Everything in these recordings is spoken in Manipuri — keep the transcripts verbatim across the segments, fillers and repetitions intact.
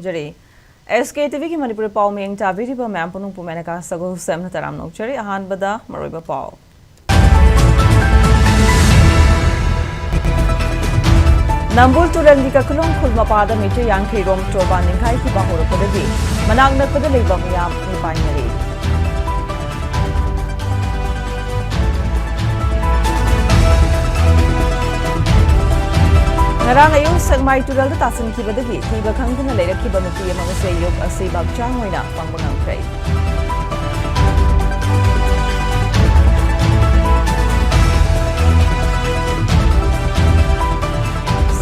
ꯖꯔꯤ꯫ ꯑꯦꯁ ꯀꯦ ꯇꯤ ꯚꯤꯒꯤ ꯃꯅꯤꯄꯨꯔꯤ ꯄꯥꯎ ꯃꯤꯌꯦꯡ ꯆꯥꯕꯤꯔꯤꯕ ꯃꯌꯥꯝ ꯄꯨꯝꯅꯃꯛꯄꯨ ꯃꯦꯅꯀꯥ ꯁꯒꯣꯜꯁꯦꯝꯅ ꯇꯔꯥꯝꯅ ꯑꯣꯛꯆꯔꯤ꯫ ꯑꯍꯥꯟꯕꯗ ꯃꯔꯨꯑꯣꯏꯕ ꯄꯥꯎ꯫ ꯅꯝꯕꯨꯜ ꯇꯨꯔꯦꯜꯒꯤ ꯀꯥꯀꯨꯂꯣꯡ ꯈꯨꯜ ꯃꯄꯥꯗ ꯃꯤꯇꯔ ꯌꯥꯡꯈꯩ ꯔꯣꯝ ꯇꯣꯔꯕꯥꯟ ꯅꯤꯡꯈꯥꯏꯈꯤꯕ ꯍꯧꯔꯛꯄꯗꯒꯤ ꯃꯅꯥꯛ ꯅꯛꯄꯗ ꯂꯩꯕ ꯃꯤꯌꯥꯝ ꯃꯤꯄꯥꯏꯅꯔꯦ꯫ ꯉꯔꯥꯡ ꯑꯌꯨꯛ ꯁꯦꯛꯃꯥꯏ ꯇꯨꯔꯦꯜꯗ ꯇꯥꯁꯤꯟꯈꯤꯕꯗꯒꯤ ꯊꯤꯕ ꯈꯪꯗꯅ ꯂꯩꯔꯛꯈꯤꯕ ꯅꯨꯄꯤ ꯑꯃ ꯉꯁꯤ ꯑꯌꯨꯛ ꯑꯁꯤꯕ ꯍꯛꯆꯥꯡ ꯑꯣꯏꯅ ꯐꯪꯕ ꯉꯝꯈ꯭ꯔꯦ꯫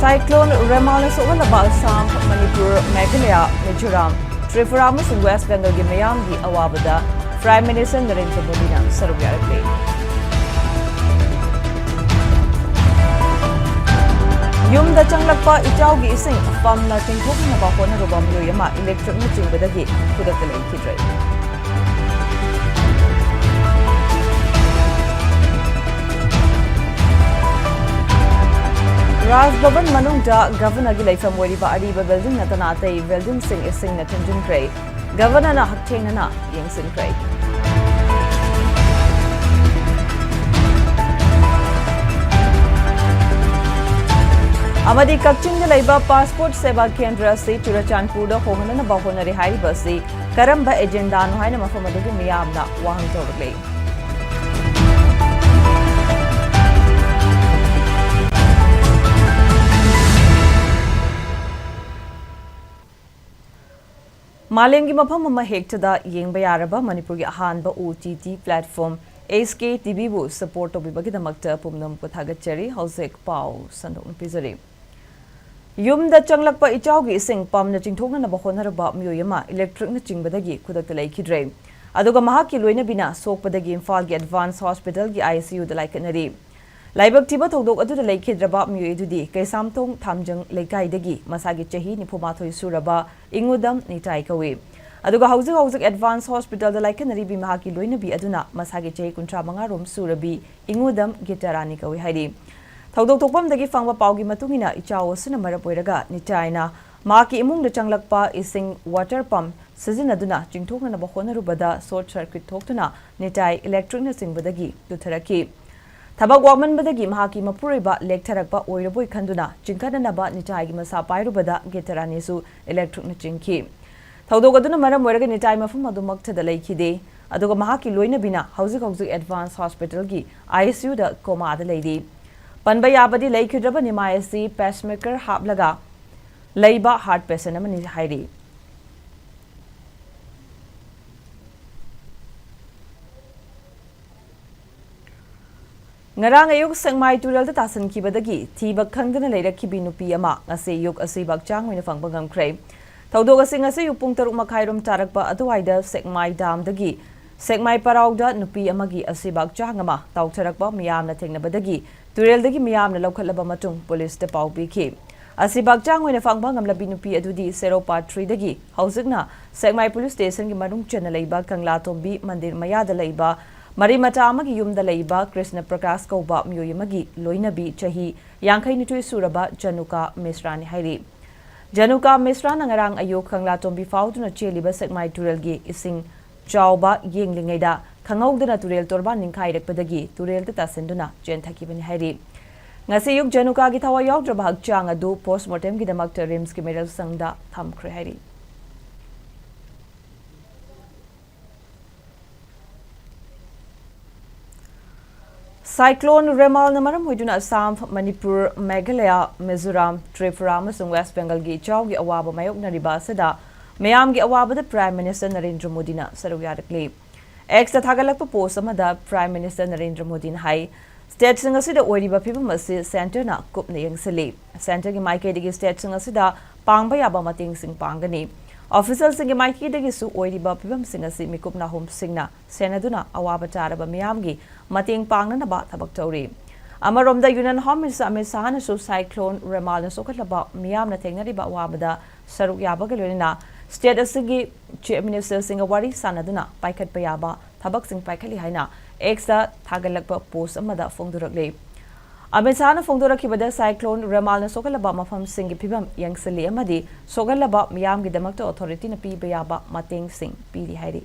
ꯁꯥꯏꯀ꯭ꯂꯣꯟ ꯔꯦꯃꯥꯜꯅ ꯁꯣꯛꯍꯜꯂꯕ ꯑꯁꯥꯝ, ꯃꯅꯤꯄꯨꯔ, ꯃꯦꯘꯥꯂꯌꯥ, ꯃꯤꯖꯣꯔꯥꯝ, ꯇ꯭ꯔꯤꯄꯨꯔꯥ ꯑꯃꯁꯨꯡ ꯋꯦꯁ ꯕꯦꯡꯒꯜꯒꯤ ꯃꯤꯌꯥꯝꯒꯤ ꯑꯋꯥꯕꯗ ꯄ꯭ꯔꯥꯏꯝ ꯃꯤꯅꯤꯁꯇꯔ ꯅꯔꯦꯟꯗ꯭ꯔ ꯃꯣꯗꯤꯅ ꯁꯔꯨꯛ ꯌꯥꯔꯛꯂꯦ꯫ ꯌꯨꯝꯗ ꯆꯪꯂꯛꯄ ꯏꯆꯥꯎꯒꯤ ꯏꯁꯤꯡ ꯄꯝꯅ ꯆꯤꯡꯊꯣꯛꯅꯕ ꯍꯣꯠꯅꯔꯨꯕ ꯃꯤꯑꯣꯏ ꯑꯃ ꯏꯂꯦꯛꯇ꯭ꯔꯤꯛꯅ ꯆꯤꯡꯕꯗꯒꯤ ꯈꯨꯗꯛꯇ ꯂꯩꯈꯤꯗ꯭ꯔꯦ꯫ ꯔꯥꯖ ꯚꯕꯟ ꯃꯅꯨꯡꯗ ꯒꯚꯔꯅꯔꯒꯤ ꯂꯩꯐꯝ ꯑꯣꯏꯔꯤꯕ ꯑꯔꯤꯕ ꯕꯤꯜꯗꯤꯡ ꯅꯠꯇꯅ ꯑꯇꯩ ꯕꯤꯜꯗꯤꯡꯁꯤꯡ ꯏꯁꯤꯡꯅ ꯊꯨꯝꯖꯤꯟꯈ꯭ꯔꯦ꯫ ꯒꯚꯔꯅꯔꯅ ꯍꯛꯊꯦꯡꯅꯅ ꯌꯦꯡꯁꯤꯟꯈ꯭ꯔꯦ꯫ ꯑꯃꯗꯤ ꯀꯛꯆꯤꯡꯗ ꯂꯩꯕ ꯄꯥꯁꯄꯣꯔꯠ ꯁꯦꯕꯥ ꯀꯦꯟꯗ꯭ꯔ ꯑꯁꯤ ꯆꯨꯔꯆꯥꯟꯄꯨꯔꯗ ꯍꯣꯡꯍꯟꯅꯅꯕ ꯍꯣꯠꯅꯔꯤ ꯍꯥꯏꯔꯤꯕ ꯑꯁꯤ ꯀꯔꯝꯕ ꯑꯦꯖꯦꯟꯗꯥꯅꯣ ꯍꯥꯏꯅ ꯃꯐꯝ ꯑꯗꯨꯒꯤ ꯃꯤꯌꯥꯝꯅ ꯋꯥꯍꯪ ꯇꯧꯔꯛꯂꯤ꯫ ꯃꯥꯂꯦꯝꯒꯤ ꯃꯐꯝ ꯑꯃ ꯍꯦꯛꯇꯗ ꯌꯦꯡꯕ ꯌꯥꯔꯕ ꯃꯅꯤꯄꯨꯔꯒꯤ ꯑꯍꯥꯟꯕ ꯑꯣ ꯇꯤ ꯇꯤ ꯄ꯭ꯂꯦꯠꯐꯣꯝ ꯑꯦꯁ ꯀꯦ ꯇꯤ ꯚꯤꯕꯨ ꯁꯄꯣꯔꯠ ꯇꯧꯕꯤꯕꯒꯤꯗꯃꯛꯇ ꯄꯨꯝꯅꯃꯛꯄꯨ ꯊꯥꯒꯠꯆꯔꯤ꯫ ꯍꯧꯖꯤꯛ ꯄꯥꯎ ꯁꯟꯗꯣꯛꯅ ꯄꯤꯖꯔꯤ꯫ ꯌꯨꯝꯗ ꯆꯪꯂꯛꯄ ꯏꯆꯥꯎꯒꯤ ꯏꯁꯤꯡ ꯄꯝꯅ ꯆꯤꯡꯊꯣꯛꯅꯅꯕ ꯍꯣꯠꯅꯔꯕ ꯃꯤꯑꯣꯏ ꯑꯃ ꯏꯂꯦꯛꯇ꯭ꯔꯤꯛꯅ ꯆꯤꯡꯕꯗꯒꯤ ꯈꯨꯗꯛꯇ ꯂꯩꯈꯤꯗ꯭ꯔꯦ꯫ ꯑꯗꯨꯒ ꯃꯍꯥꯛꯀꯤ ꯂꯣꯏꯅꯕꯤꯅ ꯁꯣꯛꯄꯗꯒꯤ ꯏꯝꯐꯥꯜꯒꯤ ꯑꯦꯗꯚꯥꯟꯁ ꯍꯣꯁꯄꯤꯇꯥꯜꯒꯤ ꯑꯥꯏ ꯁꯤ ꯌꯨꯗ ꯂꯥꯏꯀꯠꯅꯔꯤ꯫ ꯂꯥꯏꯕꯛ ꯊꯤꯕ ꯊꯧꯗꯣꯛ ꯑꯗꯨꯗ ꯂꯩꯈꯤꯗ꯭ꯔꯕ ꯃꯤꯑꯣꯏ ꯑꯗꯨꯗꯤ ꯀꯩꯁꯥꯝꯊꯣꯡ ꯊꯥꯝꯖꯪ ꯂꯩꯀꯥꯏꯗꯒꯤ ꯃꯁꯥꯒꯤ ꯆꯍꯤ ꯅꯤꯐꯨ ꯃꯥꯊꯣꯏ ꯁꯨꯔꯕ ꯏꯉꯨꯗꯝ ꯅꯤꯇꯥꯏ ꯀꯧꯏ꯫ ꯑꯗꯨꯒ ꯍꯧꯖꯤꯛ ꯍꯧꯖꯤꯛ ꯑꯦꯗꯚꯥꯟꯁ ꯍꯣꯁꯄꯤꯇꯥꯜꯗ ꯂꯥꯏꯀꯠꯅꯔꯤꯕꯤ ꯃꯍꯥꯛꯀꯤ ꯂꯣꯏꯅꯕꯤ ꯑꯗꯨꯅ ꯃꯁꯥꯒꯤ ꯆꯍꯤ ꯀꯨꯟꯊ꯭ꯔꯥ ꯃꯉꯥ ꯔꯣꯝ ꯁꯨꯔꯕꯤ ꯏꯉꯨꯗꯝ ꯒꯤꯇꯥꯔꯥꯅꯤ ꯀꯧꯏ ꯍꯥꯏꯔꯤ꯫ ꯊꯧꯗꯣꯛ ꯊꯣꯛꯐꯝꯗꯒꯤ ꯐꯪꯕ ꯄꯥꯎꯒꯤ ꯃꯇꯨꯡ ꯏꯟꯅ ꯏꯆꯥꯎ ꯑꯁꯤꯅ ꯃꯔꯝ ꯑꯣꯏꯔꯒ ꯅꯤꯇꯥꯏꯅ ꯃꯍꯥꯛꯀꯤ ꯏꯃꯨꯡꯗ ꯆꯪꯂꯛꯄ ꯏꯁꯤꯡ ꯋꯥꯇꯔ ꯄꯝꯞ ꯁꯤꯖꯤꯟꯅꯗꯨꯅ ꯆꯤꯡꯊꯣꯛꯅꯅꯕ ꯍꯣꯠꯅꯔꯨꯕꯗ ꯁꯣꯔꯠ ꯁꯔꯀ꯭ꯌꯨꯠ ꯊꯣꯛꯇꯨꯅ ꯅꯤꯇꯥꯏ ꯏꯂꯦꯛꯇ꯭ꯔꯤꯛꯅ ꯆꯤꯡꯕꯗꯒꯤ ꯇꯨꯊꯔꯛꯈꯤ꯫ ꯊꯕꯛ ꯋꯥꯃꯟꯕꯗꯒꯤ ꯃꯍꯥꯛꯀꯤ ꯃꯄꯨꯔꯣꯏꯕ ꯂꯦꯛꯊꯔꯛꯄ ꯑꯣꯏꯔꯕꯣꯏ ꯈꯟꯗꯨꯅ ꯆꯤꯡꯈꯠꯅꯅꯕ ꯅꯤꯇꯥꯏꯒꯤ ꯃꯁꯥ ꯄꯥꯏꯔꯨꯕꯗ ꯒꯤꯇꯥꯔꯥꯅꯤꯁꯨ ꯏꯂꯦꯛꯇ꯭ꯔꯤꯛꯅ ꯆꯤꯡꯈꯤ꯫ ꯊꯧꯗꯣꯛ ꯑꯗꯨꯅ ꯃꯔꯝ ꯑꯣꯏꯔꯒ ꯅꯤꯇꯥꯏ ꯃꯐꯝ ꯑꯗꯨꯃꯛꯇꯗ ꯂꯩꯈꯤꯗꯦ꯫ ꯑꯗꯨꯒ ꯃꯍꯥꯛꯀꯤ ꯂꯣꯏꯅꯕꯤꯅ ꯍꯧꯖꯤꯛ ꯍꯧꯖꯤꯛ ꯑꯦꯗꯚꯥꯟꯁ ꯍꯣꯁꯄꯤꯇꯥꯜꯒꯤ ꯑꯥꯏ ꯑꯦꯁ ꯌꯨꯗ ꯀꯣꯃꯥꯗ ꯂꯩꯔꯤ꯫ ꯄꯟꯕ ꯌꯥꯕꯗꯤ, ꯂꯩꯈꯤꯗ꯭ꯔꯕ ꯅꯤꯃꯥꯏ ꯑꯁꯤ ꯄꯦꯁꯃꯦꯀꯔ ꯍꯥꯞꯂꯒ ꯂꯩꯕ ꯍꯥꯔꯠ ꯄꯦꯁꯦꯟ ꯑꯃꯅꯤ ꯍꯥꯏꯔꯤ꯫ ꯉꯔꯥꯡ ꯑꯌꯨꯛ ꯁꯦꯛꯃꯥꯏ ꯇꯨꯔꯦꯜꯗ ꯇꯥꯁꯤꯟꯈꯤꯕꯗꯒꯤ ꯊꯤꯕ ꯈꯪꯗꯅ ꯂꯩꯔꯛꯈꯤꯕꯤ ꯅꯨꯄꯤ ꯑꯃ ꯉꯁꯤ ꯑꯌꯨꯛ ꯑꯁꯤꯕ ꯍꯛꯆꯥꯡ ꯑꯣꯏꯅ ꯐꯪꯕ ꯉꯝꯈ꯭ꯔꯦ꯫ ꯊꯧꯗꯣꯛ ꯑꯁꯤ ꯉꯁꯤ ꯑꯌꯨꯛ ꯄꯨꯡ ꯇꯔꯨꯛ ꯃꯈꯥꯏꯔꯣꯝ ꯇꯥꯔꯛꯄ ꯑꯗꯨꯋꯥꯏꯗ ꯁꯦꯛꯃꯥꯏ ꯗꯥꯝꯗꯒꯤ ꯁꯦꯛꯃꯥꯏ ꯄꯔꯥꯎꯗ ꯅꯨꯄꯤ ꯑꯃꯒꯤ ꯑꯁꯤꯕ ꯍꯛꯆꯥꯡ ꯑꯃ ꯇꯥꯎꯊꯔꯛꯄ ꯃꯤꯌꯥꯝꯅ ꯊꯦꯡꯅꯕꯗꯒꯤ ꯇꯨꯔꯦꯜꯗꯒꯤ ꯃꯤꯌꯥꯝꯅ ꯂꯧꯈꯠꯂꯕ ꯃꯇꯨꯡ ꯄꯨꯂꯤꯁꯇ ꯄꯥꯎ ꯄꯤꯈꯤ꯫ ꯑꯁꯤꯕ ꯍꯛꯆꯥꯡ ꯑꯣꯏꯅ ꯐꯪꯕ ꯉꯝꯂꯕꯤ ꯅꯨꯄꯤ ꯑꯗꯨꯗꯤ ꯁꯦꯔꯧ ꯄꯥꯔꯠ ꯊ꯭ꯔꯤꯗꯒꯤ ꯍꯧꯖꯤꯛꯅ ꯁꯦꯛꯃꯥꯏ ꯄꯨꯂꯤꯁ ꯁ꯭ꯇꯦꯁꯟꯒꯤ ꯃꯅꯨꯡ ꯆꯟꯅ ꯂꯩꯕ ꯀꯪꯂꯥꯇꯣꯝꯕꯤ ꯃꯟꯗꯤꯔ ꯃꯌꯥꯗ ꯂꯩꯕ ꯃꯔꯤ ꯃꯇꯥ ꯑꯃꯒꯤ ꯌꯨꯝꯗ ꯂꯩꯕ ꯀ꯭ꯔꯤꯁꯅ ꯄ꯭ꯔꯀꯥꯁ ꯀꯧꯕ ꯃꯤꯑꯣꯏ ꯑꯃꯒꯤ ꯂꯣꯏꯅꯕꯤ ꯆꯍꯤ ꯌꯥꯡꯈꯩꯅꯤꯊꯣꯏ ꯁꯨꯔꯕ ꯖꯅꯨꯀꯥ ꯃꯤꯁ꯭ꯔꯥꯅꯤ ꯍꯥꯏꯔꯤ꯫ ꯖꯅꯨꯀꯥ ꯃꯤꯁ꯭ꯔꯥꯅ ꯉꯔꯥꯡ ꯑꯌꯨꯛ ꯀꯪꯂꯥꯇꯣꯝꯕꯤ ꯐꯥꯎꯗꯨꯅ ꯆꯦꯜꯂꯤꯕ ꯁꯦꯛꯃꯥꯏ ꯇꯨꯔꯦꯜꯒꯤ ꯏꯁꯤꯡ ꯆꯥꯎꯕ ꯌꯦꯡꯂꯤꯉꯩꯗ ꯈꯪꯍꯧꯗꯅ ꯇꯨꯔꯦꯜ ꯇꯣꯔꯕꯥꯟ ꯅꯤꯡꯈꯥꯏꯔꯛꯄꯗꯒꯤ ꯇꯨꯔꯦꯜꯗ ꯇꯥꯁꯤꯟꯗꯨꯅ ꯆꯦꯟꯊꯈꯤꯕꯅꯤ ꯍꯥꯏꯔꯤ꯫ ꯉꯁꯤ ꯑꯌꯨꯛ ꯖꯅꯨꯀꯥꯒꯤ ꯊꯋꯥꯏ ꯌꯥꯎꯗ꯭ꯔꯕ ꯍꯛꯆꯥꯡ ꯑꯗꯨ ꯄꯣꯁꯃꯣꯔꯇꯦꯝꯒꯤꯗꯃꯛꯇ ꯔꯤꯝꯁꯀꯤ ꯃꯤꯔꯦꯜ ꯁꯪꯗ ꯊꯝꯈ꯭ꯔꯦ ꯍꯥꯏꯔꯤ꯫ ꯁꯥꯏꯀ꯭ꯂꯣꯟ ꯔꯦꯃꯥꯜꯅ ꯃꯔꯝ ꯑꯣꯏꯗꯨꯅ ꯑꯁꯥꯝ, ꯃꯅꯤꯄꯨꯔ, ꯃꯦꯘꯥꯂꯌꯥ, ꯃꯤꯖꯣꯔꯥꯝ, ꯇ꯭ꯔꯤꯄꯨꯔꯥ ꯑꯃꯁꯨꯡ ꯋꯦꯁ ꯕꯦꯡꯒꯜꯒꯤ ꯏꯆꯥꯎꯒꯤ ꯑꯋꯥꯕ ꯃꯥꯌꯣꯛꯅꯔꯤꯕ ꯑꯁꯤꯗ ꯃꯤꯌꯥꯝꯒꯤ ꯑꯋꯥꯕꯗ ꯄ꯭ꯔꯥꯏꯝ ꯃꯤꯅꯤꯁꯇꯔ ꯅꯔꯦꯟꯗ꯭ꯔ ꯃꯣꯗꯤꯅ ꯁꯔꯨꯛ ꯌꯥꯔꯛꯂꯤ꯫ ꯑꯦꯛꯁꯇ ꯊꯥꯒꯠꯂꯛꯄ ꯄꯣꯁ ꯑꯃꯗ ꯄ꯭ꯔꯥꯏꯝ ꯃꯤꯅꯤꯁꯇꯔ ꯅꯔꯦꯟꯗ꯭ꯔ ꯃꯣꯗꯤꯅ ꯍꯥꯏ, ꯁ꯭ꯇꯦꯠꯁꯤꯡ ꯑꯁꯤꯗ ꯑꯣꯏꯔꯤꯕ ꯐꯤꯕꯝ ꯑꯁꯤ ꯁꯦꯟꯇꯔꯅ ꯀꯨꯞꯅ ꯌꯦꯡꯁꯤꯜꯂꯤ꯫ ꯁꯦꯟꯇꯔꯒꯤ ꯃꯥꯏꯀꯩꯗꯒꯤ ꯁ꯭ꯇꯦꯠꯁꯤꯡ ꯑꯁꯤꯗ ꯄꯥꯡꯕ ꯌꯥꯕ ꯃꯇꯦꯡꯁꯤꯡ ꯄꯥꯡꯒꯅꯤ꯫ ꯑꯣꯐꯤꯁꯤꯌꯦꯜꯁꯤꯡꯒꯤ ꯃꯥꯏꯀꯩꯗꯒꯤꯁꯨ ꯑꯣꯏꯔꯤꯕ ꯐꯤꯕꯝꯁꯤꯡ ꯑꯁꯤ ꯃꯤꯀꯨꯞ ꯅꯥꯍꯨꯝꯁꯤꯡꯅ ꯁꯦꯟꯅꯗꯨꯅ ꯑꯋꯥꯕ ꯇꯥꯔꯕ ꯃꯤꯌꯥꯝꯒꯤ ꯃꯇꯦꯡ ꯄꯥꯡꯅꯅꯕ ꯊꯕꯛ ꯇꯧꯔꯤ꯫ ꯑꯃꯔꯣꯝꯗ, ꯌꯨꯅꯤꯌꯟ ꯍꯣꯝ ꯃꯤꯅꯤꯁꯇꯔ ꯑꯃꯤꯠ ꯁꯥꯍꯅꯁꯨ ꯁꯥꯏꯀ꯭ꯂꯣꯟ ꯔꯦꯃꯥꯜꯅ ꯁꯣꯛꯍꯜꯂꯕ ꯃꯤꯌꯥꯝꯅ ꯊꯦꯡꯅꯔꯤꯕ ꯑꯋꯥꯕꯗ ꯁꯔꯨꯛ ꯌꯥꯕꯒ ꯂꯣꯏꯅꯅ ꯁ꯭ꯇꯦꯠ ꯑꯁꯤꯒꯤ ꯆꯤꯐ ꯃꯤꯅꯤꯁꯇꯔꯁꯤꯡꯒ ꯋꯥꯔꯤ ꯁꯥꯟꯅꯗꯨꯅ ꯄꯥꯏꯈꯠꯄ ꯌꯥꯕ ꯊꯕꯛꯁꯤꯡ ꯄꯥꯏꯈꯠꯂꯤ ꯍꯥꯏꯅ ꯑꯦꯛꯁꯇ ꯊꯥꯒꯠꯂꯛꯄ ꯄꯣꯁ ꯑꯃꯗ ꯐꯣꯡꯗꯣꯔꯛꯂꯤ꯫ ꯑꯃꯤꯠ ꯁꯥꯍꯅ ꯐꯣꯡꯗꯣꯔꯛꯈꯤꯕꯗ cyclone ꯔꯦꯃꯥꯜꯅ ꯁꯣꯛꯍꯜꯂꯕ ꯃꯐꯝꯁꯤꯡꯒꯤ ꯐꯤꯕꯝ ꯌꯦꯡꯁꯤꯜꯂꯤ ꯑꯃꯗꯤ ꯁꯣꯛꯍꯜꯂꯕ ꯃꯤꯌꯥꯝꯒꯤꯗꯃꯛꯇ authority ꯅ ꯄꯤꯕ ꯌꯥꯕ ꯃꯇꯦꯡꯁꯤꯡ ꯄꯤꯔꯤ ꯍꯥꯏꯔꯤ꯫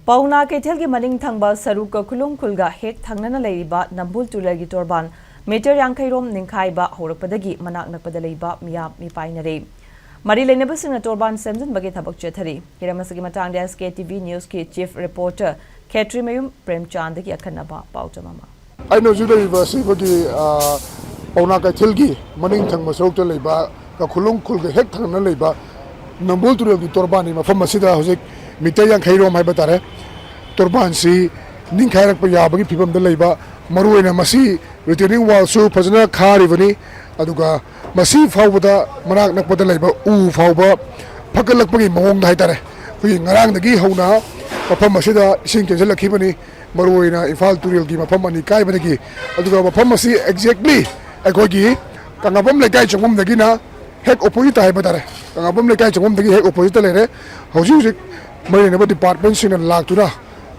ꯄꯥꯎꯅꯥ ꯀꯩꯊꯦꯜꯒꯤ ꯃꯅꯤꯡ ꯊꯪꯕ ꯁꯔꯨꯛ ꯈꯨꯂꯨꯡ ꯈꯨꯜꯒ ꯍꯦꯛ ꯊꯪꯅꯅ ꯂꯩꯔꯤꯕ ꯅꯝꯕꯨꯜ ꯇꯨꯔꯦꯜꯒꯤ ꯇꯣꯔꯕꯥꯟ ꯃꯤꯇꯔ ꯌꯥꯡꯈꯩ ꯔꯣꯝ ꯅꯤꯡꯈꯥꯏꯕ ꯍꯧꯔꯛꯄꯗꯒꯤ ꯃꯅꯥꯛ ꯅꯛꯄꯗ ꯂꯩꯕ ꯃꯤꯌꯥꯝ ꯃꯤꯄꯥꯏꯅꯔꯦ꯫ ꯃꯔꯤ ꯂꯩꯅꯕꯁꯤꯡꯅ ꯇꯣꯔꯕꯥꯟ ꯁꯦꯝꯖꯤꯟꯕꯒꯤ ꯊꯕꯛ ꯆꯠꯊꯔꯤ꯫ ꯍꯤꯔꯝ ꯑꯁꯤꯒꯤ ꯃꯇꯥꯡꯗ SKTV News ꯀꯤ chief reporter ꯈꯦꯇ꯭ꯔꯤꯃꯌꯨꯝ ꯄ꯭ꯔꯦꯝꯆꯥꯟꯗꯒꯤ ꯑꯈꯟꯅꯕ ꯄꯥꯎꯗꯝ ꯑꯃ꯫ ꯑꯩꯅ ꯍꯧꯖꯤꯛ ꯂꯩꯔꯤꯕ ꯑꯁꯤ ꯑꯩꯈꯣꯏꯒꯤ, ꯑ, ꯄꯥꯎꯅꯥ ꯀꯩꯊꯦꯜꯒꯤ ꯃꯅꯤꯡ ꯊꯪꯕ ꯁꯔꯨꯛꯇ ꯂꯩꯕ ꯀꯈꯨꯂꯨꯡ ꯈꯨꯜꯒ ꯍꯦꯛ ꯊꯪꯅꯅ ꯂꯩꯕ ꯅꯝꯕꯨꯜ ꯇꯨꯔꯦꯜꯒꯤ ꯇꯣꯔꯕꯥꯟꯒꯤ ꯃꯐꯝ ꯑꯁꯤꯗ ꯍꯧꯖꯤꯛ ꯃꯤꯇꯔ ꯌꯥꯡꯈꯩ ꯔꯣꯝ ꯍꯥꯏꯕ ꯇꯥꯔꯦ, ꯇꯣꯔꯕꯥꯟꯁꯤ ꯅꯤꯡꯈꯥꯏꯔꯛꯄ ꯌꯥꯕꯒꯤ ꯐꯤꯕꯝꯗ ꯂꯩꯕ, ꯃꯔꯨꯑꯣꯏꯅ ꯃꯁꯤ retaining wall ꯁꯨ ꯐꯖꯅ ꯈꯥꯔꯤꯕꯅꯤ, ꯑꯗꯨꯒ ꯃꯁꯤ ꯐꯥꯎꯕꯗ ꯃꯅꯥꯛ ꯅꯛꯄꯗ ꯂꯩꯕ ꯎ ꯐꯥꯎꯕ ꯐꯒꯠꯂꯛꯄꯒꯤ ꯃꯑꯣꯡꯗ ꯍꯥꯏꯇꯥꯔꯦ, ꯑꯩꯈꯣꯏꯒꯤ ꯉꯔꯥꯡꯗꯒꯤ ꯍꯧꯅ ꯃꯐꯝ ꯑꯁꯤꯗ ꯏꯁꯤꯡ ꯆꯦꯟꯁꯤꯜꯂꯛꯈꯤꯕꯅꯤ꯫ ꯃꯔꯨꯑꯣꯏꯅ ꯏꯝꯐꯥꯜ ꯇꯨꯔꯦꯜꯒꯤ ꯃꯐꯝ ꯑꯅꯤ ꯀꯥꯏꯕꯗꯒꯤ, ꯑꯗꯨꯒ ꯃꯐꯝ ꯑꯁꯤ exactly ꯑꯩꯈꯣꯏꯒꯤ ꯀꯪꯂꯥꯄꯝ ꯂꯩꯀꯥꯏ ꯆꯪꯐꯝꯗꯒꯤꯅ ꯍꯦꯛ opposite ꯍꯥꯏꯕ ꯇꯥꯔꯦ, ꯀꯪꯂꯥꯄꯝ ꯂꯩꯀꯥꯏ ꯆꯪꯐꯝꯗꯒꯤ ꯍꯦꯛ opposite ꯂꯩꯔꯦ꯫ ꯍꯧꯖꯤꯛ ꯍꯧꯖꯤꯛ ꯃꯔꯤ ꯂꯩꯅꯕ department ꯁꯤꯡꯅ ꯂꯥꯛꯇꯨꯅ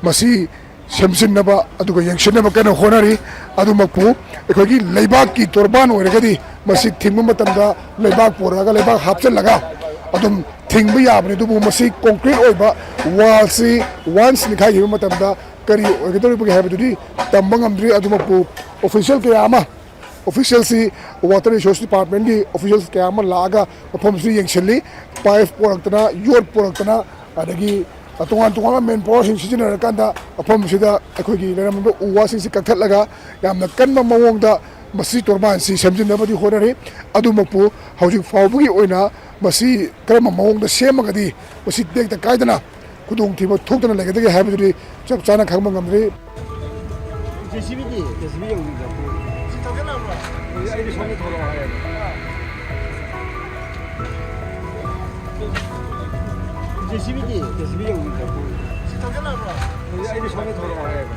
ꯃꯁꯤ ꯁꯦꯝꯖꯤꯟꯅꯕ ꯑꯗꯨꯒ ꯌꯦꯡꯁꯤꯟꯅꯕ ꯀꯟꯅ ꯍꯣꯠꯅꯔꯤ꯫ ꯑꯗꯨꯃꯛꯄꯨ ꯑꯩꯈꯣꯏꯒꯤ ꯂꯩꯕꯥꯛꯀꯤ ꯇꯣꯔꯕꯥꯟ ꯑꯣꯏꯔꯒꯗꯤ ꯃꯁꯤ ꯊꯤꯡꯕ ꯃꯇꯝꯗ ꯂꯩꯕꯥꯛ ꯄꯣꯔꯛꯑꯒ, ꯂꯩꯕꯥꯛ ꯍꯥꯞꯆꯤꯜꯂꯒ ꯑꯗꯨꯝ ꯊꯤꯡꯕ ꯌꯥꯕꯅꯤ꯫ ꯑꯗꯨꯕꯨ ꯃꯁꯤ concrete ꯑꯣꯏꯕ wall ꯁꯤ once ꯅꯤꯡꯈꯥꯏꯈꯤꯕ ꯃꯇꯝꯗ ꯀꯔꯤ ꯑꯣꯏꯒꯗꯧꯔꯤꯕꯒꯦ ꯍꯥꯏꯕꯗꯨꯗꯤ ꯇꯝꯕ ꯉꯝꯗ꯭ꯔꯤ꯫ ꯑꯗꯨꯃꯛꯄꯨ official ꯀꯌꯥ ꯑꯃ, official ꯁꯤ Water Resource Department ꯀꯤ official ꯀꯌꯥ ꯑꯃ ꯂꯥꯛꯑꯒ ꯃꯐꯝꯁꯤ ꯌꯦꯡꯁꯤꯜꯂꯤ꯫ Pipe ꯄꯣꯔꯛꯇꯅ, ꯌꯣꯠ ꯄꯣꯔꯛꯇꯅ, ꯑꯗꯒꯤ ꯇꯣꯉꯥꯟ ꯇꯣꯉꯥꯟꯕ manpower ꯁꯤꯡ ꯁꯤꯖꯤꯟꯅꯔꯀꯥꯟꯗ ꯃꯐꯝꯁꯤꯗ ꯑꯩꯈꯣꯏꯒꯤ ꯂꯩꯔꯝꯃꯤꯕ ꯎ ꯋꯥꯁꯤꯡꯁꯤ ꯀꯛꯊꯠꯂꯒ ꯌꯥꯝꯅ ꯀꯟꯕ ꯃꯑꯣꯡꯗ ꯃꯁꯤ ꯇꯣꯔꯕꯥꯟꯁꯤ ꯁꯦꯝꯖꯤꯟꯅꯕꯗꯤ ꯍꯣꯠꯅꯔꯤ꯫ ꯑꯗꯨꯃꯛꯄꯨ ꯍꯧꯖꯤꯛ ꯐꯥꯎꯕꯒꯤ ꯑꯣꯏꯅ ꯃꯁꯤ ꯀꯔꯝꯕ ꯃꯑꯣꯡꯗ ꯁꯦꯝꯃꯒꯗꯤ ꯃꯁꯤ ꯇꯦꯛꯇ ꯀꯥꯏꯗꯅ ꯈꯨꯗꯣꯡꯊꯤꯕ ꯊꯣꯛꯇꯅ ꯂꯩꯒꯗꯒꯦ ꯍꯥꯏꯕꯗꯨꯗꯤ ꯆꯞ ꯆꯥꯅ ꯈꯪꯕ ꯉꯝꯗ꯭ꯔꯤ꯫ JCB ꯗꯤ? JCB ꯌꯧꯗ꯭ꯔꯤꯗ꯫ ꯑꯩꯗꯤ ꯁꯣꯝꯗ ꯊꯣꯛꯂꯛꯑꯣ ꯍꯥꯏꯌꯦꯕ꯫ JCB ꯗꯤ? JCB ꯌꯧꯗ꯭ꯔꯤꯗ꯫ ꯑꯩꯗꯤ ꯁꯣꯝꯗ ꯊꯣꯛꯂꯛꯑꯣ ꯍꯥꯏꯌꯦꯕ꯫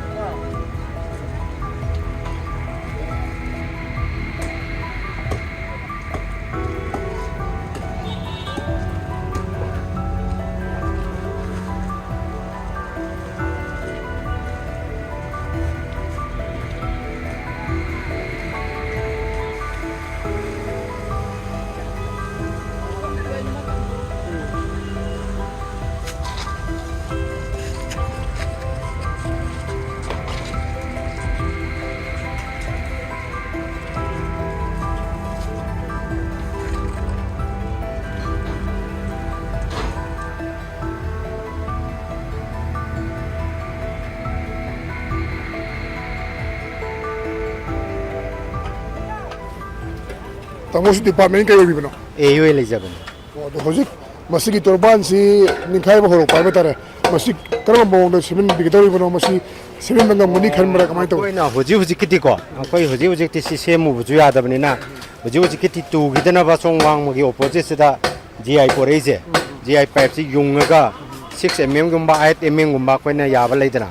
ꯇꯥꯃꯣꯁꯤ ꯗꯤꯄꯥꯔꯠꯃꯦꯟ ꯀꯩ ꯑꯣꯏꯕꯤꯕꯅꯣ? ꯑꯦ ꯌꯨ ꯑꯦ ꯂꯩꯖꯕꯅꯤ꯫ ꯑꯣ, ꯑꯗꯣ ꯍꯧꯖꯤꯛ ꯃꯁꯤꯒꯤ ꯇꯣꯔꯕꯥꯟꯁꯤ ꯅꯤꯡꯈꯥꯏꯕ ꯍꯧꯔꯛꯄ ꯍꯥꯏꯕ ꯇꯥꯔꯦ, ꯃꯁꯤ ꯀꯔꯝꯕ ꯃꯑꯣꯡꯗ ꯁꯦꯝꯖꯤꯟꯕꯤꯒꯗꯧꯔꯤꯕꯅꯣ? ꯃꯁꯤ ꯁꯦꯝꯖꯤꯟꯕ ꯉꯝꯒꯅꯤ ꯈꯟꯕ꯭ꯔꯥ, ꯀꯃꯥꯏꯅ ꯇꯧꯏ? ꯑꯩꯈꯣꯏꯅ ꯍꯧꯖꯤꯛ ꯍꯧꯖꯤꯛꯀꯤꯗꯤꯀꯣ, ꯑꯩꯈꯣꯏ ꯍꯧꯖꯤꯛ ꯍꯧꯖꯤꯛꯇꯤ ꯁꯤ ꯁꯦꯝꯃꯨꯕꯁꯨ ꯌꯥꯗꯕꯅꯤꯅ, ꯍꯧꯖꯤꯛ ꯍꯧꯖꯤꯛꯀꯤꯗꯤ ꯇꯨꯈꯤꯗꯅꯕ ꯁꯣꯝ ꯋꯥꯡꯃꯒꯤ ꯑꯣꯄꯣꯖꯤꯠꯁꯤꯗ ꯖꯤ ꯑꯥꯏ ꯄꯣꯔꯛꯏꯁꯦ, ꯖꯤ ꯑꯥꯏ ꯄꯥꯏꯞꯁꯤ ꯌꯨꯡꯉꯒ ꯁꯤꯛꯁ ꯑꯦꯝ ꯑꯦꯝꯒꯨꯝꯕ ꯑꯩꯠ ꯑꯦꯝ ꯑꯦꯝꯒꯨꯝꯕ ꯑꯩꯈꯣꯏꯅ ꯌꯥꯕ ꯂꯩꯗꯅ,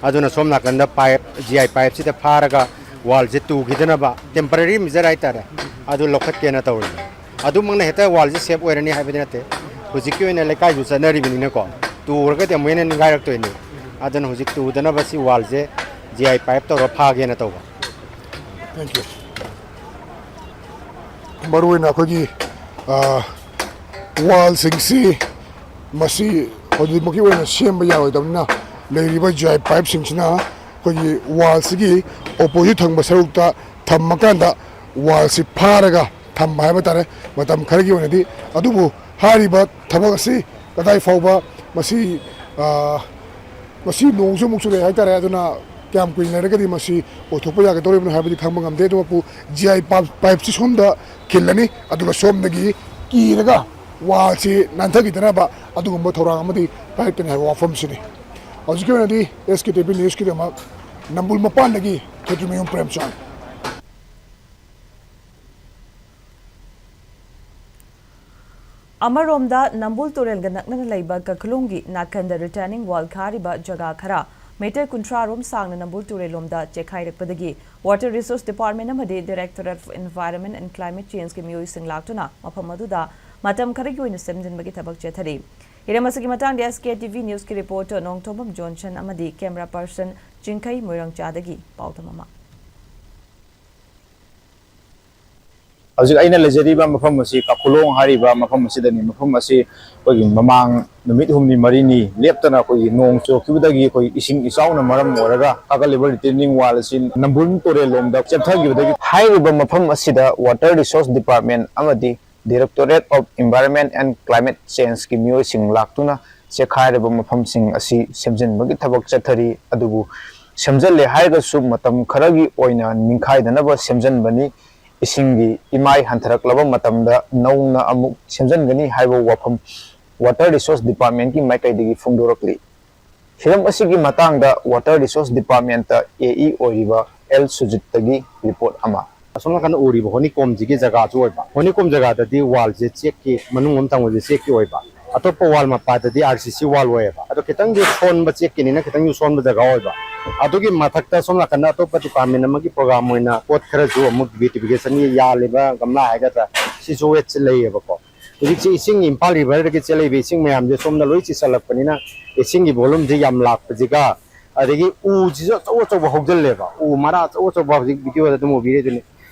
ꯑꯗꯨꯅ ꯁꯣꯝ ꯅꯥꯀꯟꯗ ꯄꯥꯏꯞ, ꯖꯤ ꯑꯥꯏ ꯄꯥꯏꯞꯁꯤꯗ ꯐꯥꯔꯒ ꯋꯥꯜꯁꯦ ꯇꯨꯈꯤꯗꯅꯕ, ꯇꯦꯝꯄꯔꯔꯤ ꯃꯤꯖꯔ ꯍꯥꯏꯇꯥꯔꯦ, ꯑꯗꯨ ꯂꯧꯈꯠꯀꯦꯅ ꯇꯧꯔꯤꯅꯤ꯫ ꯑꯗꯨꯃꯛꯅ ꯍꯦꯛꯇ ꯋꯥꯜꯁꯦ ꯁꯦꯞ ꯑꯣꯏꯔꯅꯤ ꯍꯥꯏꯕꯗꯤ ꯅꯠꯇꯦ꯫ ꯍꯧꯖꯤꯛꯀꯤ ꯑꯣꯏꯅ ꯂꯩꯀꯥꯏꯁꯨ ꯆꯠꯅꯔꯤꯕꯅꯤꯅꯀꯣ, ꯇꯨꯔꯒꯗꯤ ꯑꯃꯨꯛ ꯍꯦꯟꯅ ꯅꯤꯡꯈꯥꯏꯔꯛꯇꯣꯏꯅꯤ꯫ ꯑꯗꯨꯅ ꯍꯧꯖꯤꯛ ꯇꯨꯗꯅꯕ ꯁꯤ ꯋꯥꯜꯁꯦ ꯖꯤ ꯑꯥꯏ ꯄꯥꯏꯞ ꯇꯧꯔ ꯐꯥꯒꯦꯅ ꯇꯧꯕ꯫ Thank you. ꯃꯔꯨꯑꯣꯏꯅ ꯑꯩꯈꯣꯏꯒꯤ, ꯑ, ꯋꯥꯜꯁꯤꯡꯁꯤ ꯃꯁꯤ ꯍꯧꯖꯤꯛꯃꯛꯀꯤ ꯑꯣꯏꯅ ꯁꯦꯝꯕ ꯌꯥꯔꯣꯏꯗꯕꯅꯤꯅ, ꯂꯩꯔꯤꯕ ꯖꯤ ꯑꯥꯏ ꯄꯥꯏꯞꯁꯤꯡꯁꯤꯅ ꯑꯩꯈꯣꯏꯒꯤ ꯋꯥꯜꯁꯤꯒꯤ ꯑꯣꯄꯣꯖꯤꯠ ꯊꯪꯕ ꯁꯔꯨꯛꯇ ꯊꯝꯃꯀꯥꯟꯗ ꯋꯥꯜꯁꯤ ꯐꯥꯔꯒ ꯊꯝꯕ ꯍꯥꯏꯕ ꯇꯥꯔꯦ, ꯃꯇꯝ ꯈꯔꯒꯤ ꯑꯣꯏꯅꯗꯤ꯫ ꯑꯗꯨꯕꯨ ꯍꯥꯏꯔꯤꯕ ꯊꯕꯛ ꯑꯁꯤ ꯀꯗꯥꯏ ꯐꯥꯎꯕ ꯃꯁꯤ, ꯑ, ꯃꯁꯤ ꯅꯣꯡꯁꯨ ꯑꯃꯨꯛ ꯆꯨꯔꯛꯑꯦ ꯍꯥꯏꯇꯥꯔꯦ, ꯑꯗꯨꯅ ꯀꯌꯥꯝ ꯀꯨꯏꯅ ꯂꯩꯔꯒꯗꯤ ꯃꯁꯤ ꯑꯣꯏꯊꯣꯛꯄ ꯌꯥꯒꯗꯧꯔꯤꯕꯅꯣ ꯍꯥꯏꯕꯗꯤ ꯈꯪꯕ ꯉꯝꯗꯦ꯫ ꯑꯗꯨꯕꯨ ꯖꯤ ꯑꯥꯏ ꯄꯥꯏꯞ, ꯄꯥꯏꯞꯁꯤ ꯁꯣꯝꯗ ꯈꯤꯜꯂꯅꯤ, ꯑꯗꯨꯒ ꯁꯣꯝꯗꯒꯤ ꯀꯤꯔꯒ ꯋꯥꯜꯁꯤ ꯅꯥꯟꯊꯈꯤꯗꯅꯕ ꯑꯗꯨꯒꯨꯝꯕ ꯊꯧꯔꯥꯡ ꯑꯃꯗꯤ ꯄꯥꯏꯔꯛꯀꯅꯤ ꯍꯥꯏꯕ ꯋꯥꯐꯝꯁꯤꯅꯤ꯫ ꯍꯧꯖꯤꯛꯀꯤ ꯑꯣꯏꯅꯗꯤ ꯑꯦꯁ ꯀꯦ ꯇꯤ ꯚꯤ ꯅ꯭ꯌꯨꯁꯀꯤꯗꯃꯛ ꯅꯝꯕꯨꯜ ꯃꯄꯥꯟꯗꯒꯤ ꯈꯦꯇ꯭ꯔꯤꯃꯌꯨꯝ ꯄ꯭ꯔꯦꯝꯆꯥꯟ꯫ ꯑꯃꯔꯣꯝꯗ ꯅꯝꯕꯨꯜ ꯇꯨꯔꯦꯜꯒ ꯅꯛꯅꯅ ꯂꯩꯕ ꯀꯈꯨꯂꯣꯡꯒꯤ ꯅꯥꯀꯟꯗ ꯔꯤꯇꯔꯅꯤꯡ ꯋꯥꯜ ꯈꯥꯔꯤꯕ ꯖꯒꯥ ꯈꯔ ꯃꯤꯇꯔ ꯀꯨꯟꯊ꯭ꯔꯥ ꯔꯣꯝ ꯁꯥꯡꯅ ꯅꯝꯕꯨꯜ ꯇꯨꯔꯦꯜꯂꯣꯝꯗ ꯆꯦꯛꯈꯥꯏꯔꯛꯄꯗꯒꯤ Water Resource Department ꯑꯃꯗꯤ Directorate of Environment and Climate Changeꯀꯤ ꯃꯤꯑꯣꯏꯁꯤꯡ ꯂꯥꯛꯇꯨꯅ ꯃꯐꯝ ꯑꯗꯨꯗ ꯃꯇꯝ ꯈꯔꯒꯤ ꯑꯣꯏꯅ ꯁꯦꯝꯖꯤꯟꯕꯒꯤ ꯊꯕꯛ ꯆꯠꯊꯔꯤ꯫ ꯍꯤꯔꯝ ꯑꯁꯤꯒꯤ ꯃꯇꯥꯡꯗ ꯑꯦꯁ ꯀꯦ ꯇꯤ ꯚꯤ ꯅ꯭ꯌꯨꯁꯀꯤ ꯔꯤꯄꯣꯔꯇꯔ ꯅꯣꯡꯊꯣꯝꯕꯝ ꯖꯣꯟꯁꯟ ꯑꯃꯗꯤ ꯀꯦꯃꯦꯔꯥ ꯄꯔꯁꯟ ꯆꯤꯡꯈꯩ ꯃꯣꯏꯔꯪꯆꯥꯗꯒꯤ ꯄꯥꯎꯗꯝ ꯑꯃ꯫ ꯍꯧꯖꯤꯛ ꯑꯩꯅ ꯂꯩꯖꯔꯤꯕ ꯃꯐꯝ ꯑꯁꯤ ꯀꯥꯈꯨꯂꯣꯡ ꯍꯥꯏꯔꯤꯕ ꯃꯐꯝ ꯑꯁꯤꯗꯅꯤ꯫ ꯃꯐꯝ ꯑꯁꯤ ꯑꯩꯈꯣꯏꯒꯤ ꯃꯃꯥꯡ ꯅꯨꯃꯤꯠ ꯍꯨꯝꯅꯤ ꯃꯔꯤꯅꯤ ꯂꯦꯞꯇꯅ ꯑꯩꯈꯣꯏꯒꯤ ꯅꯣꯡ ꯆꯨꯔꯛꯈꯤꯕꯗꯒꯤ ꯑꯩꯈꯣꯏ ꯏꯁꯤꯡ ꯏꯆꯥꯎꯅ ꯃꯔꯝ ꯑꯣꯏꯔꯒ ꯀꯥꯒꯠꯂꯤꯕ ꯔꯤꯇꯦꯅꯤꯡ ꯋꯥꯜ ꯑꯁꯤ ꯅꯝꯕꯨꯜ ꯇꯨꯔꯦꯜꯂꯣꯝꯗ ꯆꯦꯞꯊꯈꯤꯕꯗꯒꯤ ꯍꯥꯏꯔꯤꯕ ꯃꯐꯝ ꯑꯁꯤꯗ Water Resource Department ꯑꯃꯗꯤ Directorate of Environment and Climate Changeꯀꯤ ꯃꯤꯑꯣꯏꯁꯤꯡ ꯂꯥꯛꯇꯨꯅ ꯆꯦꯛꯈꯥꯏꯔꯕ ꯃꯐꯝꯁꯤꯡ ꯑꯁꯤ ꯁꯦꯝꯖꯤꯟꯕꯒꯤ ꯊꯕꯛ ꯆꯠꯊꯔꯤ꯫ ꯑꯗꯨꯕꯨ ꯁꯦꯝꯖꯤꯜꯂꯦ ꯍꯥꯏꯔꯒꯁꯨ ꯃꯇꯝ ꯈꯔꯒꯤ ꯑꯣꯏꯅ ꯅꯤꯡꯈꯥꯏꯗꯅꯕ ꯁꯦꯝꯖꯤꯟꯕꯅꯤ꯫ ꯏꯁꯤꯡꯒꯤ ꯏꯃꯥꯏ ꯍꯟꯊꯔꯛꯂꯕ ꯃꯇꯝꯗ ꯅꯧꯅ ꯑꯃꯨꯛ ꯁꯦꯝꯖꯤꯟꯒꯅꯤ ꯍꯥꯏꯕ ꯋꯥꯐꯝ Water Resource Departmentꯀꯤ ꯃꯥꯏꯀꯩꯗꯒꯤ ꯐꯣꯡꯗꯣꯔꯛꯂꯤ꯫ ꯍꯤꯔꯝ ꯑꯁꯤꯒꯤ ꯃꯇꯥꯡꯗ Water Resource Departmentꯇ ꯑꯦ ꯏ ꯑꯣꯏꯔꯤꯕ ꯑꯦꯜ ꯁꯨꯖꯤꯠꯇꯒꯤ ꯔꯤꯄꯣꯔꯠ ꯑꯃ꯫ ꯑꯁꯣꯝ ꯅꯥꯀꯟꯗ ꯎꯔꯤꯕ ꯍꯣꯅꯤꯀꯣꯝꯁꯤꯒꯤ ꯖꯒꯥꯁꯨ ꯑꯣꯏꯕ, ꯍꯣꯅꯤꯀꯣꯝ ꯖꯒꯥꯗꯗꯤ ꯋꯥꯜꯁꯦ ꯆꯦꯛꯀꯤ ꯃꯅꯨꯡ ꯑꯃ ꯊꯪꯕꯁꯦ ꯆꯦꯛꯀꯤ ꯑꯣꯏꯕ, ꯑꯇꯣꯞꯄ ꯋꯥꯜ ꯃꯄꯥꯗꯗꯤ ꯑꯥꯔ ꯁꯤ ꯁꯤ ꯋꯥꯜ ꯑꯣꯏꯌꯦꯕ꯫ ꯑꯗꯣ ꯈꯤꯇꯪꯗꯤ ꯁꯣꯟꯕ, ꯆꯦꯛꯀꯤꯅꯤꯅ ꯈꯤꯇꯪꯁꯨ ꯁꯣꯟꯕ ꯖꯒꯥ ꯑꯣꯏꯕ꯫ ꯑꯗꯨꯒꯤ ꯃꯊꯛꯇ ꯁꯣꯝ ꯅꯥꯀꯟꯗ ꯑꯇꯣꯞꯄ ꯗꯤꯄꯥꯔꯠꯃꯦꯟ ꯑꯃꯒꯤ ꯄ꯭ꯔꯣꯒ꯭ꯔꯥꯝ ꯑꯣꯏꯅ ꯄꯣꯠ ꯈꯔꯁꯨ ꯑꯃꯨꯛ ꯕ꯭ꯌꯨꯇꯤꯐꯤꯀꯦꯁꯟꯒꯤ ꯌꯥꯜꯂꯤꯕ ꯒꯝꯂꯥ ꯍꯥꯏꯒꯗ꯭ꯔꯥ, ꯁꯤꯁꯨ ꯋꯦꯠꯁꯦ ꯂꯩꯌꯦꯕꯀꯣ꯫ ꯍꯧꯖꯤꯛꯁꯦ ꯏꯁꯤꯡ ꯏꯝꯐꯥꯜ ꯔꯤꯚꯔꯗꯒꯤ ꯆꯦꯜꯂꯛꯏꯕ ꯏꯁꯤꯡ ꯃꯌꯥꯝꯁꯦ ꯁꯣꯝꯗ ꯂꯣꯏ ꯆꯤꯁꯜꯂꯛꯄꯅꯤꯅ ꯏꯁꯤꯡꯒꯤ ꯚꯣꯂꯨꯝꯁꯦ ꯌꯥꯝ ꯂꯥꯛꯄꯁꯤꯒ, ꯑꯗꯒꯤ ꯎꯁꯤꯁꯨ ꯑꯆꯧ ꯑꯆꯧꯕ ꯍꯧꯖꯤꯜꯂꯦꯕ, ꯎ ꯃꯔꯥ ꯑꯆꯧ ꯑꯆꯧꯕ ꯍꯧꯖꯤꯛ ꯚꯤꯗꯤꯑꯣꯗ ꯑꯗꯨꯝ ꯎꯕꯤꯔꯤꯗꯨꯅꯤ꯫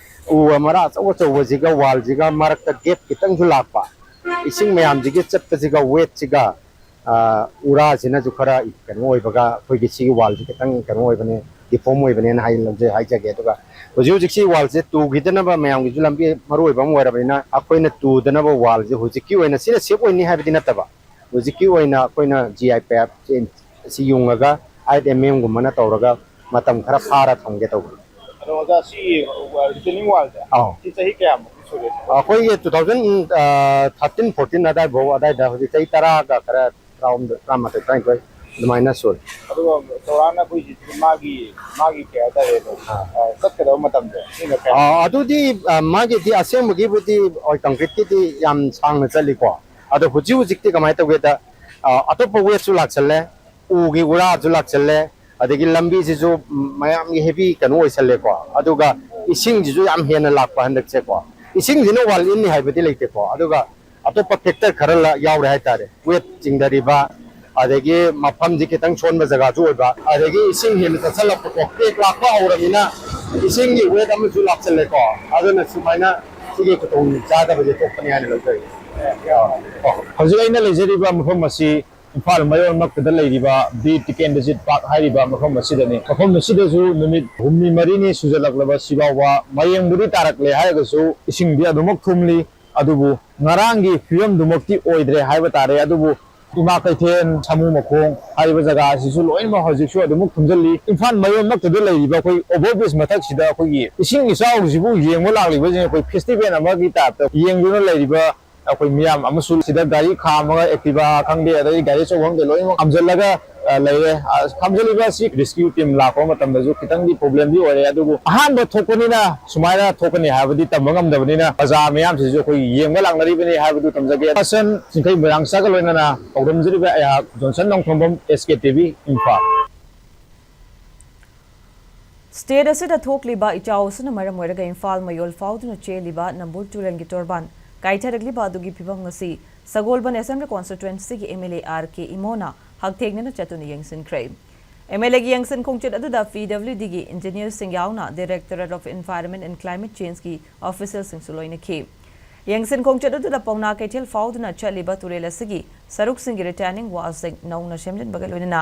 ꯎ ꯃꯔꯥ ꯑꯆꯧ ꯑꯆꯧꯕꯁꯤꯒ ꯋꯥꯜꯁꯤꯒ ꯃꯔꯛꯇ ꯒꯦꯞ ꯈꯤꯇꯪꯁꯨ ꯂꯥꯛꯄ, ꯏꯁꯤꯡ ꯃꯌꯥꯝꯁꯤꯒꯤ ꯆꯠꯄꯁꯤꯒ ꯋꯦꯠꯁꯤꯒ, ꯑ, ꯎꯔꯥꯁꯤꯅꯁꯨ ꯈꯔ ꯀꯩꯅꯣ ꯑꯣꯏꯕꯒ ꯑꯩꯈꯣꯏꯒꯤ ꯁꯤꯒꯤ ꯋꯥꯜꯁꯤ ꯈꯤꯇꯪ ꯀꯩꯅꯣ ꯑꯣꯏꯕꯅꯦ, ꯗꯤꯐꯣꯝ ꯑꯣꯏꯕꯅꯦꯅ ꯍꯥꯏ-, ꯂꯧꯖꯩ, ꯍꯥꯏꯖꯒꯦ꯫ ꯑꯗꯨꯒ ꯍꯧꯖꯤꯛ ꯍꯧꯖꯤꯛ ꯁꯤ ꯋꯥꯜꯁꯦ ꯇꯨꯈꯤꯗꯅꯕ ꯃꯌꯥꯝꯒꯤꯁꯨ ꯂꯝꯕꯤ ꯃꯔꯨ ꯑꯣꯏꯕ ꯑꯃ ꯑꯣꯏꯔꯕꯅꯤꯅ ꯑꯩꯈꯣꯏꯅ ꯇꯨꯗꯅꯕ ꯋꯥꯜꯁꯦ ꯍꯧꯖꯤꯛꯀꯤ ꯑꯣꯏꯅ ꯁꯤꯅ ꯁꯦꯞ ꯑꯣꯏꯅꯤ ꯍꯥꯏꯕꯗꯤ ꯅꯠꯇꯕ, ꯍꯧꯖꯤꯛꯀꯤ ꯑꯣꯏꯅ ꯑꯩꯈꯣꯏꯅ ꯖꯤ ꯑꯥꯏ ꯄꯦꯞꯁꯦ ꯑꯁꯤ ꯌꯨꯡꯉꯒ ꯑꯥꯏꯠ ꯑꯦꯝ ꯑꯦꯝꯒꯨꯝꯕꯅ ꯇꯧꯔꯒ ꯃꯇꯝ ꯈꯔ ꯐꯥꯔ ꯊꯝꯒꯦ ꯇꯧꯕꯅꯤ꯫ ꯑꯗꯣ ꯑꯣꯖꯥ, ꯁꯤ ꯔꯤꯇꯦꯅꯤꯡ ꯋꯥꯜꯁꯦ ꯑꯧ꯫ ꯁꯤ ꯆꯍꯤ ꯀꯌꯥꯃꯨꯛꯇꯤ ꯁꯨꯔꯦ? ꯑꯩꯈꯣꯏꯒꯤ ꯇꯨ ꯊꯥꯎꯖꯟ ꯊꯥꯔꯇꯤꯟ ꯐꯣꯔꯇꯤꯟ ꯑꯗꯥꯏꯐꯥꯎ, ꯑꯗꯥꯏꯗ, ꯍꯧꯖꯤꯛ ꯆꯍꯤ ꯇꯔꯥꯒ ꯈꯔ ꯇꯔꯥꯍꯨꯝꯗꯣꯏ, ꯇꯔꯥꯃꯥꯊꯣꯏ, ꯇꯔꯥꯅꯤꯊꯣꯏ ꯑꯗꯨꯃꯥꯏꯅ ꯁꯨꯔꯦ꯫ ꯑꯗꯨꯒ ꯆꯧꯔꯥꯛꯅ ꯑꯩꯈꯣꯏ ꯍꯧꯖꯤꯛ ꯃꯥꯒꯤ, ꯃꯥꯒꯤ ꯀꯩ ꯍꯥꯏꯇꯥꯔꯦ, ꯑꯥ꯫ ꯑ, ꯆꯠꯀꯗꯕ ꯃꯇꯝꯁꯦ ꯁꯤꯅ ꯀꯌꯥ? ꯑꯥ, ꯑꯗꯨꯗꯤ, ꯑ, ꯃꯥꯒꯤꯗꯤ ꯑꯁꯦꯡꯕꯒꯤꯕꯨꯗꯤ ꯍꯣꯏ ꯀꯪꯀ꯭ꯔꯤꯠꯀꯤꯗꯤ ꯌꯥꯝ ꯁꯥꯡꯅ ꯆꯠꯂꯤꯀꯣ꯫ ꯑꯗꯣ ꯍꯧꯖꯤꯛ ꯍꯧꯖꯤꯛꯇꯤ ꯀꯃꯥꯏꯅ ꯇꯧꯒꯦꯗ, ꯑ, ꯑꯇꯣꯞꯄ ꯋꯦꯠꯁꯨ ꯂꯥꯛꯁꯜꯂꯦ, ꯎꯒꯤ ꯎꯔꯥꯁꯨ ꯂꯥꯛꯁꯜꯂꯦ, ꯑꯗꯒꯤ ꯂꯝꯕꯤꯁꯤꯁꯨ ꯃꯌꯥꯝꯒꯤ ꯍꯦꯚꯤ ꯀꯩꯅꯣ ꯑꯣꯏꯁꯜꯂꯦꯀꯣ꯫ ꯑꯗꯨꯒ ꯏꯁꯤꯡꯁꯤꯁꯨ ꯌꯥꯝ ꯍꯦꯟꯅ ꯂꯥꯛꯄ ꯍꯟꯗꯛꯁꯦꯀꯣ꯫ ꯏꯁꯤꯡꯁꯤꯅ ꯋꯥꯜ ꯏꯟꯅꯤ ꯍꯥꯏꯕꯗꯤ ꯂꯩꯇꯦꯀꯣ꯫ ꯑꯗꯨꯒ ꯑꯇꯣꯞꯄ ꯐꯦꯛꯇꯔ ꯈꯔ ꯂ-, ꯌꯥꯎꯔꯦ ꯍꯥꯏꯇꯥꯔꯦ꯫ ꯋꯦꯠ ꯆꯤꯡꯊꯔꯤꯕ, ꯑꯗꯒꯤ ꯃꯐꯝꯁꯤ ꯈꯤꯇꯪ ꯁꯣꯟꯕ ꯖꯒꯥꯁꯨ ꯑꯣꯏꯕ, ꯑꯗꯒꯤ ꯏꯁꯤꯡ ꯍꯦꯟꯅ ꯆꯠꯁꯜꯂꯛꯄꯀꯣ, ꯀ꯭ꯔꯦꯛ ꯂꯥꯛꯄ ꯍꯧꯔꯕꯅꯤꯅ ꯏꯁꯤꯡꯒꯤ ꯋꯦꯠ ꯑꯃꯁꯨ ꯂꯥꯛꯁꯜꯂꯦꯀꯣ꯫ ꯑꯗꯨꯅ ꯁꯨꯃꯥꯏꯅ ꯁꯤꯒꯤ ꯈꯨꯗꯣꯡ ꯆꯥꯗꯕꯁꯦ ꯊꯣꯛꯄꯅꯤ ꯍꯥꯏꯅ ꯂꯧꯖꯩ꯫ ꯍꯧꯖꯤꯛ ꯑꯩꯅ ꯂꯩꯖꯔꯤꯕ ꯃꯐꯝ ꯑꯁꯤ ꯏꯝꯐꯥꯜ ꯃꯌꯣꯟꯃꯛꯇꯗ ꯂꯩꯔꯤꯕ ꯕꯤꯔ ꯇꯤꯀꯦꯟꯗ꯭ꯔꯖꯤꯠ ꯄꯥꯔꯛ ꯍꯥꯏꯔꯤꯕ ꯃꯐꯝ ꯑꯁꯤꯗꯅꯤ꯫ ꯃꯐꯝ ꯑꯁꯤꯗꯁꯨ ꯅꯨꯃꯤꯠ ꯍꯨꯝꯅꯤ ꯃꯔꯤꯅꯤ ꯁꯨꯖꯜꯂꯛꯂꯕ ꯁꯤꯐꯥꯎꯕ ꯃꯌꯦꯡꯕꯨꯗꯤ ꯇꯥꯔꯛꯂꯦ ꯍꯥꯏꯔꯒꯁꯨ ꯏꯁꯤꯡꯗꯤ ꯑꯗꯨꯃꯛ ꯊꯨꯝꯂꯤ꯫ ꯑꯗꯨꯕꯨ ꯉꯔꯥꯡꯒꯤ ꯐꯤꯕꯝꯗꯨꯃꯛꯇꯤ ꯑꯣꯏꯗ꯭ꯔꯦ ꯍꯥꯏꯕ ꯇꯥꯔꯦ꯫ ꯑꯗꯨꯕꯨ ꯏꯃꯥ ꯀꯩꯊꯦꯜ, ꯁꯥꯃꯨ ꯃꯈꯣꯡ ꯍꯥꯏꯔꯤꯕ ꯖꯒꯥ ꯑꯁꯤꯁꯨ ꯂꯣꯏꯅꯃꯛ ꯍꯧꯖꯤꯛꯁꯨ ꯑꯗꯨꯃꯛ ꯊꯨꯝꯖꯤꯜꯂꯤ꯫ ꯏꯝꯐꯥꯜ ꯃꯌꯣꯟꯃꯛꯇꯗ ꯂꯩꯔꯤꯕ ꯑꯩꯈꯣꯏ over bridge ꯃꯊꯛꯁꯤꯗ ꯑꯩꯈꯣꯏꯒꯤ ꯏꯁꯤꯡ ꯏꯆꯥꯎꯁꯤꯕꯨ ꯌꯦꯡꯕ ꯂꯥꯛꯂꯤꯕꯁꯤꯡ ꯑꯩꯈꯣꯏ festival ꯑꯃꯒꯤ type ꯇ ꯌꯦꯡꯗꯨꯅ ꯂꯩꯔꯤꯕ ꯑꯩꯈꯣꯏ ꯃꯤꯌꯥꯝ ꯑꯃꯁꯨ ꯁꯤꯗ ꯒꯥꯔꯤ ꯈꯥꯝꯃꯒ, Activa ꯈꯪꯗꯦ, ꯑꯗꯩ ꯒꯥꯔꯤ ꯑꯆꯧꯕ ꯈꯪꯗꯦ, ꯂꯣꯏꯅꯃꯛ ꯈꯥꯝꯖꯤꯜꯂꯒ, ꯑ, ꯂꯩꯔꯦ꯫ ꯑ, ꯈꯥꯝꯖꯤꯜꯂꯤꯕ ꯑꯁꯤ rescue team ꯂꯥꯛꯄ ꯃꯇꯝꯗꯁꯨ ꯈꯤꯇꯪꯗꯤ problem ꯗꯤ ꯑꯣꯏꯔꯦ, ꯑꯗꯨꯕꯨ ꯑꯍꯥꯟꯕ ꯊꯣꯛꯄꯅꯤꯅ ꯁꯨꯃꯥꯏꯅ ꯊꯣꯛꯀꯅꯤ ꯍꯥꯏꯕꯗꯤ ꯇꯝꯕ ꯉꯝꯗꯕꯅꯤꯅ ꯕꯖꯥꯔ ꯃꯌꯥꯝꯁꯤꯁꯨ ꯑꯩꯈꯣꯏ ꯌꯦꯡꯕ ꯂꯥꯛꯅꯔꯤꯕꯅꯤ ꯍꯥꯏꯕꯗꯨ ꯊꯝꯖꯒꯦ꯫ ꯄꯥꯁꯟ ꯆꯤꯡꯈꯩ ꯃꯣꯏꯔꯥꯡꯆꯥꯒ ꯂꯣꯏꯅꯅ ꯄꯥꯎꯗꯝꯖꯔꯤꯕ ꯑꯩꯍꯥꯛ Johnson Nongthombam, S K T V, Imphal. State ꯑꯁꯤꯗ ꯊꯣꯛꯂꯤꯕ ꯏꯆꯥꯎ ꯑꯁꯤꯅ ꯃꯔꯝ ꯑꯣꯏꯔꯒ ꯏꯝꯐꯥꯜ ꯃꯌꯣꯜ ꯐꯥꯎꯗꯨꯅ ꯆꯦꯜꯂꯤꯕ ꯅꯝꯕꯨꯜ ꯇꯨꯔꯦꯜꯒꯤ ꯇꯣꯔꯕꯥꯟ ꯀꯥꯏꯊꯔꯛꯂꯤꯕ ꯑꯗꯨꯒꯤ ꯐꯤꯚꯝ ꯑꯁꯤ ꯁꯒꯣꯜꯕꯟ Assembly Constituency ꯒꯤ M L A R K ꯏꯃꯣꯅ ꯍꯛꯊꯦꯡꯅꯅ ꯆꯠꯇꯨꯅ ꯌꯦꯡꯁꯤꯟꯈ꯭ꯔꯦ꯫ M L A ꯒꯤ ꯌꯦꯡꯁꯤꯟ ꯈꯣꯡꯆꯠ ꯑꯗꯨꯗ P W D ꯒꯤ engineer ꯁꯤꯡ ꯌꯥꯎꯅ Directorate of Environment and Climate Change ꯒꯤ official ꯁꯤꯡꯁꯨ ꯂꯣꯏꯅꯈꯤ꯫ ꯌꯦꯡꯁꯤꯟ ꯈꯣꯡꯆꯠ ꯑꯗꯨꯗ ꯄꯥꯎꯅꯥ ꯀꯩꯊꯦꯜ ꯐꯥꯎꯗꯨꯅ ꯆꯠꯂꯤꯕ ꯇꯨꯔꯦꯜ ꯑꯁꯤꯒꯤ ꯁꯔꯨꯛꯁꯤꯡꯒꯤ retaining wall ꯁꯤꯡ ꯅꯧꯅ ꯁꯦꯝꯖꯤꯟꯕꯒ ꯂꯣꯏꯅꯅ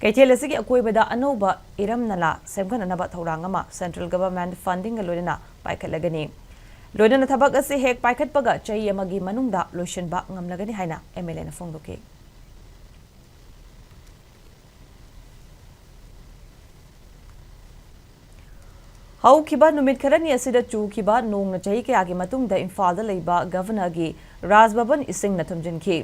ꯀꯩꯊꯦꯜ ꯑꯁꯤꯒꯤ ꯑꯀꯣꯏꯕꯗ ꯑꯅꯧꯕ ꯏꯔꯝ ꯅꯂꯥ ꯁꯦꯝꯒꯠꯅꯅꯕ ꯊꯧꯔꯥꯡ ꯑꯃ central government funding ꯒ ꯂꯣꯏꯅꯅ ꯄꯥꯏꯈꯠꯂꯒꯅꯤ꯫ ꯂꯣꯏꯅꯅ ꯊꯕꯛ ꯑꯁꯤ ꯍꯦꯛ ꯄꯥꯏꯈꯠꯄꯒ ꯆꯍꯤ ꯑꯃꯒꯤ ꯃꯅꯨꯡꯗ ꯂꯣꯏꯁꯤꯟꯕ ꯉꯝꯂꯒꯅꯤ ꯍꯥꯏꯅ M L A ꯅ ꯐꯣꯡꯗꯣꯛꯈꯤ꯫ ꯍꯧꯈꯤꯕ ꯅꯨꯃꯤꯠ ꯈꯔꯅꯤ ꯑꯁꯤꯗ ꯆꯨꯈꯤꯕ ꯅꯣꯡꯅ ꯆꯍꯤ ꯀꯌꯥꯒꯤ ꯃꯇꯨꯡꯗ ꯏꯝꯐꯥꯜꯗ ꯂꯩꯕ Governor ꯒꯤ ꯔꯥꯖ ꯚꯕꯟ ꯏꯁꯤꯡꯅ ꯊꯨꯝꯖꯤꯟꯈꯤ꯫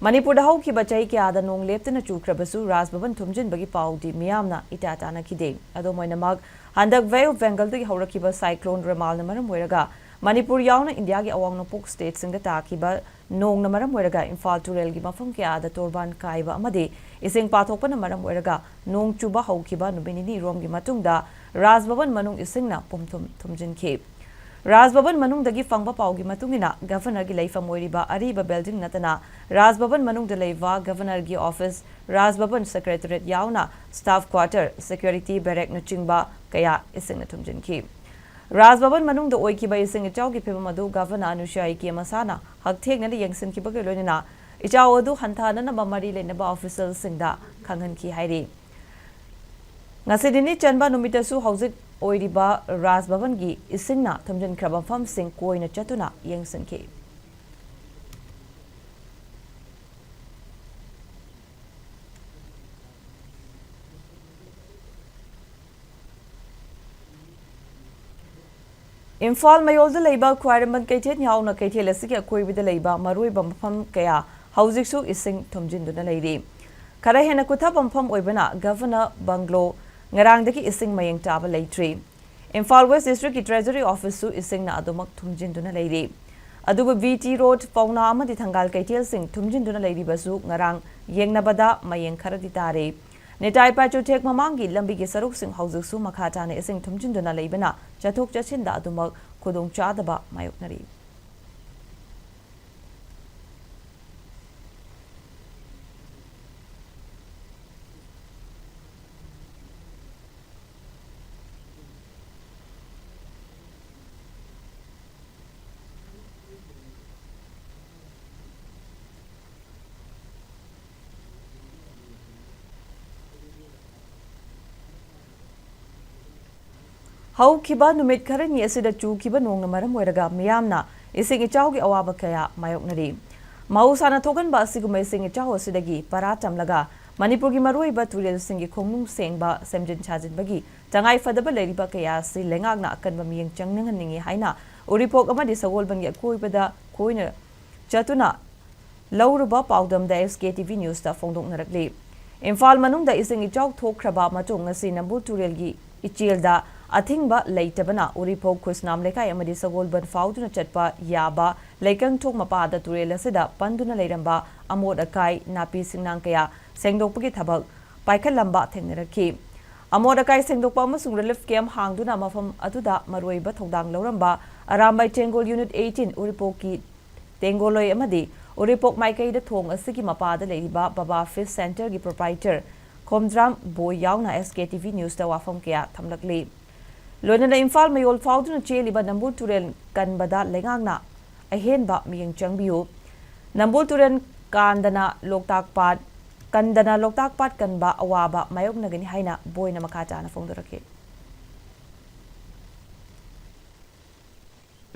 ꯃꯅꯤꯄꯨꯔꯗ ꯍꯧꯈꯤꯕ ꯆꯍꯤ ꯀꯌꯥꯗ ꯅꯣꯡ ꯂꯦꯞꯇꯅ ꯆꯨꯈ꯭ꯔꯕꯁꯨ ꯔꯥꯖ ꯚꯕꯟ ꯊꯨꯝꯖꯤꯟꯕꯒꯤ ꯄꯥꯎꯗꯤ ꯃꯤꯌꯥꯝꯅ ꯏꯇꯥ ꯇꯥꯅꯈꯤꯗꯦ꯫ ꯑꯗꯨꯝ ꯑꯣꯏꯅꯃꯛ, ꯍꯟꯗꯛ Bay of Bengal ꯗꯒꯤ ꯍꯧꯔꯛꯈꯤꯕ cyclone Remal ꯅ ꯃꯔꯝ ꯑꯣꯏꯔꯒ ꯃꯅꯤꯄꯨꯔ ꯌꯥꯎꯅ ꯏꯟꯗꯤꯌꯥꯒꯤ ꯑꯋꯥꯡ ꯅꯣꯡꯄꯣꯛ state ꯁꯤꯡꯗ ꯇꯥꯈꯤꯕ ꯅꯣꯡꯅ ꯃꯔꯝ ꯑꯣꯏꯔꯒ ꯏꯝꯐꯥꯜ ꯇꯨꯔꯦꯜꯒꯤ ꯃꯐꯝ ꯀꯌꯥꯗ ꯇꯣꯔꯕꯥꯟ ꯀꯥꯏꯕ ꯑꯃꯗꯤ ꯏꯁꯤꯡ ꯄꯥꯊꯣꯛꯄꯅ ꯃꯔꯝ ꯑꯣꯏꯔꯒ ꯅꯣꯡ ꯆꯨꯕ ꯍꯧꯈꯤꯕ ꯅꯨꯃꯤꯠ ꯅꯤꯅꯤ ꯔꯣꯝꯒꯤ ꯃꯇꯨꯡꯗ ꯔꯥꯖ ꯚꯕꯟ ꯃꯅꯨꯡ ꯏꯁꯤꯡꯅ ꯄꯨꯝꯊꯨꯝ ꯊꯨꯝꯖꯤꯟꯈꯤ꯫ ꯔꯥꯖ ꯚꯕꯟ ꯃꯅꯨꯡꯗꯒꯤ ꯐꯪꯕ ꯄꯥꯎꯒꯤ ꯃꯇꯨꯡ ꯏꯟꯅ, Governor ꯒꯤ ꯂꯩꯐꯝ ꯑꯣꯏꯔꯤꯕ ꯑꯔꯤꯕ building ꯅꯠꯇꯅ ꯔꯥꯖ ꯚꯕꯟ ꯃꯅꯨꯡꯗ ꯂꯩꯕ Governor ꯒꯤ office, ꯔꯥꯖ ꯚꯕꯟ secretariat ꯌꯥꯎꯅ staff quarter, security barrack ꯅꯆꯤꯡꯕ ꯀꯌꯥ ꯏꯁꯤꯡꯅ ꯊꯨꯝꯖꯤꯟꯈꯤ꯫ ꯔꯥꯖ ꯚꯕꯟ ꯃꯅꯨꯡꯗ ꯑꯣꯏꯈꯤꯕ ꯏꯁꯤꯡ ꯏꯆꯥꯎꯒꯤ ꯐꯤꯚꯝ ꯑꯗꯨ Governor ꯑꯅꯨꯁꯨꯏꯌꯥ ꯏꯀꯦ ꯃꯁꯥꯅ ꯍꯛꯊꯦꯡꯅꯅ ꯌꯦꯡꯁꯤꯟꯈꯤꯕꯒ ꯂꯣꯏꯅꯅ ꯏꯆꯥꯎ ꯑꯗꯨ ꯍꯟꯊꯅꯅꯕ ꯃꯔꯤ ꯂꯩꯅꯕ official ꯁꯤꯡꯗ ꯈꯪꯍꯟꯈꯤ ꯍꯥꯏꯔꯤ꯫ ꯉꯁꯤ ꯅꯤꯅꯤ ꯆꯟꯕ ꯅꯨꯃꯤꯠꯇꯁꯨ ꯍꯧꯖꯤꯛ ꯑꯣꯏꯔꯤꯕ ꯔꯥꯖ ꯚꯕꯟꯒꯤ ꯏꯁꯤꯡꯅ ꯊꯨꯝꯖꯤꯟꯈ꯭ꯔꯕ ꯃꯐꯝꯁꯤꯡ ꯀꯣꯏꯅ ꯆꯠꯇꯨꯅ ꯌꯦꯡꯁꯤꯟꯈꯤ꯫ ꯏꯝꯐꯥꯜ ꯃꯌꯣꯜꯗ ꯂꯩꯕ ꯈ꯭ꯋꯥꯏꯔꯝꯕꯟ ꯀꯩꯊꯦꯜ ꯌꯥꯎꯅ ꯀꯩꯊꯦꯜ ꯑꯁꯤꯒꯤ ꯑꯀꯣꯏꯕꯗ ꯂꯩꯕ ꯃꯔꯨꯑꯣꯏꯕ ꯃꯐꯝ ꯀꯌꯥ ꯍꯧꯖꯤꯛꯁꯨ ꯏꯁꯤꯡ ꯊꯨꯝꯖꯤꯟꯗꯨꯅ ꯂꯩꯔꯤ꯫ ꯈꯔ ꯍꯦꯟꯅ ꯀꯨꯊꯕ ꯃꯐꯝ ꯑꯣꯏꯕꯅ ꯒꯚꯔꯅꯔ ꯕꯪꯒ꯭ꯂꯣ, ꯉꯔꯥꯡꯗꯒꯤ ꯏꯁꯤꯡ ꯃꯌꯦꯡ ꯇꯥꯕ ꯂꯩꯇ꯭ꯔꯤ꯫ ꯏꯝꯐꯥꯜ ꯋꯦꯁ ꯗꯤꯁꯇ꯭ꯔꯤꯛꯀꯤ ꯇ꯭ꯔꯦꯖꯔꯤ ꯑꯣꯐꯤꯁꯁꯨ ꯏꯁꯤꯡꯅ ꯑꯗꯨꯃꯛ ꯊꯨꯝꯖꯤꯟꯗꯨꯅ ꯂꯩꯔꯤ꯫ ꯑꯗꯨꯕꯨ ꯕꯤ ꯇꯤ ꯔꯣꯗ, ꯄꯥꯎꯅꯥ ꯑꯃꯗꯤ ꯊꯪꯒꯥꯜ ꯀꯩꯊꯦꯜꯁꯤꯡ ꯊꯨꯝꯖꯤꯟꯗꯨꯅ ꯂꯩꯔꯤꯕꯁꯨ ꯉꯔꯥꯡ ꯌꯦꯡꯅꯕꯗ ꯃꯌꯦꯡ ꯈꯔꯗꯤ ꯇꯥꯔꯦ꯫ ꯅꯤꯇꯥꯏ ꯄꯥꯏꯆꯨꯊꯦꯛ ꯃꯃꯥꯡꯒꯤ ꯂꯝꯕꯤꯒꯤ ꯁꯔꯨꯛꯁꯤꯡ ꯍꯧꯖꯤꯛꯁꯨ ꯃꯈꯥ ꯇꯥꯅ ꯏꯁꯤꯡ ꯊꯨꯝꯖꯤꯟꯗꯨꯅ ꯂꯩꯕꯅ ꯆꯠꯊꯣꯛ ꯆꯠꯁꯤꯟꯗ ꯑꯗꯨꯃꯛ ꯈꯨꯗꯣꯡꯆꯥꯗꯕ ꯃꯥꯌꯣꯛꯅꯔꯤ꯫ ꯍꯧꯈꯤꯕ ꯅꯨꯃꯤꯠ ꯈꯔꯅꯤ ꯑꯁꯤꯗ ꯆꯨꯈꯤꯕ ꯅꯣꯡꯅ ꯃꯔꯝ ꯑꯣꯏꯔꯒ ꯃꯤꯌꯥꯝꯅ ꯏꯁꯤꯡ ꯏꯆꯥꯎꯒꯤ ꯑꯋꯥꯕ ꯀꯌꯥ ꯃꯥꯌꯣꯛꯅꯔꯤ꯫ ꯃꯍꯧꯁꯥꯅ ꯊꯣꯛꯍꯟꯕ ꯑꯁꯤꯒꯨꯝꯕ ꯏꯁꯤꯡ ꯏꯆꯥꯎ ꯑꯁꯤꯗꯒꯤ ꯄꯔꯥ ꯇꯝꯂꯒ ꯃꯅꯤꯄꯨꯔꯒꯤ ꯃꯔꯨꯑꯣꯏꯕ ꯇꯨꯔꯦꯜꯁꯤꯡꯒꯤ ꯈꯣꯡꯅꯨꯡ ꯁꯦꯡꯕ, ꯁꯦꯝꯖꯤꯟ ꯁꯥꯖꯤꯟꯕꯒꯤ ꯇꯉꯥꯏ ꯐꯗꯕ ꯂꯩꯔꯤꯕ ꯀꯌꯥ ꯑꯁꯤ ꯂꯩꯉꯥꯛꯅ ꯑꯀꯟꯕ ꯃꯤꯠꯌꯦꯡ ꯆꯪꯅꯍꯟꯅꯤꯡꯏ ꯍꯥꯏꯅ ꯎꯔꯤꯄꯣꯛ ꯑꯃꯗꯤ ꯁꯒꯣꯜꯕꯟꯒꯤ ꯑꯀꯣꯏꯕꯗ ꯀꯣꯏꯅ ꯆꯠꯇꯨꯅ ꯂꯧꯔꯨꯕ ꯄꯥꯎꯗꯝꯗ ꯑꯦꯁ ꯀꯦ ꯇꯤ ꯚꯤ ꯅ꯭ꯌꯨꯁꯇ ꯐꯣꯡꯗꯣꯛꯅꯔꯛꯂꯤ꯫ ꯏꯝꯐꯥꯜ ꯃꯅꯨꯡꯗ ꯏꯁꯤꯡ ꯏꯆꯥꯎ ꯊꯣꯛꯈ꯭ꯔꯕ ꯃꯇꯨꯡ ꯉꯁꯤ ꯅꯝꯕꯨꯜ ꯇꯨꯔꯦꯜꯒꯤ ꯏꯆꯦꯜꯗ ꯑꯊꯤꯡꯕ ꯂꯩꯇꯕꯅ ꯎꯔꯤꯄꯣꯛ ꯈꯨꯁꯅꯥꯝ ꯂꯩꯀꯥꯏ ꯑꯃꯗꯤ ꯁꯒꯣꯜꯕꯟ ꯐꯥꯎꯗꯨꯅ ꯆꯠꯄ ꯌꯥꯕ ꯂꯩꯀꯪꯊꯣꯡ ꯃꯄꯥꯗ ꯇꯨꯔꯦꯜ ꯑꯁꯤꯗ ꯄꯟꯗꯨꯅ ꯂꯩꯔꯝꯕ ꯑꯃꯣꯠ ꯑꯀꯥꯏ, ꯅꯥꯄꯤ ꯁꯤꯡꯅꯥꯡ ꯀꯌꯥ ꯁꯦꯡꯗꯣꯛꯄꯒꯤ ꯊꯕꯛ ꯄꯥꯏꯈꯠꯂꯝꯕ ꯊꯦꯡꯅꯔꯛꯈꯤ꯫ ꯑꯃꯣꯠ ꯑꯀꯥꯏ ꯁꯦꯡꯗꯣꯛꯄ ꯑꯃꯁꯨꯡ ꯔꯤꯂꯤꯐ ꯀꯦꯝꯞ ꯍꯥꯡꯗꯨꯅ ꯃꯐꯝ ꯑꯗꯨꯗ ꯃꯔꯨꯑꯣꯏꯕ ꯊꯧꯗꯥꯡ ꯂꯧꯔꯝꯕ ꯑꯔꯥꯝꯕꯥꯏ ꯇꯦꯡꯒꯣꯜ ꯌꯨꯅꯤꯠ ꯑꯩꯠꯇꯤꯟ ꯎꯔꯤꯄꯣꯛꯀꯤ ꯇꯦꯡꯒꯣꯂꯣꯏ ꯑꯃꯗꯤ ꯎꯔꯤꯄꯣꯛ ꯃꯥꯏꯀꯩꯗ ꯊꯣꯡ ꯑꯁꯤꯒꯤ ꯃꯄꯥꯗ ꯂꯩꯔꯤꯕ ꯕꯕꯥ ꯐꯤꯁ ꯁꯦꯟꯇꯔꯒꯤ ꯄ꯭ꯔꯣꯄꯥꯏꯇꯔ ꯈꯣꯝꯗ꯭ꯔꯥꯝ ꯕꯣꯏ ꯌꯥꯎꯅ ꯑꯦꯁ ꯀꯦ ꯇꯤ ꯚꯤ ꯅ꯭ꯌꯨꯁꯇ ꯋꯥꯐꯝ ꯀꯌꯥ ꯊꯝꯂꯛꯂꯤ꯫ ꯂꯣꯏꯅꯅ ꯏꯝꯐꯥꯜ ꯃꯌꯣꯜ ꯐꯥꯎꯗꯨꯅ ꯆꯦꯜꯂꯤꯕ ꯅꯝꯕꯨꯜ ꯇꯨꯔꯦꯜ ꯀꯟꯕꯗ ꯂꯩꯉꯥꯛꯅ ꯑꯍꯦꯟꯕ ꯃꯤꯠꯌꯦꯡ ꯆꯪꯕꯤꯌꯨ꯫ ꯅꯝꯕꯨꯜ ꯇꯨꯔꯦꯜ ꯀꯥꯟꯗꯅ ꯂꯣꯛꯇꯥꯛ ꯄꯥꯠ, ꯀꯟꯗꯅ ꯂꯣꯛꯇꯥꯛ ꯄꯥꯠ ꯀꯟꯕ ꯑꯋꯥꯕ ꯃꯥꯌꯣꯛꯅꯒꯅꯤ ꯍꯥꯏꯅ ꯕꯣꯏꯅ ꯃꯈꯥ ꯇꯥꯅ ꯐꯣꯡꯗꯣꯔꯛꯈꯤ꯫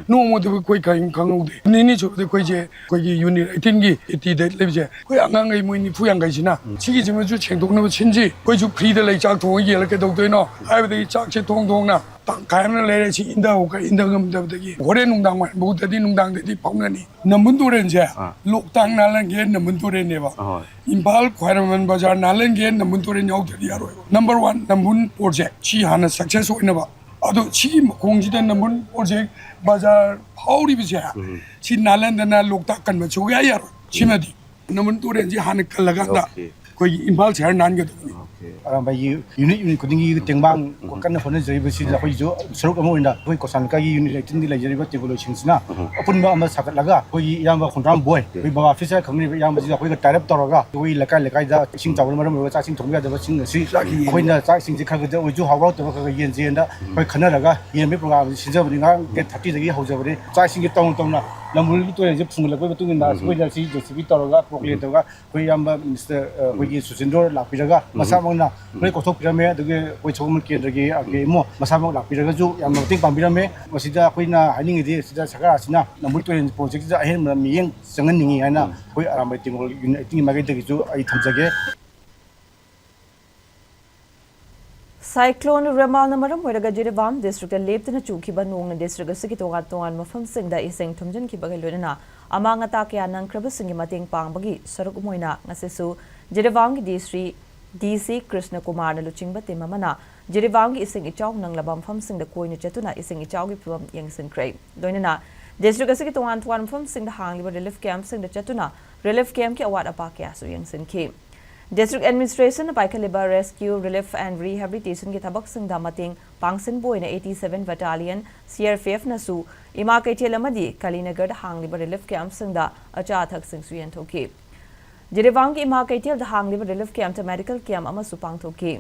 ꯅꯣꯡꯃꯗꯨꯕꯨ ꯑꯩꯈꯣꯏ ꯀꯔꯤꯝ ꯈꯪꯍꯧꯗꯦ꯫ ꯅꯤꯅꯤ ꯁꯨꯕꯗ ꯑꯩꯈꯣꯏꯁꯦ, ꯑꯩꯈꯣꯏꯒꯤ ꯌꯨꯅꯤꯠ ꯑꯩꯠꯇꯤꯟꯒꯤ ꯑꯩꯠꯇꯤ ꯗꯦꯠ ꯂꯩꯕꯁꯦ, ꯑꯩꯈꯣꯏ ꯑꯉꯥꯡꯈꯩ ꯃꯣꯏ ꯅꯤꯐꯨ ꯌꯥꯡꯈꯩꯁꯤꯅ ꯁꯤꯒꯤꯁꯤꯃꯁꯨ ꯁꯦꯡꯗꯣꯛꯅꯕ ꯁꯤꯟꯁꯤ, ꯑꯩꯈꯣꯏꯁꯨ ꯐ꯭ꯔꯤꯗ ꯂꯩ, ꯆꯥꯛ ꯊꯣꯡꯉ ꯌꯦꯜꯂ ꯀꯩꯗꯧꯗꯣꯏꯅꯣ ꯍꯥꯏꯕꯗꯒꯤ ꯆꯥꯛꯁꯦ ꯊꯣꯡ ꯊꯣꯡꯅ ꯇꯪꯈꯥꯏ ꯑꯃꯅ ꯂꯩꯔꯦ, ꯁꯤ ꯏꯟꯊꯍꯧ ꯈꯔ ꯏꯟꯊ ꯉꯝꯗꯕꯗꯒꯤ ꯍꯣꯔꯦꯟ ꯅꯨꯡꯗꯥꯡ ꯋꯥꯏꯔꯝꯐꯥꯎꯗꯗꯤ, ꯅꯨꯡꯗꯥꯡꯗꯗꯤ ꯐꯥꯎꯅꯅꯤ꯫ ꯅꯝꯕꯨꯜ ꯇꯨꯔꯦꯜꯁꯦ, ꯑꯥ꯫ ꯂꯣꯛꯇꯥꯛ ꯅꯥꯂꯟꯒꯤ ꯅꯝꯕꯨꯜ ꯇꯨꯔꯦꯜꯅꯦꯕ꯫ ꯑꯍꯣꯏ꯫ ꯏꯝꯐꯥꯜ ꯈ꯭ꯋꯥꯏꯔꯝꯕꯟ ꯕꯖꯥꯔ ꯅꯥꯂꯟꯒꯤ ꯅꯝꯕꯨꯜ ꯇꯨꯔꯦꯜ ꯌꯥꯎꯗ꯭ꯔꯗꯤ ꯌꯥꯔꯣꯏꯕ꯫ ꯅꯝꯕꯔ ꯋꯥꯟ ꯅꯝꯕꯨꯜ ꯄ꯭ꯔꯣꯖꯦꯛ ꯁꯤ ꯍꯥꯟꯅ ꯁꯛꯁꯦꯁ ꯑꯣꯏꯅꯕ꯫ ꯑꯗꯣ ꯁꯤꯒꯤ ꯃꯈꯣꯡꯁꯤꯗ ꯅꯝꯕꯨꯜ ꯄ꯭ꯔꯣꯖꯦꯛ ꯕꯖꯥꯔ ꯐꯥꯎꯔꯤꯕꯁꯦ, ꯎꯝ꯫ ꯁꯤ ꯅꯥꯂꯟꯗꯅ ꯂꯣꯛꯇꯥꯛ ꯀꯟꯕ ꯁꯨꯡꯌꯥ ꯌꯥꯔꯣꯏ꯫ ꯁꯤꯃꯗꯤ ꯅꯝꯕꯨꯜ ꯇꯨꯔꯦꯜꯁꯤ ꯍꯥꯟꯅ ꯀꯜꯂꯒ ꯑꯝꯇ ꯑꯣꯀꯦ꯫ ꯑꯩꯈꯣꯏꯒꯤ ꯏꯝꯐꯥꯜ ꯁꯍꯔ ꯅꯥꯟꯒꯗꯕꯅꯤ꯫ ꯑꯣꯀꯦ꯫ ꯑꯔꯥꯝꯕꯥꯏꯒꯤ ꯌꯨꯅꯤꯠ, ꯌꯨꯅꯤꯠ ꯈꯨꯗꯤꯡꯒꯤ ꯇꯦꯡꯕꯥꯡ ꯎꯝ꯫ ꯀꯟꯅ ꯍꯣꯠꯅꯖꯔꯤꯕꯁꯤꯗ ꯑꯩꯈꯣꯏꯁꯨ ꯁꯔꯨꯛ ꯑꯃ ꯑꯣꯏꯅ ꯑꯩꯈꯣꯏ ꯀꯣꯁꯥꯟ ꯂꯩꯀꯥꯏꯒꯤ ꯌꯨꯅꯤꯠ ꯑꯩꯠꯇꯤꯟꯒꯤ ꯂꯩꯖꯔꯤꯕ ꯇꯦꯡꯒꯣꯂꯣꯏꯁꯤꯡꯁꯤꯅ ꯎꯝ꯫ ꯑꯄꯨꯟꯕ ꯑꯃ ꯁꯥꯒꯠꯂꯒ ꯑꯩꯈꯣꯏꯒꯤ ꯏꯌꯥꯝꯕ ꯈꯣꯡꯗ꯭ꯔꯥꯝ ꯕꯣꯏ, ꯑꯣꯀꯦ꯫ ꯑꯩꯈꯣꯏ ꯕꯕꯥ ꯐꯤꯁꯔ ꯈꯪꯅꯔꯤꯕ ꯏꯌꯥꯝꯕꯁꯤꯒ ꯑꯩꯈꯣꯏꯒ ꯇꯥꯏ ꯑꯞ ꯇꯧꯔꯒ ꯑꯩꯈꯣꯏ ꯂꯩꯀꯥꯏ ꯂꯩꯀꯥꯏꯗ ꯏꯁꯤꯡ ꯆꯥꯎꯕꯅ ꯃꯔꯝ ꯑꯣꯏꯔꯒ ꯆꯥꯛ ꯏꯁꯤꯡ ꯊꯣꯡꯕ ꯌꯥꯗꯕꯁꯤꯡ ꯑꯁꯤ ꯆꯥꯛ ꯌꯦꯟ꯫ ꯑꯩꯈꯣꯏꯅ ꯆꯥꯛ ꯏꯁꯤꯡꯁꯦ ꯈꯔ ꯈꯔ ꯑꯣꯏꯁꯨ ꯍꯥꯎꯕ ꯍꯥꯎꯇꯕ ꯈꯔ ꯈꯔ ꯌꯦꯟꯁꯦꯅ ꯎꯝ꯫ ꯑꯩꯈꯣꯏ ꯈꯟꯅꯔꯒ ꯌꯦꯟꯕꯒꯤ ꯄ꯭ꯔꯣꯒꯥꯝꯁꯤ ꯁꯤꯟꯖꯕꯅꯤ꯫ ꯉꯔꯥꯡ ꯗꯦꯠ ꯊꯥꯔꯇꯤꯗꯒꯤ ꯍꯧꯖꯕꯅꯤ꯫ ꯆꯥꯛ ꯏꯁꯤꯡꯁꯦ ꯇꯧꯅ ꯇꯧꯅ ꯂꯝꯍꯨꯜꯒꯤ ꯇꯨꯔꯦꯜꯁꯦ ꯐꯨꯡꯒꯠꯂꯛꯄꯒꯤ ꯃꯇꯨꯡ ꯏꯟꯅ ꯎꯝ꯫ ꯑꯩꯈꯣꯏꯅ ꯁꯤ ꯖꯦ ꯁꯤ ꯕꯤ ꯇꯧꯔꯒ ꯄ꯭ꯔꯣꯀ꯭ꯂꯦꯟ ꯎꯝ꯫ ꯇꯧꯔꯒ ꯑꯩꯈꯣꯏ ꯏꯌꯥꯝꯕ ꯃꯤꯁꯇꯔ, ꯑ, ꯑꯩꯈꯣꯏꯒꯤ ꯁꯨꯆꯤꯟꯗ꯭ꯔꯣ ꯂꯥꯛꯄꯤꯔꯒ ꯎꯝ꯫ ꯃꯁꯥꯃꯛꯅ ꯎꯝ꯫ ꯂꯣꯏ ꯀꯣꯊꯣꯛꯄꯤꯔꯝꯃꯦ꯫ ꯑꯗꯨꯒꯤ ꯑꯩꯈꯣꯏ ꯁꯣꯝ ꯀꯦꯟꯗ꯭ꯔꯒꯤ, ꯑ, ꯀꯦ ꯑꯦꯝ ꯑꯣ ꯃꯁꯥꯃꯛ ꯂꯥꯛꯄꯤꯔꯒꯁꯨ ꯌꯥꯝꯅ ꯃꯇꯦꯡ ꯄꯥꯡꯕꯤꯔꯝꯃꯦ꯫ ꯃꯁꯤꯗ ꯑꯩꯈꯣꯏꯅ ꯍꯥꯏꯅꯤꯡꯉꯤꯗꯤ ꯁꯤꯗ ꯁꯔꯀꯥꯔ ꯑꯁꯤꯅ ꯅꯝꯕꯨꯜ ꯇꯨꯔꯦꯜ ꯄ꯭ꯔꯣꯖꯦꯛꯁꯤꯗ ꯑꯍꯦꯟꯕ ꯃꯤꯠꯌꯦꯡ ꯆꯪꯍꯟꯅꯤꯡꯉꯤ ꯍꯥꯏꯅ ꯎꯝ꯫ ꯑꯩꯈꯣꯏ ꯑꯔꯥꯝꯕꯥꯏ ꯇꯦꯡꯒꯣꯜ ꯌꯨꯅꯤꯠ ꯑꯩꯠꯇꯤꯟꯒꯤ ꯃꯥꯏꯀꯩꯗꯒꯤꯁꯨ ꯑꯩ ꯊꯝꯖꯒꯦ꯫ ꯁꯥꯏꯀ꯭ꯂꯣꯟ ꯔꯦꯃꯥꯜꯅ ꯃꯔꯝ ꯑꯣꯏꯔꯒ ꯖꯤꯔꯤꯕꯥꯝ ꯗꯤꯁꯇ꯭ꯔꯤꯛꯇ ꯂꯦꯞꯇꯅ ꯆꯨꯈꯤꯕ ꯅꯣꯡꯅ ꯗꯤꯁꯇ꯭ꯔꯤꯛ ꯑꯁꯤꯒꯤ ꯇꯣꯉꯥꯟ ꯇꯣꯉꯥꯟꯕ ꯃꯐꯝꯁꯤꯡꯗ ꯏꯁꯤꯡ ꯊꯨꯝꯖꯤꯟꯈꯤꯕꯒ ꯂꯣꯏꯅꯅ ꯑꯃꯥꯡ ꯑꯇꯥ ꯀꯌꯥ ꯅꯪꯈ꯭ꯔꯕꯁꯤꯡꯒꯤ ꯃꯇꯦꯡ ꯄꯥꯡꯕꯒꯤ ꯁꯔꯨꯛ ꯑꯃ ꯑꯣꯏꯅ ꯉꯁꯤꯁꯨ ꯖꯤꯔꯤꯕꯥꯝꯒꯤ ꯗꯤ ꯁꯤ, ꯗꯤ ꯁꯤ ꯀ꯭ꯔꯤꯁꯅ ꯀꯨꯃꯥꯔꯅ ꯂꯨꯆꯤꯡꯕ ꯇꯤꯝ ꯑꯃꯅ ꯖꯤꯔꯤꯕꯥꯝꯒꯤ ꯏꯁꯤꯡ ꯏꯆꯥꯎ ꯅꯪꯂꯕ ꯃꯐꯝꯁꯤꯡꯗ ꯀꯣꯏꯅ ꯆꯠꯇꯨꯅ ꯏꯁꯤꯡ ꯏꯆꯥꯎꯒꯤ ꯐꯤꯕꯝ ꯌꯦꯡꯁꯤꯟꯈ꯭ꯔꯦ꯫ ꯂꯣꯏꯅꯅ ꯗꯤꯁꯇ꯭ꯔꯤꯛ ꯑꯁꯤꯒꯤ ꯇꯣꯉꯥꯟ ꯇꯣꯉꯥꯟꯕ ꯃꯐꯝꯁꯤꯡꯗ ꯍꯥꯡꯂꯤꯕ ꯔꯤꯂꯤꯐ ꯀꯦꯝꯞꯁꯤꯡꯗ ꯆꯠꯇꯨꯅ ꯔꯤꯂꯤꯐ ꯀꯦꯝꯞꯀꯤ ꯑꯋꯥꯠ ꯑꯄꯥ ꯀꯌꯥꯁꯨ ꯌꯦꯡꯁꯤꯟꯈꯤ꯫ ꯗꯤꯁꯇ꯭ꯔꯤꯛ ꯑꯦꯗꯃꯤꯅꯤꯁꯇ꯭ꯔꯦꯁꯟꯅ ꯄꯥꯏꯈꯠꯂꯤꯕ ꯔꯦꯁꯀ꯭ꯌꯨ, ꯔꯤꯂꯤꯐ ꯑꯦꯟ ꯔꯤꯍꯦꯕꯤꯂꯤꯇꯦꯁꯟꯒꯤ ꯊꯕꯛꯁꯤꯡꯗ ꯃꯇꯦꯡ ꯄꯥꯡꯁꯤꯟꯕ ꯑꯣꯏꯅ eighty seven battalion C R P ꯑꯦꯐꯅꯁꯨ ꯏꯃꯥ ꯀꯩꯊꯦꯜ ꯑꯃꯗꯤ ꯀꯂꯤꯅꯒꯔꯗ ꯍꯥꯡꯂꯤꯕ ꯔꯤꯂꯤꯐ ꯀꯦꯝꯞꯁꯤꯡꯗ ꯑꯆꯥ ꯑꯊꯛꯁꯤꯡꯁꯨ ꯌꯦꯟꯊꯣꯛꯈꯤ꯫ ꯖꯤꯔꯤꯕꯥꯝꯒꯤ ꯏꯃꯥ ꯀꯩꯊꯦꯜꯗ ꯍꯥꯡꯂꯤꯕ ꯔꯤꯂꯤꯐ ꯀꯦꯝꯞꯇ ꯃꯦꯗꯤꯀꯦꯜ ꯀꯦꯝꯞ ꯑꯃꯁꯨ ꯄꯥꯡꯊꯣꯛꯈꯤ꯫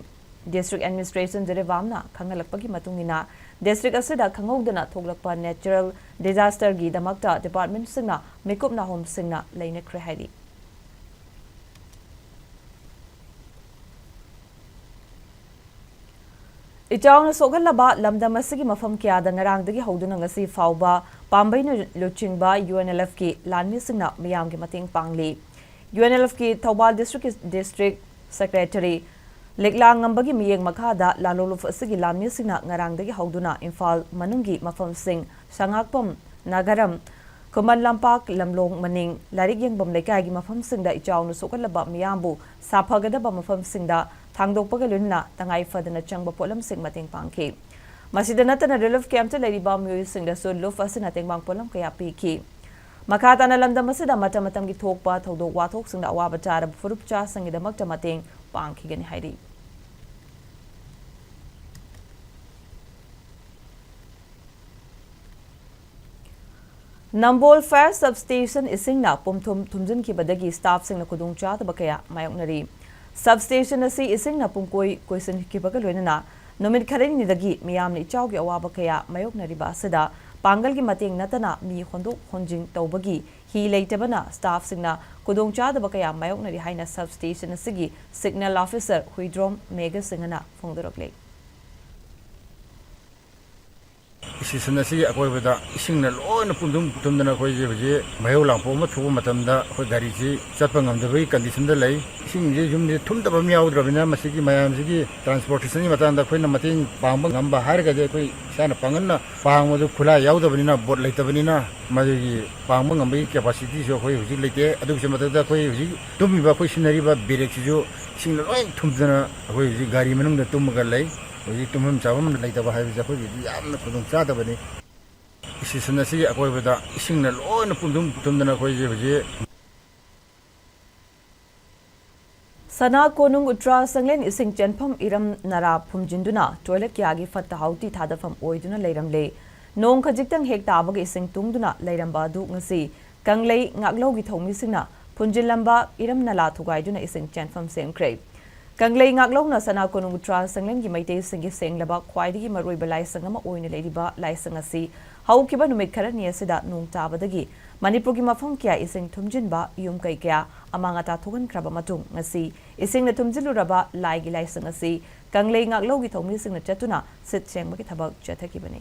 ꯗꯤꯁꯇ꯭ꯔꯤꯛ ꯑꯦꯗꯃꯤꯅꯤꯁꯇ꯭ꯔꯦꯁꯟ ꯖꯤꯔꯤꯕꯥꯝꯅ ꯈꯪꯍꯜꯂꯛꯄꯒꯤ ꯃꯇꯨꯡ ꯏꯟꯅ, ꯗꯤꯁꯇ꯭ꯔꯤꯛ ꯑꯁꯤꯗ ꯈꯪꯍꯧꯗꯅ ꯊꯣꯛꯂꯛꯄ ꯅꯦꯆꯔꯦꯜ ꯗꯤꯖꯥꯁꯇꯔꯒꯤꯗꯃꯛꯇ ꯗꯤꯄꯥꯔꯠꯃꯦꯟꯠꯁꯤꯡꯅ ꯃꯤꯀꯨꯞ ꯅꯥꯍꯣꯝꯁꯤꯡꯅ ꯂꯩꯅꯈ꯭ꯔꯦ ꯍꯥꯏꯔꯤ꯫ ꯏꯆꯥꯎꯅ ꯁꯣꯛꯍꯜꯂꯕ ꯂꯝꯗꯝ ꯑꯁꯤꯒꯤ ꯃꯐꯝ ꯀꯌꯥꯗ ꯉꯔꯥꯡꯗꯒꯤ ꯍꯧꯗꯨꯅ ꯉꯁꯤ ꯐꯥꯎꯕ ꯄꯥꯝꯕꯩꯅ ꯂꯨꯆꯤꯡꯕ UNLFꯀꯤ ꯂꯥꯟꯃꯤꯁꯤꯡꯅ ꯃꯤꯌꯥꯝꯒꯤ ꯃꯇꯦꯡ ꯄꯥꯡꯂꯤ꯫ UNLFꯀꯤ ꯊꯧꯕꯥꯜ districtꯀꯤ district secretary ꯂꯤꯛꯂꯥ ꯉꯝꯕꯒꯤ ꯃꯤꯠꯌꯦꯡ ꯃꯈꯥꯗ ꯂꯥꯂꯣꯂꯨꯞ ꯑꯁꯤꯒꯤ ꯂꯥꯟꯃꯤꯁꯤꯡꯅ ꯉꯔꯥꯡꯗꯒꯤ ꯍꯧꯗꯨꯅ ꯏꯝꯐꯥꯜ ꯃꯅꯨꯡꯒꯤ ꯃꯐꯝꯁꯤꯡ ꯁꯉꯥꯛꯄꯝ, ꯅꯥꯒꯔꯝ, ꯈꯨꯃꯟ ꯂꯝꯄꯥꯛ, ꯂꯝꯂꯣꯡ ꯃꯅꯤꯡ, ꯂꯥꯏꯔꯤꯛ ꯌꯦꯡꯐꯝ ꯂꯩꯀꯥꯏꯒꯤ ꯃꯐꯝꯁꯤꯡꯗ ꯏꯆꯥꯎꯅ ꯁꯣꯛꯍꯜꯂꯕ ꯃꯤꯌꯥꯝꯕꯨ ꯁꯥꯐꯒꯗꯕ ꯃꯐꯝꯁꯤꯡꯗ ꯊꯥꯡꯗꯣꯛꯄꯒ ꯂꯣꯏꯅꯅ ꯇꯉꯥꯏ ꯐꯗꯅ ꯆꯪꯕ ꯄꯣꯠꯂꯝꯁꯤꯡ ꯃꯇꯦꯡ ꯄꯥꯡꯈꯤ꯫ ꯃꯁꯤꯗ ꯅꯠꯇꯅ relief campꯇ ꯂꯩꯔꯤꯕ ꯃꯤꯑꯣꯏꯁꯤꯡꯗꯁꯨ ꯂꯨꯞ ꯑꯁꯤꯅ ꯇꯦꯡꯕꯥꯡ ꯄꯣꯠꯂꯝ ꯀꯌꯥ ꯄꯤꯈꯤ꯫ ꯃꯈꯥ ꯇꯥꯅ ꯂꯝꯗꯝ ꯑꯁꯤꯗ ꯃꯇꯝ ꯃꯇꯝꯒꯤ ꯊꯣꯛꯄ ꯊꯧꯗꯣꯛ ꯋꯥꯊꯣꯛꯁꯤꯡꯗ ꯑꯋꯥꯕ ꯇꯥꯔꯕ ꯐꯨꯔꯨꯞꯆꯥꯁꯤꯡꯒꯤꯗꯃꯛꯇ ꯃꯇꯦꯡ ꯄꯥꯡꯈꯤꯒꯅꯤ ꯍꯥꯏꯔꯤ꯫ ꯅꯝꯕꯣꯜ fire substation ꯏꯁꯤꯡꯅ ꯄꯨꯝꯊꯨꯝ ꯊꯨꯝꯖꯤꯟꯈꯤꯕꯗꯒꯤ staffꯁꯤꯡꯅ ꯈꯨꯗꯣꯡꯆꯥꯗꯕ ꯀꯌꯥ ꯃꯥꯌꯣꯛꯅꯔꯤ꯫ Substation ꯑꯁꯤ ꯏꯁꯤꯡꯅ ꯄꯨꯡꯀꯣꯏ ꯀꯣꯏꯁꯤꯟꯈꯤꯕꯒ ꯂꯣꯏꯅꯅ ꯅꯨꯃꯤꯠ ꯈꯔꯅꯤꯗꯒꯤ ꯃꯤꯌꯥꯝꯅ ꯏꯆꯥꯎꯒꯤ ꯑꯋꯥꯕ ꯀꯌꯥ ꯃꯥꯌꯣꯛꯅꯔꯤꯕ ꯑꯁꯤꯗ ꯄꯥꯡꯒꯜꯒꯤ ꯃꯇꯦꯡ ꯅꯠꯇꯅ ꯃꯤ ꯍꯣꯟꯗꯣꯛ ꯍꯣꯟꯖꯤꯟ ꯇꯧꯕꯒꯤ ꯍꯤ ꯂꯩꯇꯕꯅ staffꯁꯤꯡꯅ ꯈꯨꯗꯣꯡꯆꯥꯗꯕ ꯀꯌꯥ ꯃꯥꯌꯣꯛꯅꯔꯤ ꯍꯥꯏꯅ substation ꯑꯁꯤꯒꯤ signal officer ꯍꯨꯏꯗ꯭ꯔꯣꯝ ꯃꯦꯘꯁꯤꯡꯍꯅ ꯐꯣꯡꯗꯣꯔꯛꯂꯤ꯫ Station ꯑꯁꯤꯒꯤ ꯑꯀꯣꯏꯕꯗ ꯏꯁꯤꯡꯅ ꯂꯣꯏꯅ ꯄꯨꯝꯗꯨꯝ ꯊꯨꯝꯗꯅ ꯑꯩꯈꯣꯏꯁꯦ ꯍꯧꯖꯤꯛ ꯃꯩꯍꯧ ꯂꯥꯡꯄꯣꯛ ꯑꯃ ꯊꯣꯛꯄ ꯃꯇꯝꯗ ꯑꯩꯈꯣꯏ ꯒꯥꯔꯤꯁꯤ ꯆꯠꯄ ꯉꯝꯗꯕꯒꯤ conditionꯗ ꯂꯩ꯫ ꯏꯁꯤꯡꯁꯦ ꯌꯨꯝꯁꯦ ꯊꯨꯝꯗꯕ ꯑꯃ ꯌꯥꯎꯗ꯭ꯔꯕꯅꯤꯅ ꯃꯁꯤꯒꯤ ꯃꯌꯥꯝꯁꯤꯒꯤ transportationꯒꯤ ꯃꯇꯥꯡꯗ ꯑꯩꯈꯣꯏꯅ ꯃꯇꯦꯡ ꯄꯥꯡꯕ ꯉꯝꯕ ꯍꯥꯏꯔꯒꯗꯤ ꯑꯩꯈꯣꯏ ꯏꯁꯥꯅ ꯄꯥꯡꯒꯜꯅ ꯄꯥꯡꯕꯗꯨ ꯈꯨꯠꯂꯥꯏ ꯌꯥꯎꯗꯕꯅꯤꯅ, boat ꯂꯩꯇꯕꯅꯤꯅ ꯃꯗꯨꯒꯤ ꯄꯥꯡꯕ ꯉꯝꯕꯒꯤ capacityꯁꯨ ꯑꯩꯈꯣꯏ ꯍꯧꯖꯤꯛ ꯂꯩꯇꯦ꯫ ꯑꯗꯨꯒꯤꯁꯨ ꯃꯊꯛꯇ ꯑꯩꯈꯣꯏ ꯍꯧꯖꯤꯛ ꯇꯨꯝꯃꯤꯕ ꯑꯩꯈꯣꯏ ꯁꯤꯟꯅꯔꯤꯕ barrackꯁꯤꯁꯨ ꯏꯁꯤꯡꯅ ꯂꯣꯏ ꯊꯨꯝꯗꯅ ꯑꯩꯈꯣꯏ ꯍꯧꯖꯤꯛ ꯒꯥꯔꯤ ꯃꯅꯨꯡꯗ ꯇꯨꯝꯃꯒ ꯂꯩ꯫ ꯍꯧꯖꯤꯛ ꯇꯨꯝꯐꯝ ꯆꯥꯐꯝ ꯂꯩꯇꯕ ꯍꯥꯏꯕꯁꯦ ꯑꯩꯈꯣꯏꯒꯤꯗꯤ ꯌꯥꯝꯅ ꯈꯨꯗꯣꯡ ꯆꯥꯗꯕꯅꯤ꯫ Station ꯑꯁꯤꯒꯤ ꯑꯀꯣꯏꯕꯗ ꯏꯁꯤꯡꯅ ꯂꯣꯏꯅ ꯄꯨꯝꯗꯨꯝ ꯊꯨꯝꯗꯅ ꯑꯩꯈꯣꯏꯁꯦ ꯍꯧꯖꯤꯛ ꯁꯅꯥ ꯀꯣꯅꯨꯡ ꯎꯇ꯭ꯔꯥ ꯁꯪꯂꯦꯟ ꯏꯁꯤꯡ ꯆꯦꯟꯐꯝ ꯏꯔꯝ ꯅꯂꯥ ꯐꯨꯝꯖꯤꯟꯗꯨꯅ toilet ꯀꯌꯥꯒꯤ ꯐꯠꯇ ꯍꯥꯎꯗꯤ ꯊꯥꯗꯐꯝ ꯑꯣꯏꯗꯨꯅ ꯂꯩꯔꯝꯂꯦ꯫ ꯅꯣꯡ ꯈꯖꯤꯛꯇꯪ ꯍꯦꯛ ꯇꯥꯕꯒ ꯏꯁꯤꯡ ꯇꯨꯡꯗꯨꯅ ꯂꯩꯔꯝꯕ ꯑꯗꯨ ꯉꯁꯤ ꯀꯪꯂꯩ ꯉꯥꯛꯂꯧꯒꯤ ꯊꯧꯃꯤꯁꯤꯡꯅ ꯐꯨꯝꯖꯤꯜꯂꯝꯕ ꯏꯔꯝ ꯅꯂꯥ ꯊꯨꯒꯥꯏꯗꯨꯅ ꯏꯁꯤꯡ ꯆꯦꯟꯐꯝ ꯁꯦꯝꯈ꯭ꯔꯦ꯫ ꯀꯪꯂꯩ ꯉꯥꯛꯂꯧꯅ ꯁꯅꯥ ꯀꯣꯅꯨꯡ ꯎꯇ꯭ꯔꯥ ꯁꯪꯂꯦꯟꯒꯤ ꯃꯩꯇꯩꯁꯤꯡꯒꯤ ꯁꯦꯡꯂꯕ ꯈ꯭ꯋꯥꯏꯗꯒꯤ ꯃꯔꯨꯑꯣꯏꯕ ꯂꯥꯏꯁꯪ ꯑꯃ ꯑꯣꯏꯅ ꯂꯩꯔꯤꯕ ꯂꯥꯏꯁꯪ ꯑꯁꯤ ꯍꯧꯈꯤꯕ ꯅꯨꯃꯤꯠ ꯈꯔꯅꯤ ꯑꯁꯤꯗ ꯅꯣꯡ ꯇꯥꯕꯗꯒꯤ ꯃꯅꯤꯄꯨꯔꯒꯤ ꯃꯐꯝ ꯀꯌꯥ ꯏꯁꯤꯡ ꯊꯨꯝꯖꯤꯟꯕ, ꯌꯨꯝ ꯀꯩ ꯀꯌꯥ ꯑꯃꯥꯡ ꯑꯇꯥ ꯊꯣꯛꯍꯟꯈ꯭ꯔꯕ ꯃꯇꯨꯡ ꯉꯁꯤ ꯏꯁꯤꯡꯅ ꯊꯨꯝꯖꯤꯜꯂꯨꯔꯕ ꯂꯥꯏꯒꯤ ꯂꯥꯏꯁꯪ ꯑꯁꯤ ꯀꯪꯂꯩ ꯉꯥꯛꯂꯧꯒꯤ ꯊꯧꯃꯤꯁꯤꯡꯅ ꯆꯠꯇꯨꯅ ꯁꯤꯠ ꯁꯦꯡꯕꯒꯤ ꯊꯕꯛ ꯆꯠꯊꯈꯤꯕꯅꯤ꯫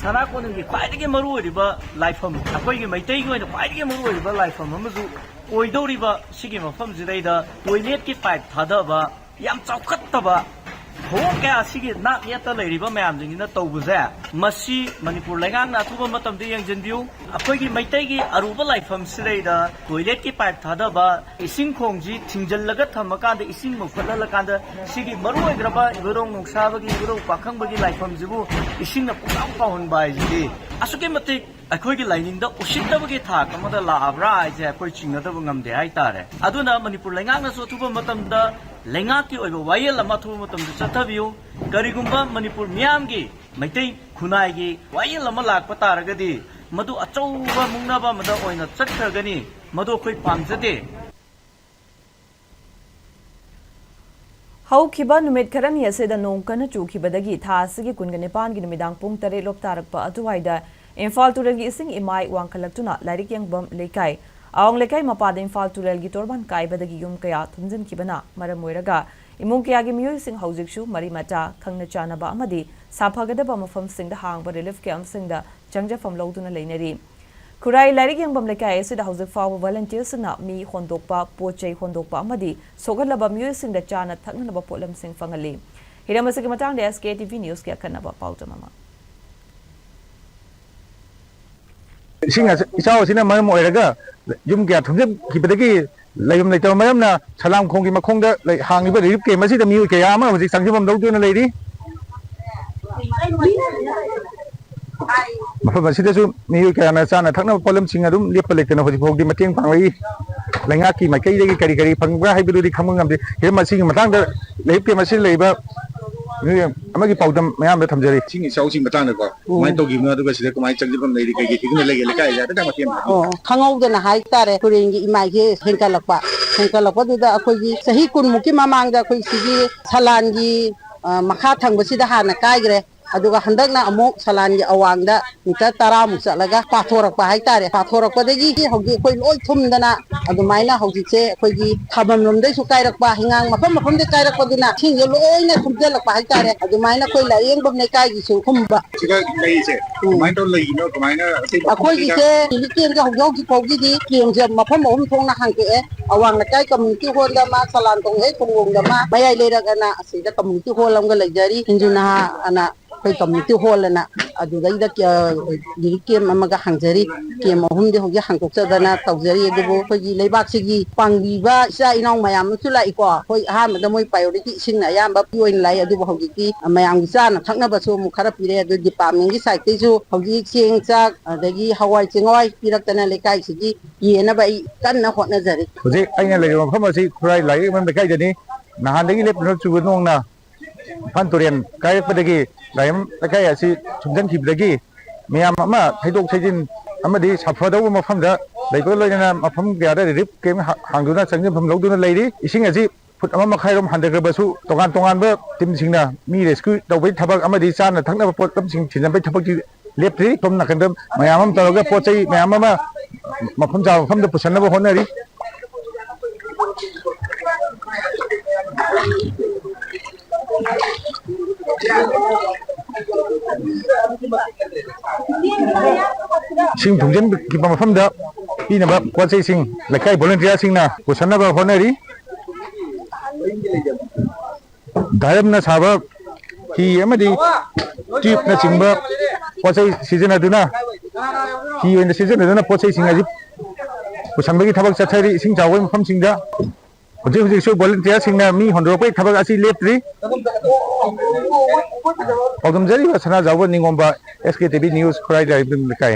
ꯁꯅꯥ ꯀꯣꯅꯨꯡꯒꯤ ꯈ꯭ꯋꯥꯏꯗꯒꯤ ꯃꯔꯨꯑꯣꯏꯔꯤꯕ ꯂꯥꯏꯐꯝ, ꯑꯩꯈꯣꯏꯒꯤ ꯃꯩꯇꯩꯒꯤ ꯑꯣꯏꯅ ꯈ꯭ꯋꯥꯏꯗꯒꯤ ꯃꯔꯨꯑꯣꯏꯔꯤꯕ ꯂꯥꯏꯐꯝ ꯑꯃꯁꯨ ꯑꯣꯏꯗꯧꯔꯤꯕ ꯁꯤꯒꯤ ꯃꯐꯝꯁꯤꯗꯩꯗ ꯇꯣꯏꯂꯦꯠꯀꯤ ꯄꯥꯏꯞ ꯊꯥꯗꯕ, ꯌꯥꯝ ꯆꯥꯎꯈꯠꯇꯕ ꯊꯧꯑꯣꯡ ꯀꯌꯥ ꯑꯁꯤꯒꯤ ꯅꯥꯛ ꯌꯦꯠꯇ ꯂꯩꯔꯤꯕ ꯃꯌꯥꯝꯁꯤꯡꯁꯤꯅ ꯇꯧꯕꯁꯦ, ꯃꯁꯤ ꯃꯅꯤꯄꯨꯔ ꯂꯩꯉꯥꯛꯅ ꯑꯊꯨꯕ ꯃꯇꯝꯗ ꯌꯦꯡꯁꯤꯟꯕꯤꯌꯨ꯫ ꯑꯩꯈꯣꯏꯒꯤ ꯃꯩꯇꯩꯒꯤ ꯑꯔꯨꯕ ꯂꯥꯏꯐꯝꯁꯤꯗꯩꯗ ꯇꯣꯏꯂꯦꯠꯀꯤ ꯄꯥꯏꯞ ꯊꯥꯗꯕ, ꯏꯁꯤꯡ ꯈꯣꯡꯁꯤ ꯊꯤꯡꯖꯤꯜꯂꯒ ꯊꯝꯃꯀꯥꯟꯗ ꯏꯁꯤꯡ ꯃꯨꯛꯈꯠꯍꯜꯂꯀꯥꯟꯗ ꯁꯤꯒꯤ ꯃꯔꯨꯑꯣꯏꯈ꯭ꯔꯕ ꯏꯕꯨꯙꯧ ꯅꯣꯡꯁꯥꯕꯒꯤ, ꯏꯕꯨꯙꯧ ꯄꯥꯈꯪꯕꯒꯤ ꯂꯥꯏꯐꯝꯁꯤꯕꯨ ꯏꯁꯤꯡꯅ ꯄꯨꯡꯇꯥꯎ ꯇꯥꯎꯍꯟꯕ ꯍꯥꯏꯁꯤꯗꯤ ꯑꯁꯨꯛꯀꯤ ꯃꯇꯤꯛ ꯑꯩꯈꯣꯏꯒꯤ ꯂꯥꯏꯅꯤꯡꯗ ꯎꯁꯤꯠꯇꯕꯒꯤ ꯊꯥꯛ ꯑꯃꯗ ꯂꯥꯛꯑꯕ꯭ꯔꯥ ꯍꯥꯏꯁꯦ ꯑꯩꯈꯣꯏ ꯆꯤꯡꯅꯗꯕ ꯉꯝꯗꯦ ꯍꯥꯏꯇꯥꯔꯦ꯫ ꯑꯗꯨꯅ ꯃꯅꯤꯄꯨꯔ ꯂꯩꯉꯥꯛꯅꯁꯨ ꯑꯊꯨꯕ ꯃꯇꯝꯗ ꯂꯩꯉꯥꯛꯀꯤ ꯑꯣꯏꯕ ꯋꯥꯌꯦꯜ ꯑꯃ ꯑꯊꯨꯕ ꯃꯇꯝꯗ ꯆꯠꯊꯕꯤꯌꯨ꯫ ꯀꯔꯤꯒꯨꯝꯕ ꯃꯅꯤꯄꯨꯔ ꯃꯤꯌꯥꯝꯒꯤ, ꯃꯩꯇꯩ ꯈꯨꯟꯅꯥꯏꯒꯤ ꯋꯥꯌꯦꯜ ꯑꯃ ꯂꯥꯛꯄ ꯇꯥꯔꯒꯗꯤ ꯃꯗꯨ ꯑꯆꯧꯕ ꯃꯨꯛꯅꯕ ꯑꯃꯗ ꯑꯣꯏꯅ ꯆꯠꯈ꯭ꯔꯒꯅꯤ꯫ ꯃꯗꯨ ꯑꯩꯈꯣꯏ ꯄꯥꯝꯖꯗꯦ꯫ ꯍꯧꯈꯤꯕ ꯅꯨꯃꯤꯠ ꯈꯔꯅꯤ ꯑꯁꯤꯗ ꯅꯣꯡ ꯀꯟꯅ ꯆꯨꯈꯤꯕꯗꯒꯤ ꯊꯥ ꯑꯁꯤꯒꯤ ꯀꯨꯟꯒ ꯅꯤꯄꯥꯟꯒꯤ ꯅꯨꯃꯤꯗꯥꯡ ꯄꯨꯡ ꯇꯔꯦꯠ ꯂꯣꯞ ꯇꯥꯔꯛꯄ ꯑꯗꯨꯋꯥꯏꯗ ꯏꯝꯐꯥꯜ ꯇꯨꯔꯦꯜꯒꯤ ꯏꯁꯤꯡ ꯏꯃꯥꯏ ꯋꯥꯡꯈꯠꯂꯛꯇꯨꯅ ꯂꯥꯏꯔꯤꯛ ꯌꯦꯡꯐꯝ ꯂꯩꯀꯥꯏ, ꯑꯋꯥꯡ ꯂꯩꯀꯥꯏ ꯃꯄꯥꯗ ꯏꯝꯐꯥꯜ ꯇꯨꯔꯦꯜꯒꯤ ꯇꯣꯔꯕꯥꯟ ꯀꯥꯏꯕꯗꯒꯤ ꯌꯨꯝ ꯀꯌꯥ ꯊꯨꯝꯖꯤꯟꯈꯤꯕꯅ ꯃꯔꯝ ꯑꯣꯏꯔꯒ ꯏꯃꯨꯡ ꯀꯌꯥꯒꯤ ꯃꯤꯑꯣꯏꯁꯤꯡ ꯍꯧꯖꯤꯛꯁꯨ ꯃꯔꯤ ꯃꯇꯥ, ꯈꯪꯅ ꯆꯥꯟꯅꯕ ꯑꯃꯗꯤ ꯁꯥꯐꯒꯗꯕ ꯃꯐꯝꯁꯤꯡꯗ ꯍꯥꯡꯕ ꯔꯤꯂꯤꯐ ꯀꯦꯝꯞꯁꯤꯡꯗ ꯆꯪꯖꯐꯝ ꯂꯧꯗꯨꯅ ꯂꯩꯅꯔꯤ꯫ ꯈꯨꯔꯥꯏ ꯂꯥꯏꯔꯤꯛ ꯌꯦꯡꯐꯝ ꯂꯩꯀꯥꯏ ꯑꯁꯤꯗ ꯍꯧꯖꯤꯛ ꯐꯥꯎꯕ ꯚꯣꯂꯟꯇꯤꯌꯔꯁꯤꯡꯅ ꯃꯤ ꯍꯣꯟꯗꯣꯛꯄ, ꯄꯣꯠ ꯆꯩ ꯍꯣꯟꯗꯣꯛꯄ ꯑꯃꯗꯤ ꯁꯣꯛꯍꯜꯂꯕ ꯃꯤꯑꯣꯏꯁꯤꯡꯗ ꯆꯥꯅ ꯊꯛꯅꯅꯕ ꯄꯣꯠꯂꯝꯁꯤꯡ ꯐꯪꯍꯜꯂꯤ꯫ ꯍꯤꯔꯝ ꯑꯁꯤꯒꯤ ꯃꯇꯥꯡꯗ ꯑꯦꯁ ꯀꯦ ꯇꯤ ꯚꯤ ꯅ꯭ꯌꯨꯁꯀꯤ ꯑꯈꯟꯅꯕ ꯄꯥꯎꯗꯝ ꯑꯃ꯫ ꯏꯁꯤꯡ ꯑꯁ-, ꯏꯆꯥꯎ ꯑꯁꯤꯅ ꯃꯔꯝ ꯑꯣꯏꯔꯒ ꯌꯨꯝ ꯀꯌꯥ ꯊꯨꯝꯖꯤꯟꯈꯤꯕꯗꯒꯤ ꯂꯩꯐꯝ ꯂꯩꯇꯕ ꯃꯔꯝꯅ ꯁꯂꯥꯝꯈꯣꯡꯒꯤ ꯃꯈꯣꯡꯗ ꯂꯩ-, ꯍꯥꯡꯂꯤꯕ ꯔꯤꯂꯤꯐ ꯀꯦꯝꯞ ꯑꯁꯤꯗ ꯃꯤꯑꯣꯏ ꯀꯌꯥ ꯑꯃ ꯍꯧꯖꯤꯛ ꯆꯪꯖꯐꯝ ꯂꯧꯗꯨꯅ ꯂꯩꯔꯤ꯫ ꯃꯐꯝ ꯑꯁꯤꯗꯁꯨ ꯃꯤꯑꯣꯏ ꯀꯌꯥꯅ ꯆꯥꯅ ꯊꯛꯅꯕ ꯄꯣꯠꯂꯝꯁꯤꯡ ꯑꯗꯨꯝ ꯂꯦꯞꯄ ꯂꯩꯇꯅ ꯍꯧꯖꯤꯛ ꯐꯥꯎꯗꯤ ꯃꯇꯦꯡ ꯄꯥꯡꯂꯛꯏ꯫ ꯂꯩꯉꯥꯛꯀꯤ ꯃꯥꯏꯀꯩꯗꯒꯤ ꯀꯔꯤ ꯀꯔꯤ ꯐꯪꯕ꯭ꯔꯥ ꯍꯥꯏꯕꯗꯨꯗꯤ ꯈꯪꯕ ꯉꯝꯗꯦ꯫ ꯍꯤꯔꯝ ꯑꯁꯤꯒꯤ ꯃꯇꯥꯡꯗ ꯂꯩꯔꯤꯕ ꯃꯁꯤꯗ ꯂꯩꯔꯤꯕ ꯃꯤꯑꯣꯏ ꯑꯃꯒꯤ ꯄꯥꯎꯗꯝ ꯃꯌꯥꯝꯗ ꯊꯝꯖꯔꯤ꯫ ꯏꯁꯤꯡ ꯏꯆꯥꯎꯁꯤꯡ ꯃꯇꯥꯡꯗꯀꯣ, ꯎꯝ꯫ ꯀꯃꯥꯏꯅ ꯇꯧꯈꯤꯕꯅꯣ, ꯑꯗꯨꯒ ꯁꯤꯗ ꯀꯃꯥꯏꯅ ꯆꯪꯁꯤꯟꯐꯝ ꯂꯩꯔꯤ, ꯀꯩ ꯀꯩ ꯐꯤꯕꯝꯗ ꯂꯩꯒꯦ, ꯂꯩꯀꯥꯏꯁꯦ ꯍꯥꯏꯐꯦꯠꯇꯪ ꯃꯇꯦꯡ ꯄꯥꯡꯕꯤꯌꯨ꯫ ꯑꯣ, ꯈꯪꯍꯧꯗꯅ ꯍꯥꯏꯇꯥꯔꯦ, ꯇꯨꯔꯦꯟꯒꯤ ꯏꯃꯥꯏꯁꯦ ꯍꯦꯟꯀꯠꯂꯛꯄ꯫ ꯍꯦꯟꯀꯠꯂꯛꯄꯗꯨꯗ ꯑꯩꯈꯣꯏꯒꯤ ꯆꯍꯤ ꯀꯨꯟꯃꯨꯛꯀꯤ ꯃꯃꯥꯡꯗ ꯑꯩꯈꯣꯏ ꯁꯤꯒꯤ ꯁꯂꯥꯟꯒꯤ, ꯑ, ꯃꯈꯥ ꯊꯪꯕꯁꯤꯗ ꯍꯥꯟꯅ ꯀꯥꯏꯈ꯭ꯔꯦ꯫ ꯑꯗꯨꯒ ꯍꯟꯗꯛꯅ ꯑꯃꯨꯛ ꯁꯂꯥꯟꯒꯤ ꯑꯋꯥꯡꯗ ꯃꯤꯇꯔ ꯇꯔꯥꯃꯨꯛ ꯆꯠꯂꯒ ꯄꯥꯊꯣꯔꯛꯄ ꯍꯥꯏꯇꯥꯔꯦ꯫ ꯄꯥꯊꯣꯔꯛꯄꯗꯒꯤ ꯍꯧꯖꯤꯛ ꯑꯩꯈꯣꯏ ꯂꯣꯏ ꯊꯨꯝꯗꯅ ꯑꯗꯨꯃꯥꯏꯅ ꯍꯧꯖꯤꯛꯁꯦ ꯑꯩꯈꯣꯏꯒꯤ ꯊꯥꯕꯝ ꯂꯣꯝꯗꯩꯁꯨ ꯀꯥꯏꯔꯛꯄ, ꯍꯤꯉꯥꯡ ꯃꯐꯝ ꯃꯐꯝꯗꯩ ꯀꯥꯏꯔꯛꯄꯗꯨꯅ ꯏꯁꯤꯡꯁꯦ ꯂꯣꯏꯅ ꯊꯨꯝꯖꯤꯜꯂꯛꯄ ꯍꯥꯏꯇꯥꯔꯦ꯫ ꯑꯗꯨꯃꯥꯏꯅ ꯑꯩꯈꯣꯏ ꯂꯥꯏꯌꯦꯡꯐꯝ ꯂꯩꯀꯥꯏꯒꯤꯁꯨ ꯊꯨꯝꯕ꯫ ꯁꯤꯗ ꯂꯩꯔꯤꯁꯦ ꯎꯝ꯫ ꯀꯃꯥꯏꯅ ꯇꯧꯔ ꯂꯩꯔꯤꯅꯣ? ꯀꯃꯥꯏꯅ ꯑꯇꯩ ꯃꯐꯝꯗ ꯑꯩꯈꯣꯏꯒꯤꯁꯦ ꯔꯤꯂꯤꯐ ꯀꯦꯝꯞꯁꯦ ꯍꯧꯖꯤꯛ ꯍꯧꯖꯤꯛ ꯐꯥꯎꯒꯤꯗꯤ ꯀꯦꯝꯞꯁꯦ ꯃꯐꯝ ꯑꯍꯨꯝ ꯊꯣꯛꯅ ꯍꯥꯡꯗꯣꯛꯑꯦ꯫ ꯑꯋꯥꯡ ꯂꯩꯀꯥꯏ ꯀꯝꯃ꯭ꯌꯨꯅꯤꯇꯤ ꯍꯣꯜꯗ ꯑꯃ, ꯁꯂꯥꯟ ꯊꯣꯡ ꯍꯦꯛ ꯊꯣꯡꯂꯣꯝꯗ ꯑꯃ, ꯃꯌꯥꯏ ꯂꯩꯔꯛ ꯑꯅ ꯑꯁꯤꯗ ꯀꯝꯃ꯭ꯌꯨꯅꯤꯇꯤ ꯍꯣꯜ ꯑꯃꯒ ꯂꯩꯖꯔꯤ꯫ ꯏꯟꯖꯨ ꯅꯍꯥ ꯑꯅ ꯑꯩꯈꯣꯏ ꯀꯝꯃ꯭ꯌꯨꯅꯤꯇꯤ ꯍꯣꯜ ꯑꯅ ꯑꯗꯨꯗꯩꯗ ꯀ-, ꯔꯤꯂꯤꯐ ꯀꯦꯝꯞ ꯑꯃꯒ ꯍꯥꯡꯖꯔꯤ꯫ ꯀꯦꯝꯞ ꯑꯍꯨꯝꯗꯤ ꯍꯧꯖꯤꯛ ꯍꯥꯡꯗꯣꯛꯆꯗꯅ ꯇꯧꯖꯔꯤ꯫ ꯑꯗꯨꯕꯨ ꯑꯩꯈꯣꯏꯒꯤ ꯂꯩꯕꯥꯛꯁꯤꯒꯤ ꯄꯥꯡꯕꯤꯕ ꯏꯆꯥ ꯏꯅꯥꯎ ꯃꯌꯥꯝ ꯑꯃꯁꯨ ꯂꯥꯛꯏꯀꯣ꯫ ꯑꯩꯈꯣꯏ ꯑꯍꯥꯟꯕꯗ ꯃꯣꯏ ꯄ꯭ꯔꯥꯏꯌꯣꯔꯤꯇꯤ ꯏꯁꯤꯡꯅ ꯑꯌꯥꯝꯕ ꯑꯣꯏꯅ ꯂꯥꯛꯏ꯫ ꯑꯗꯨꯕꯨ ꯍꯧꯖꯤꯛꯇꯤ ꯃꯌꯥꯝꯒꯤ ꯆꯥꯅ ꯊꯛꯅꯕꯁꯨ ꯑꯃꯨꯛ ꯈꯔ ꯄꯤꯔꯦ꯫ ꯑꯗꯨ ꯗꯤꯄꯥꯔꯠꯃꯦꯟꯒꯤ ꯁꯥꯏꯠꯇꯩꯁꯨ ꯍꯧꯖꯤꯛ ꯆꯦꯡ, ꯆꯥꯛ, ꯑꯗꯒꯤ ꯍꯋꯥꯏ ꯆꯦꯡꯋꯥꯏ ꯄꯤꯔꯛꯇꯅ ꯂꯩꯀꯥꯏꯁꯤꯒꯤ ꯌꯦꯟꯅꯕ ꯑꯩ ꯀꯟꯅ ꯍꯣꯠꯅꯖꯔꯤ꯫ ꯍꯧꯖꯤꯛ ꯑꯩꯅ ꯂꯩꯔꯤꯕ ꯃꯐꯝ ꯑꯁꯤ ꯈꯨꯔꯥꯏ ꯂꯥꯏꯔꯤꯛ ꯂꯩꯀꯥꯏꯗꯅꯤ꯫ ꯅꯍꯥꯟꯗꯒꯤ ꯂꯦꯞꯇꯅ ꯆꯨꯕ ꯅꯣꯡꯅ ꯏꯝꯐꯥꯜ ꯇꯨꯔꯦꯜ ꯀꯥꯏꯔꯛꯄꯗꯒꯤ ꯂꯥꯏꯌꯝ ꯂꯩꯀꯥꯏ ꯑꯁꯤ ꯊꯨꯝꯖꯤꯟꯈꯤꯕꯗꯒꯤ ꯃꯌꯥꯝ ꯑꯃ ꯊꯩꯗꯣꯛ ꯊꯩꯖꯤꯟ ꯑꯃꯗꯤ ꯁꯥꯐꯗꯧꯕ ꯃꯐꯝꯗ ꯂꯩꯕꯒ ꯂꯣꯏꯅꯅ ꯃꯐꯝ ꯀꯌꯥꯗ ꯔꯤꯂꯤꯐ ꯀꯦꯝꯞ ꯍꯥ-, ꯍꯥꯡꯗꯨꯅ ꯆꯪꯖꯐꯝ ꯂꯧꯗꯨꯅ ꯂꯩꯔꯤ꯫ ꯏꯁꯤꯡ ꯑꯁꯤ ꯐꯨꯠ ꯑꯃ ꯃꯈꯥꯏꯔꯣꯝ ꯍꯟꯊꯈ꯭ꯔꯕꯁꯨ ꯇꯣꯉꯥꯟ ꯇꯣꯉꯥꯟꯕ ꯇꯤꯝꯁꯤꯡꯅ ꯃꯤ ꯔꯦꯁꯀ꯭ꯌꯨ ꯇꯧꯕꯒꯤ ꯊꯕꯛ ꯑꯃꯗꯤ ꯆꯥꯅ ꯊꯛꯅꯕ ꯄꯣꯠꯂꯝꯁꯤꯡ ꯊꯤꯟꯖꯤꯟꯕꯒꯤ ꯊꯕꯛꯇꯤ ꯂꯦꯞꯇ꯭ꯔꯤ꯫ ꯁꯣꯝ ꯅꯥꯀꯟꯗ ꯃꯌꯥꯝ ꯑꯃ ꯇꯧꯔꯒ ꯄꯣꯠ ꯆꯩ ꯃꯌꯥꯝ ꯑꯃ ꯃꯐꯝ ꯆꯥꯕ ꯃꯐꯝꯗ ꯄꯨꯁꯟꯅꯕ ꯍꯣꯠꯅꯔꯤ꯫ ꯏꯁꯤꯡ ꯊꯨꯝꯖꯤꯟꯈꯤꯕ ꯃꯐꯝꯗ ꯄꯤꯅꯕ ꯄꯣꯠ ꯆꯩꯁꯤꯡ ꯂꯩꯀꯥꯏ ꯚꯣꯂꯨꯟꯇꯤꯌꯥꯔꯁꯤꯡꯅ ꯄꯨꯁꯟꯅꯕ ꯍꯣꯠꯅꯔꯤ꯫ ꯗꯥꯏꯔꯝꯅ ꯁꯥꯕ ꯐꯤ ꯑꯃꯗꯤ ꯇ꯭ꯌꯨꯕꯅꯆꯤꯡꯕ ꯄꯣꯠ ꯆꯩ ꯁꯤꯖꯤꯟꯅꯗꯨꯅ, ꯐꯤ ꯑꯣꯏꯅ ꯁꯤꯖꯤꯟꯅꯗꯨꯅ ꯄꯣꯠ ꯆꯩꯁꯤꯡ ꯑꯁꯤ ꯄꯨꯁꯟꯕꯒꯤ ꯊꯕꯛ ꯆꯠꯊꯔꯤ ꯏꯁꯤꯡ ꯆꯥꯎꯕꯒꯤ ꯃꯐꯝꯁꯤꯡꯗ꯫ ꯍꯧꯖꯤꯛ ꯍꯧꯖꯤꯛꯁꯨ ꯚꯣꯂꯨꯟꯇꯤꯌꯥꯔꯁꯤꯡꯅ ꯃꯤ ꯍꯣꯟꯗꯣꯔꯛꯄꯒꯤ ꯊꯕꯛ ꯑꯁꯤ ꯂꯦꯞꯇ꯭ꯔꯤ꯫ ꯄꯥꯎꯗꯝꯖꯔꯤꯕ ꯁꯅꯥꯖꯥꯎꯕ ꯅꯤꯉꯣꯝꯕ, ꯑꯦꯁ ꯀꯦ ꯇꯤ ꯚꯤ ꯅ꯭ꯌꯨꯁ, ꯈꯨꯔꯥꯏ ꯂꯥꯏꯔꯤꯛ ꯂꯩꯀꯥꯏ꯫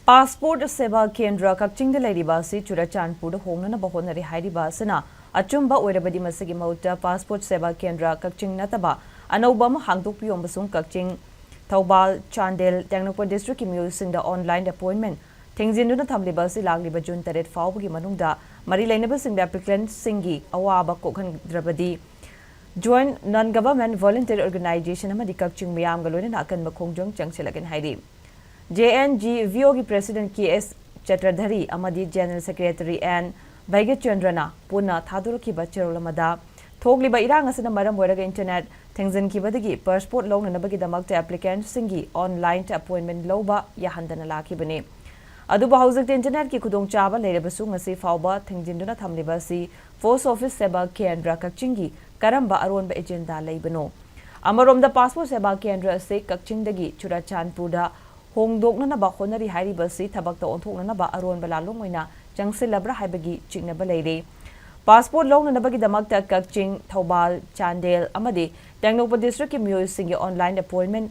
ꯄꯥꯁꯄꯣꯔꯠ ꯁꯦꯕꯥ ꯀꯦꯟꯗ꯭ꯔ ꯀꯛꯆꯤꯡꯗ ꯂꯩꯔꯤꯕ ꯑꯁꯤ ꯆꯨꯔꯆꯥꯟꯄꯨꯔꯗ ꯍꯣꯡꯅꯅꯕ ꯍꯣꯠꯅꯔꯤ ꯍꯥꯏꯔꯤꯕ ꯑꯁꯤꯅ ꯑꯆꯨꯝꯕ ꯑꯣꯏꯔꯕꯗꯤ ꯃꯁꯤꯒꯤ ꯃꯍꯨꯠꯇ ꯄꯥꯁꯄꯣꯔꯠ ꯁꯦꯕꯥ ꯀꯦꯟꯗ꯭ꯔ ꯀꯛꯆꯤꯡ ꯅꯠꯇꯕ ꯑꯅꯧꯕ ꯑꯃ ꯍꯥꯡꯗꯣꯛꯄꯤꯌꯨ ꯑꯃꯁꯨꯡ ꯀꯛꯆꯤꯡ, ꯊꯧꯕꯥꯜ, ꯆꯥꯟꯗꯦꯜ, ꯇꯦꯡꯅꯧꯄꯜ ꯗꯤꯁꯇ꯭ꯔꯤꯛꯀꯤ ꯃꯤꯑꯣꯏꯁꯤꯡꯗ ꯑꯣꯟꯂꯥꯏꯟ ꯑꯦꯄꯣꯏꯟꯃꯦꯟ ꯊꯤꯡꯖꯤꯟꯗꯨꯅ ꯊꯝꯂꯤꯕ ꯑꯁꯤ ꯂꯥꯛꯂꯤꯕ ꯖꯨꯟ ꯇꯔꯦꯠ ꯐꯥꯎꯕꯒꯤ ꯃꯅꯨꯡꯗ ꯃꯔꯤ ꯂꯩꯅꯕꯁꯤꯡꯗ ꯑꯦꯄ꯭ꯂꯤꯀꯦꯟꯠꯁꯤꯡꯒꯤ ꯑꯋꯥꯕ ꯀꯣꯛꯍꯟꯗ꯭ꯔꯕꯗꯤ Joint Non-Government Voluntary Organization ꯑꯃꯗꯤ ꯀꯛꯆꯤꯡ ꯃꯤꯌꯥꯝꯒ ꯂꯣꯏꯅꯅ ꯑꯀꯟꯕ ꯈꯣꯡꯖꯪ ꯆꯪꯁꯤꯜꯂꯒꯅꯤ ꯍꯥꯏꯔꯤ꯫ J N G V O ꯒꯤ President K S ꯆꯇ꯭ꯔꯙꯔꯤ ꯑꯃꯗꯤ General Secretary N ꯚꯩꯒ꯭ꯌꯆꯟꯗ꯭ꯔꯅ ꯄꯨꯟꯅ ꯊꯥꯗꯣꯔꯛꯈꯤꯕ ꯆꯦꯔꯣꯜ ꯑꯃꯗ, ꯊꯣꯛꯂꯤꯕ ꯏꯔꯥꯡ ꯑꯁꯤꯅ ꯃꯔꯝ ꯑꯣꯏꯔꯒ internet ꯊꯤꯡꯖꯤꯟꯈꯤꯕꯗꯒꯤ passport ꯂꯧꯅꯅꯕꯒꯤꯗꯃꯛꯇ ꯑꯦꯄ꯭ꯂꯤꯀꯦꯟꯠꯁꯤꯡꯒꯤ online appointment ꯂꯧꯕ ꯌꯥꯍꯟꯗꯅ ꯂꯥꯛꯈꯤꯕꯅꯤ꯫ ꯑꯗꯨꯕꯨ ꯍꯧꯖꯤꯛꯇꯤ internetꯀꯤ ꯈꯨꯗꯣꯡꯆꯥꯕ ꯂꯩꯔꯕꯁꯨ ꯉꯁꯤ ꯐꯥꯎꯕ ꯊꯤꯡꯖꯤꯟꯗꯨꯅ ꯊꯝꯂꯤꯕ ꯑꯁꯤ Post Office ꯁꯦꯕꯥ ꯀꯦꯟꯗ꯭ꯔ ꯀꯛꯆꯤꯡꯒꯤ ꯀꯔꯝꯕ ꯑꯔꯣꯟꯕ agenda ꯂꯩꯕꯅꯣ? ꯑꯃꯔꯣꯝꯗ, Passport ꯁꯦꯕꯥ ꯀꯦꯟꯗ꯭ꯔ ꯑꯁꯤ ꯀꯛꯆꯤꯡꯗꯒꯤ ꯆꯨꯔꯆꯥꯟꯄꯨꯔꯗ ꯍꯣꯡꯗꯣꯛꯅꯅꯕ ꯍꯣꯠꯅꯔꯤ ꯍꯥꯏꯔꯤꯕ ꯑꯁꯤ ꯊꯕꯛꯇ ꯑꯣꯟꯊꯣꯛꯅꯅꯕ ꯑꯔꯣꯟꯕ ꯂꯥꯂꯣꯡ ꯑꯣꯏꯅ ꯆꯪꯁꯤꯜꯂꯕ꯭ꯔꯥ ꯍꯥꯏꯕꯒꯤ ꯆꯤꯡꯅꯕ ꯂꯩꯔꯤ꯫ Passport ꯂꯧꯅꯅꯕꯒꯤꯗꯃꯛꯇ ꯀꯛꯆꯤꯡ, ꯊꯧꯕꯥꯜ, ꯆꯥꯟꯗꯦꯜ ꯑꯃꯗꯤ ꯇꯦꯡꯅꯧꯄꯜ districtꯀꯤ ꯃꯤꯑꯣꯏꯁꯤꯡꯒꯤ online appointment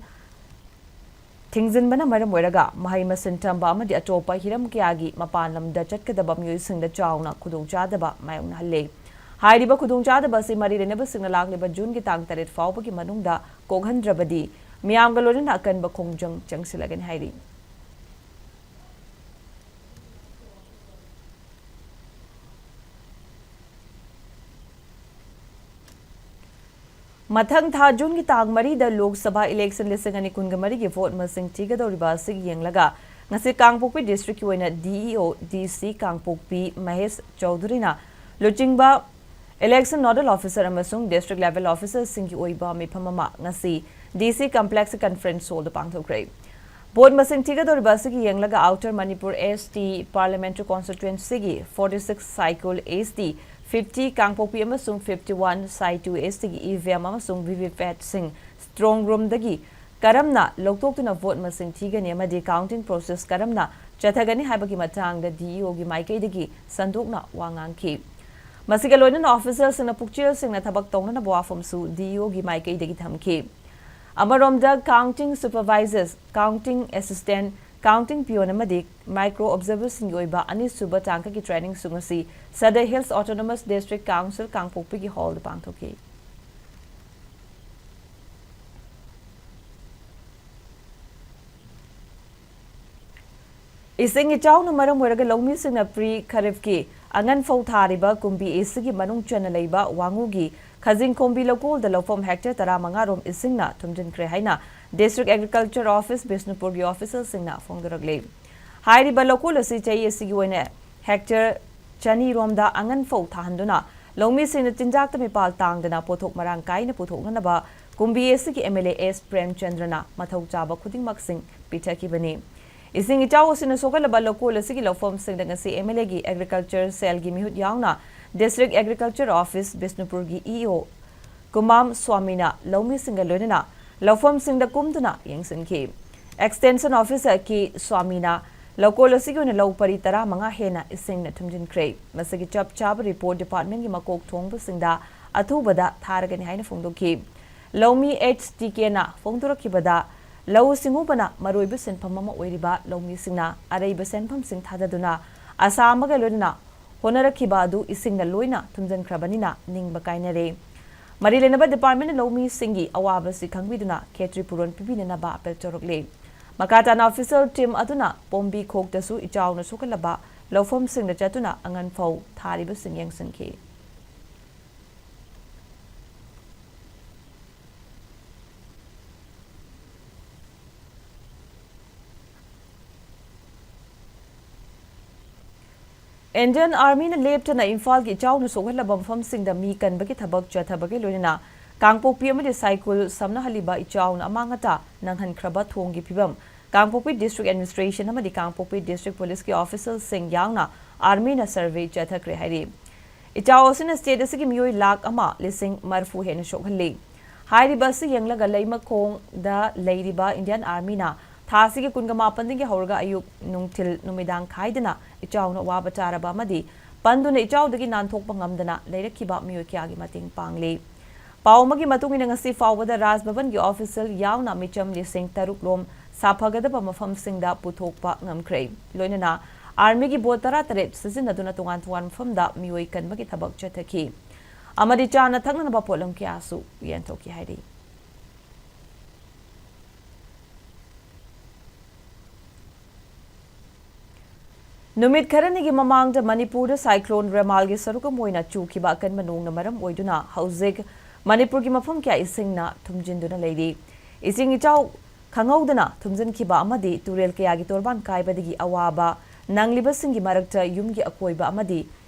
ꯊꯤꯡꯖꯤꯟꯕꯅ ꯃꯔꯝ ꯑꯣꯏꯔꯒ ꯃꯍꯩ ꯃꯁꯤꯡ ꯇꯝꯕ ꯑꯃꯗꯤ ꯑꯇꯣꯞꯄ ꯍꯤꯔꯝ ꯀꯌꯥꯒꯤ ꯃꯄꯥꯟ ꯂꯝꯗ ꯆꯠꯀꯗꯕ ꯃꯤꯑꯣꯏꯁꯤꯡꯗ ꯆꯥꯎꯅ ꯈꯨꯗꯣꯡꯆꯥꯗꯕ ꯃꯥꯌꯣꯛꯅꯍꯜꯂꯦ꯫ ꯍꯥꯏꯔꯤꯕ ꯈꯨꯗꯣꯡꯆꯥꯗꯕ ꯑꯁꯤ ꯃꯔꯤ ꯂꯩꯅꯕꯁꯤꯡꯅ ꯂꯥꯛꯂꯤꯕ ꯖꯨꯟꯒꯤ ꯇꯥꯡ ꯇꯔꯦꯠ ꯐꯥꯎꯕꯒꯤ ꯃꯅꯨꯡꯗ ꯀꯣꯛꯍꯟꯗ꯭ꯔꯕꯗꯤ ꯃꯤꯌꯥꯝꯒ ꯂꯣꯏꯅꯅ ꯑꯀꯟꯕ ꯈꯣꯡꯖꯪ ꯆꯪꯁꯤꯜꯂꯒꯅꯤ ꯍꯥꯏꯔꯤ꯫ ꯃꯊꯪ ꯊꯥ ꯖꯨꯟꯒꯤ ꯇꯥꯡ ꯃꯔꯤꯗ ꯂꯣꯛ ꯁꯚꯥ election ꯂꯤꯁꯤꯡ ꯑꯅꯤ ꯀꯨꯟꯒ ꯃꯔꯤꯒꯤ vote ꯃꯁꯤꯡ ꯊꯤꯒꯗꯧꯔꯤꯕ ꯑꯁꯤꯒꯤ ꯌꯦꯡꯂꯒ ꯉꯁꯤ ꯀꯥꯡꯄꯣꯛꯄꯤ districtꯀꯤ ꯑꯣꯏꯅ D E O, D C ꯀꯥꯡꯄꯣꯛꯄꯤ ꯃꯍꯦꯁ ꯆꯧꯙꯨꯔꯤꯅ ꯂꯨꯆꯤꯡꯕ election nodal officer ꯑꯃꯁꯨꯡ district level officerꯁꯤꯡꯒꯤ ꯑꯣꯏꯕ ꯃꯤꯐꯝ ꯑꯃ ꯉꯁꯤ D C complexꯀꯤ conference hallꯗ ꯄꯥꯡꯊꯣꯛꯈ꯭ꯔꯦ꯫ Vote ꯃꯁꯤꯡ ꯊꯤꯒꯗꯧꯔꯤꯕ ꯑꯁꯤꯒꯤ ꯌꯦꯡꯂꯒ Outer Manipur S T Parliamentary Constituencyꯒꯤ forty six Saikul S T, fifty ꯀꯥꯡꯄꯣꯛꯄꯤ ꯑꯃꯁꯨꯡ fifty one Saitu S Tꯒꯤ E V M ꯑꯃꯁꯨꯡ V V Patꯁꯤꯡ strong roomꯗꯒꯤ ꯀꯔꯝꯅ ꯂꯧꯊꯣꯛꯇꯨꯅ vote ꯃꯁꯤꯡ ꯊꯤꯒꯅꯤ ꯑꯃꯗꯤ counting process ꯀꯔꯝꯅ ꯆꯠꯊꯒꯅꯤ ꯍꯥꯏꯕꯒꯤ ꯃꯇꯥꯡꯗ D E Oꯒꯤ ꯃꯥꯏꯀꯩꯗꯒꯤ ꯁꯟꯗꯣꯛꯅ ꯋꯥ ꯉꯥꯡꯈꯤ꯫ ꯃꯁꯤꯒ ꯂꯣꯏꯅꯅ officialꯁꯤꯡꯅ ꯄꯨꯛꯆꯦꯜꯁꯤꯡꯅ ꯊꯕꯛ ꯇꯧꯅꯅꯕ ꯋꯥꯐꯝꯁꯨ D E Oꯒꯤ ꯃꯥꯏꯀꯩꯗꯒꯤ ꯊꯝꯈꯤ꯫ ꯑꯃꯔꯣꯝꯗ counting supervisors, counting assistant, counting peon ꯑꯃꯗꯤ micro observerꯁꯤꯡꯒꯤ ꯑꯣꯏꯕ ꯑꯅꯤꯁꯨꯕ ꯇꯥꯡꯀꯛꯀꯤ trainingꯁꯨ ꯉꯁꯤ Sadar Hills Autonomous District Council ꯀꯥꯡꯄꯣꯛꯄꯤꯒꯤ hallꯗ ꯄꯥꯡꯊꯣꯛꯈꯤ꯫ ꯏꯁꯤꯡ ꯏꯆꯥꯎꯅ ꯃꯔꯝ ꯑꯣꯏꯔꯒ ꯂꯧꯃꯤꯁꯤꯡꯅ pre Kharifꯀꯤ ꯑꯉꯟ ꯐꯧ ꯊꯥꯔꯤꯕ ꯀꯨꯝꯕꯤ ꯑꯁꯤꯒꯤ ꯃꯅꯨꯡ ꯆꯟꯅ ꯂꯩꯕ ꯋꯥꯉꯨꯒꯤ ꯈꯖꯤꯡꯈꯣꯡꯕꯤ ꯂꯧꯀꯣꯜꯗ ꯂꯧꯐꯝ ꯍꯦꯛꯇꯔ ꯇꯔꯥꯃꯉꯥ ꯔꯣꯝ ꯏꯁꯤꯡꯅ ꯊꯨꯝꯖꯤꯟꯈ꯭ꯔꯦ ꯍꯥꯏꯅ District Agriculture Office ꯕꯤꯁꯅꯨꯄꯨꯔꯒꯤ officerꯁꯤꯡꯅ ꯐꯣꯡꯗꯣꯔꯛꯂꯤ꯫ ꯍꯥꯏꯔꯤꯕ ꯂꯧꯀꯣꯜ ꯑꯁꯤ ꯆꯍꯤ ꯑꯁꯤꯒꯤ ꯑꯣꯏꯅ ꯍꯦꯛꯇꯔ ꯆꯅꯤ ꯔꯣꯝꯗ ꯑꯉꯟ ꯐꯧ ꯊꯥꯍꯟꯗꯨꯅ ꯂꯧꯃꯤꯁꯤꯡꯅ ꯆꯤꯟꯖꯥꯛꯇ ꯃꯤꯄꯥꯜ ꯇꯥꯡꯗꯅ ꯄꯣꯠꯊꯣꯛ ꯃꯔꯥꯡ ꯀꯥꯏꯅ ꯄꯨꯊꯣꯛꯅꯅꯕ ꯀꯨꯝꯕꯤ ꯑꯁꯤꯒꯤ MLA S ꯄ꯭ꯔꯦꯝꯆꯟꯗ꯭ꯔꯅ ꯃꯊꯧ ꯆꯥꯕ ꯈꯨꯗꯤꯡꯃꯛꯁꯤꯡ ꯄꯤꯊꯈꯤꯕꯅꯤ꯫ ꯏꯁꯤꯡ ꯏꯆꯥꯎ ꯑꯁꯤꯅ ꯁꯣꯛꯍꯜꯂꯕ ꯂꯧꯀꯣꯜ ꯑꯁꯤꯒꯤ ꯂꯧꯐꯝꯁꯤꯡꯗ ꯉꯁꯤ MLAꯒꯤ Agriculture Cellꯒꯤ ꯃꯤꯍꯨꯠ ꯌꯥꯎꯅ District Agriculture Office ꯕꯤꯁꯅꯨꯄꯨꯔꯒꯤ EO ꯀꯨꯃꯥꯝ ꯁ꯭ꯋꯥꯃꯤꯅ ꯂꯧꯃꯤꯁꯤꯡꯒ ꯂꯣꯏꯅꯅ ꯂꯧꯐꯝꯁꯤꯡꯗ ꯀꯨꯝꯗꯨꯅ ꯌꯦꯡꯁꯤꯟꯈꯤ꯫ Extension Officer ꯀꯦ ꯁ꯭ꯋꯥꯃꯤꯅ ꯂꯧꯀꯣꯜ ꯑꯁꯤꯒꯤ ꯑꯣꯏꯅ ꯂꯧ ꯄꯔꯤ ꯇꯔꯥꯃꯉꯥ ꯍꯦꯟꯅ ꯏꯁꯤꯡꯅ ꯊꯨꯝꯖꯤꯟꯈ꯭ꯔꯦ꯫ ꯃꯁꯤꯒꯤ ꯆꯞ ꯆꯥꯕ report departmentꯀꯤ ꯃꯀꯣꯛ ꯊꯣꯡꯕꯁꯤꯡꯗ ꯑꯊꯨꯕꯗ ꯊꯥꯔꯒꯅꯤ ꯍꯥꯏꯅ ꯐꯣꯡꯗꯣꯛꯈꯤ꯫ ꯂꯧꯃꯤ H T Kꯅ ꯐꯣꯡꯗꯣꯔꯛꯈꯤꯕꯗ, ꯂꯧꯎ ꯁꯤꯡꯎꯕꯅ ꯃꯔꯨꯑꯣꯏꯕ ꯁꯤꯟꯐꯝ ꯑꯃ ꯑꯣꯏꯔꯤꯕ ꯂꯧꯃꯤꯁꯤꯡꯅ ꯑꯔꯩꯕ ꯁꯦꯟꯐꯝꯁꯤꯡ ꯊꯥꯗꯗꯨꯅ ꯑꯁꯥ ꯑꯃꯒ ꯂꯣꯏꯅꯅ ꯍꯣꯠꯅꯔꯛꯈꯤꯕ ꯑꯗꯨ ꯏꯁꯤꯡꯅ ꯂꯣꯏꯅ ꯊꯨꯝꯖꯤꯟꯈ꯭ꯔꯕꯅꯤꯅ ꯅꯤꯡꯕ ꯀꯥꯏꯅꯔꯦ꯫ ꯃꯔꯤ ꯂꯩꯅꯕ departmentꯅ ꯂꯧꯃꯤꯁꯤꯡꯒꯤ ꯑꯋꯥꯕꯁꯤ ꯈꯪꯕꯤꯗꯨꯅ ꯈꯦꯇ꯭ꯔꯤ ꯄꯨꯔꯣꯟ ꯄꯤꯕꯤꯅꯅꯕ appeal ꯇꯧꯔꯛꯂꯦ꯫ ꯃꯈꯥ ꯇꯥꯅ official team ꯑꯗꯨꯅ ꯄꯣꯝꯕꯤ ꯈꯣꯛꯇꯁꯨ ꯏꯆꯥꯎꯅ ꯁꯣꯛꯍꯜꯂꯕ ꯂꯧꯐꯝꯁꯤꯡꯗ ꯆꯠꯇꯨꯅ ꯑꯉꯟ ꯐꯧ ꯊꯥꯔꯤꯕꯁꯤꯡ ꯌꯦꯡꯁꯤꯟꯈꯤ꯫ Indian Armyꯅ ꯂꯦꯞꯇꯅ ꯏꯝꯐꯥꯜꯒꯤ ꯏꯆꯥꯎꯅ ꯁꯣꯛꯍꯜꯂꯕ ꯃꯐꯝꯁꯤꯡꯗ ꯃꯤ ꯀꯟꯕꯒꯤ ꯊꯕꯛ ꯆꯠꯊꯕꯒ ꯂꯣꯏꯅꯅ ꯀꯥꯡꯄꯣꯛꯄꯤ ꯑꯃꯗꯤ ꯁꯥꯏꯀꯨꯜ ꯁꯝꯅꯍꯜꯂꯤꯕ ꯏꯆꯥꯎꯅ ꯑꯃꯥꯡ ꯑꯇꯥ ꯅꯪꯍꯟꯈ꯭ꯔꯕ ꯊꯣꯡꯒꯤ ꯐꯤꯕꯝ ꯀꯥꯡꯄꯣꯛꯄꯤ District Administration ꯑꯃꯗꯤ ꯀꯥꯡꯄꯣꯛꯄꯤ District Policeꯀꯤ officialꯁꯤꯡ ꯌꯥꯎꯅ Armyꯅ survey ꯆꯠꯊꯈ꯭ꯔꯦ ꯍꯥꯏꯔꯤ꯫ ꯏꯆꯥꯎ ꯑꯁꯤꯅ state ꯑꯁꯤꯒꯤ ꯃꯤꯑꯣꯏ ꯂꯥꯈ ꯑꯃ ꯂꯤꯁꯤꯡ ꯃꯔꯤꯐꯨ ꯍꯦꯟꯅ ꯁꯣꯛꯍꯜꯂꯤ꯫ ꯍꯥꯏꯔꯤꯕ ꯑꯁꯤ ꯌꯦꯡꯂꯒ ꯂꯩꯃꯈꯣꯡꯗ ꯂꯩꯔꯤꯕ Indian Armyꯅ ꯊꯥ ꯑꯁꯤꯒꯤ ꯀꯨꯟꯒ ꯃꯥꯄꯟꯗꯒꯤ ꯍꯧꯔꯒ ꯑꯌꯨꯛ, ꯅꯨꯡꯊꯤꯜ, ꯅꯨꯃꯤꯗꯥꯡ ꯈꯥꯏꯗꯅ ꯏꯆꯥꯎꯅ ꯑꯋꯥꯕ ꯆꯥꯔꯕ ꯑꯃꯗꯤ ꯄꯟꯗꯨꯅ ꯏꯆꯥꯎꯗꯒꯤ ꯅꯥꯟꯊꯣꯛꯄ ꯉꯝꯗꯅ ꯂꯩꯔꯛꯈꯤꯕ ꯃꯤꯑꯣꯏ ꯀꯌꯥꯒꯤ ꯃꯇꯦꯡ ꯄꯥꯡꯂꯤ꯫ ꯄꯥꯎ ꯑꯃꯒꯤ ꯃꯇꯨꯡ ꯏꯟꯅ, ꯉꯁꯤ ꯐꯥꯎꯕꯗ ꯔꯥꯖ ꯚꯕꯟꯒꯤ official ꯌꯥꯎꯅ ꯃꯤꯆꯝ ꯂꯤꯁꯤꯡ ꯇꯔꯨꯛ ꯂꯣꯝ ꯁꯥꯐꯒꯗꯕ ꯃꯐꯝꯁꯤꯡꯗ ꯄꯨꯊꯣꯛꯄ ꯉꯝꯈ꯭ꯔꯦ꯫ ꯂꯣꯏꯅꯅ Armyꯒꯤ boat ꯇꯔꯥꯇꯔꯦꯠ ꯁꯤꯖꯤꯟꯅꯗꯨꯅ ꯇꯣꯉꯥꯟ ꯇꯣꯉꯥꯟꯕ ꯃꯐꯝꯗ ꯃꯤꯑꯣꯏ ꯀꯟꯕꯒꯤ ꯊꯕꯛ ꯆꯠꯊꯈꯤ꯫ ꯑꯃꯗꯤ ꯆꯥꯅ ꯊꯛꯅꯅꯕ ꯄꯣꯠꯂꯝ ꯀꯌꯥꯁꯨ ꯌꯦꯟꯊꯣꯛꯈꯤ ꯍꯥꯏꯔꯤ꯫ ꯅꯨꯃꯤꯠ ꯈꯔꯅꯤꯒꯤ ꯃꯃꯥꯡꯗ ꯃꯅꯤꯄꯨꯔꯗ ꯁꯥꯏꯀ꯭ꯂꯣꯟ ꯔꯦꯃꯥꯜꯒꯤ ꯁꯔꯨꯛ ꯑꯃ ꯑꯣꯏꯅ ꯆꯨꯈꯤꯕ ꯑꯀꯟꯕ ꯅꯣꯡꯅ ꯃꯔꯝ ꯑꯣꯏꯗꯨꯅ ꯍꯧꯖꯤꯛ ꯃꯅꯤꯄꯨꯔꯒꯤ ꯃꯐꯝ ꯀꯌꯥ ꯏꯁꯤꯡꯅ ꯊꯨꯝꯖꯤꯟꯗꯨꯅ ꯂꯩꯔꯤ꯫ ꯏꯁꯤꯡ ꯏꯆꯥꯎ ꯈꯪꯍꯧꯗꯅ ꯊꯨꯝꯖꯤꯟꯈꯤꯕ ꯑꯃꯗꯤ ꯇꯨꯔꯦꯜ ꯀꯌꯥꯒꯤ ꯇꯣꯔꯕꯥꯟ ꯀꯥꯏꯕꯗꯒꯤ ꯑꯋꯥꯕ ꯅꯪꯂꯤꯕꯁꯤꯡꯒꯤ ꯃꯔꯛꯇ ꯌꯨꯝꯒꯤ ꯑꯀꯣꯏꯕ ꯑꯃꯗꯤ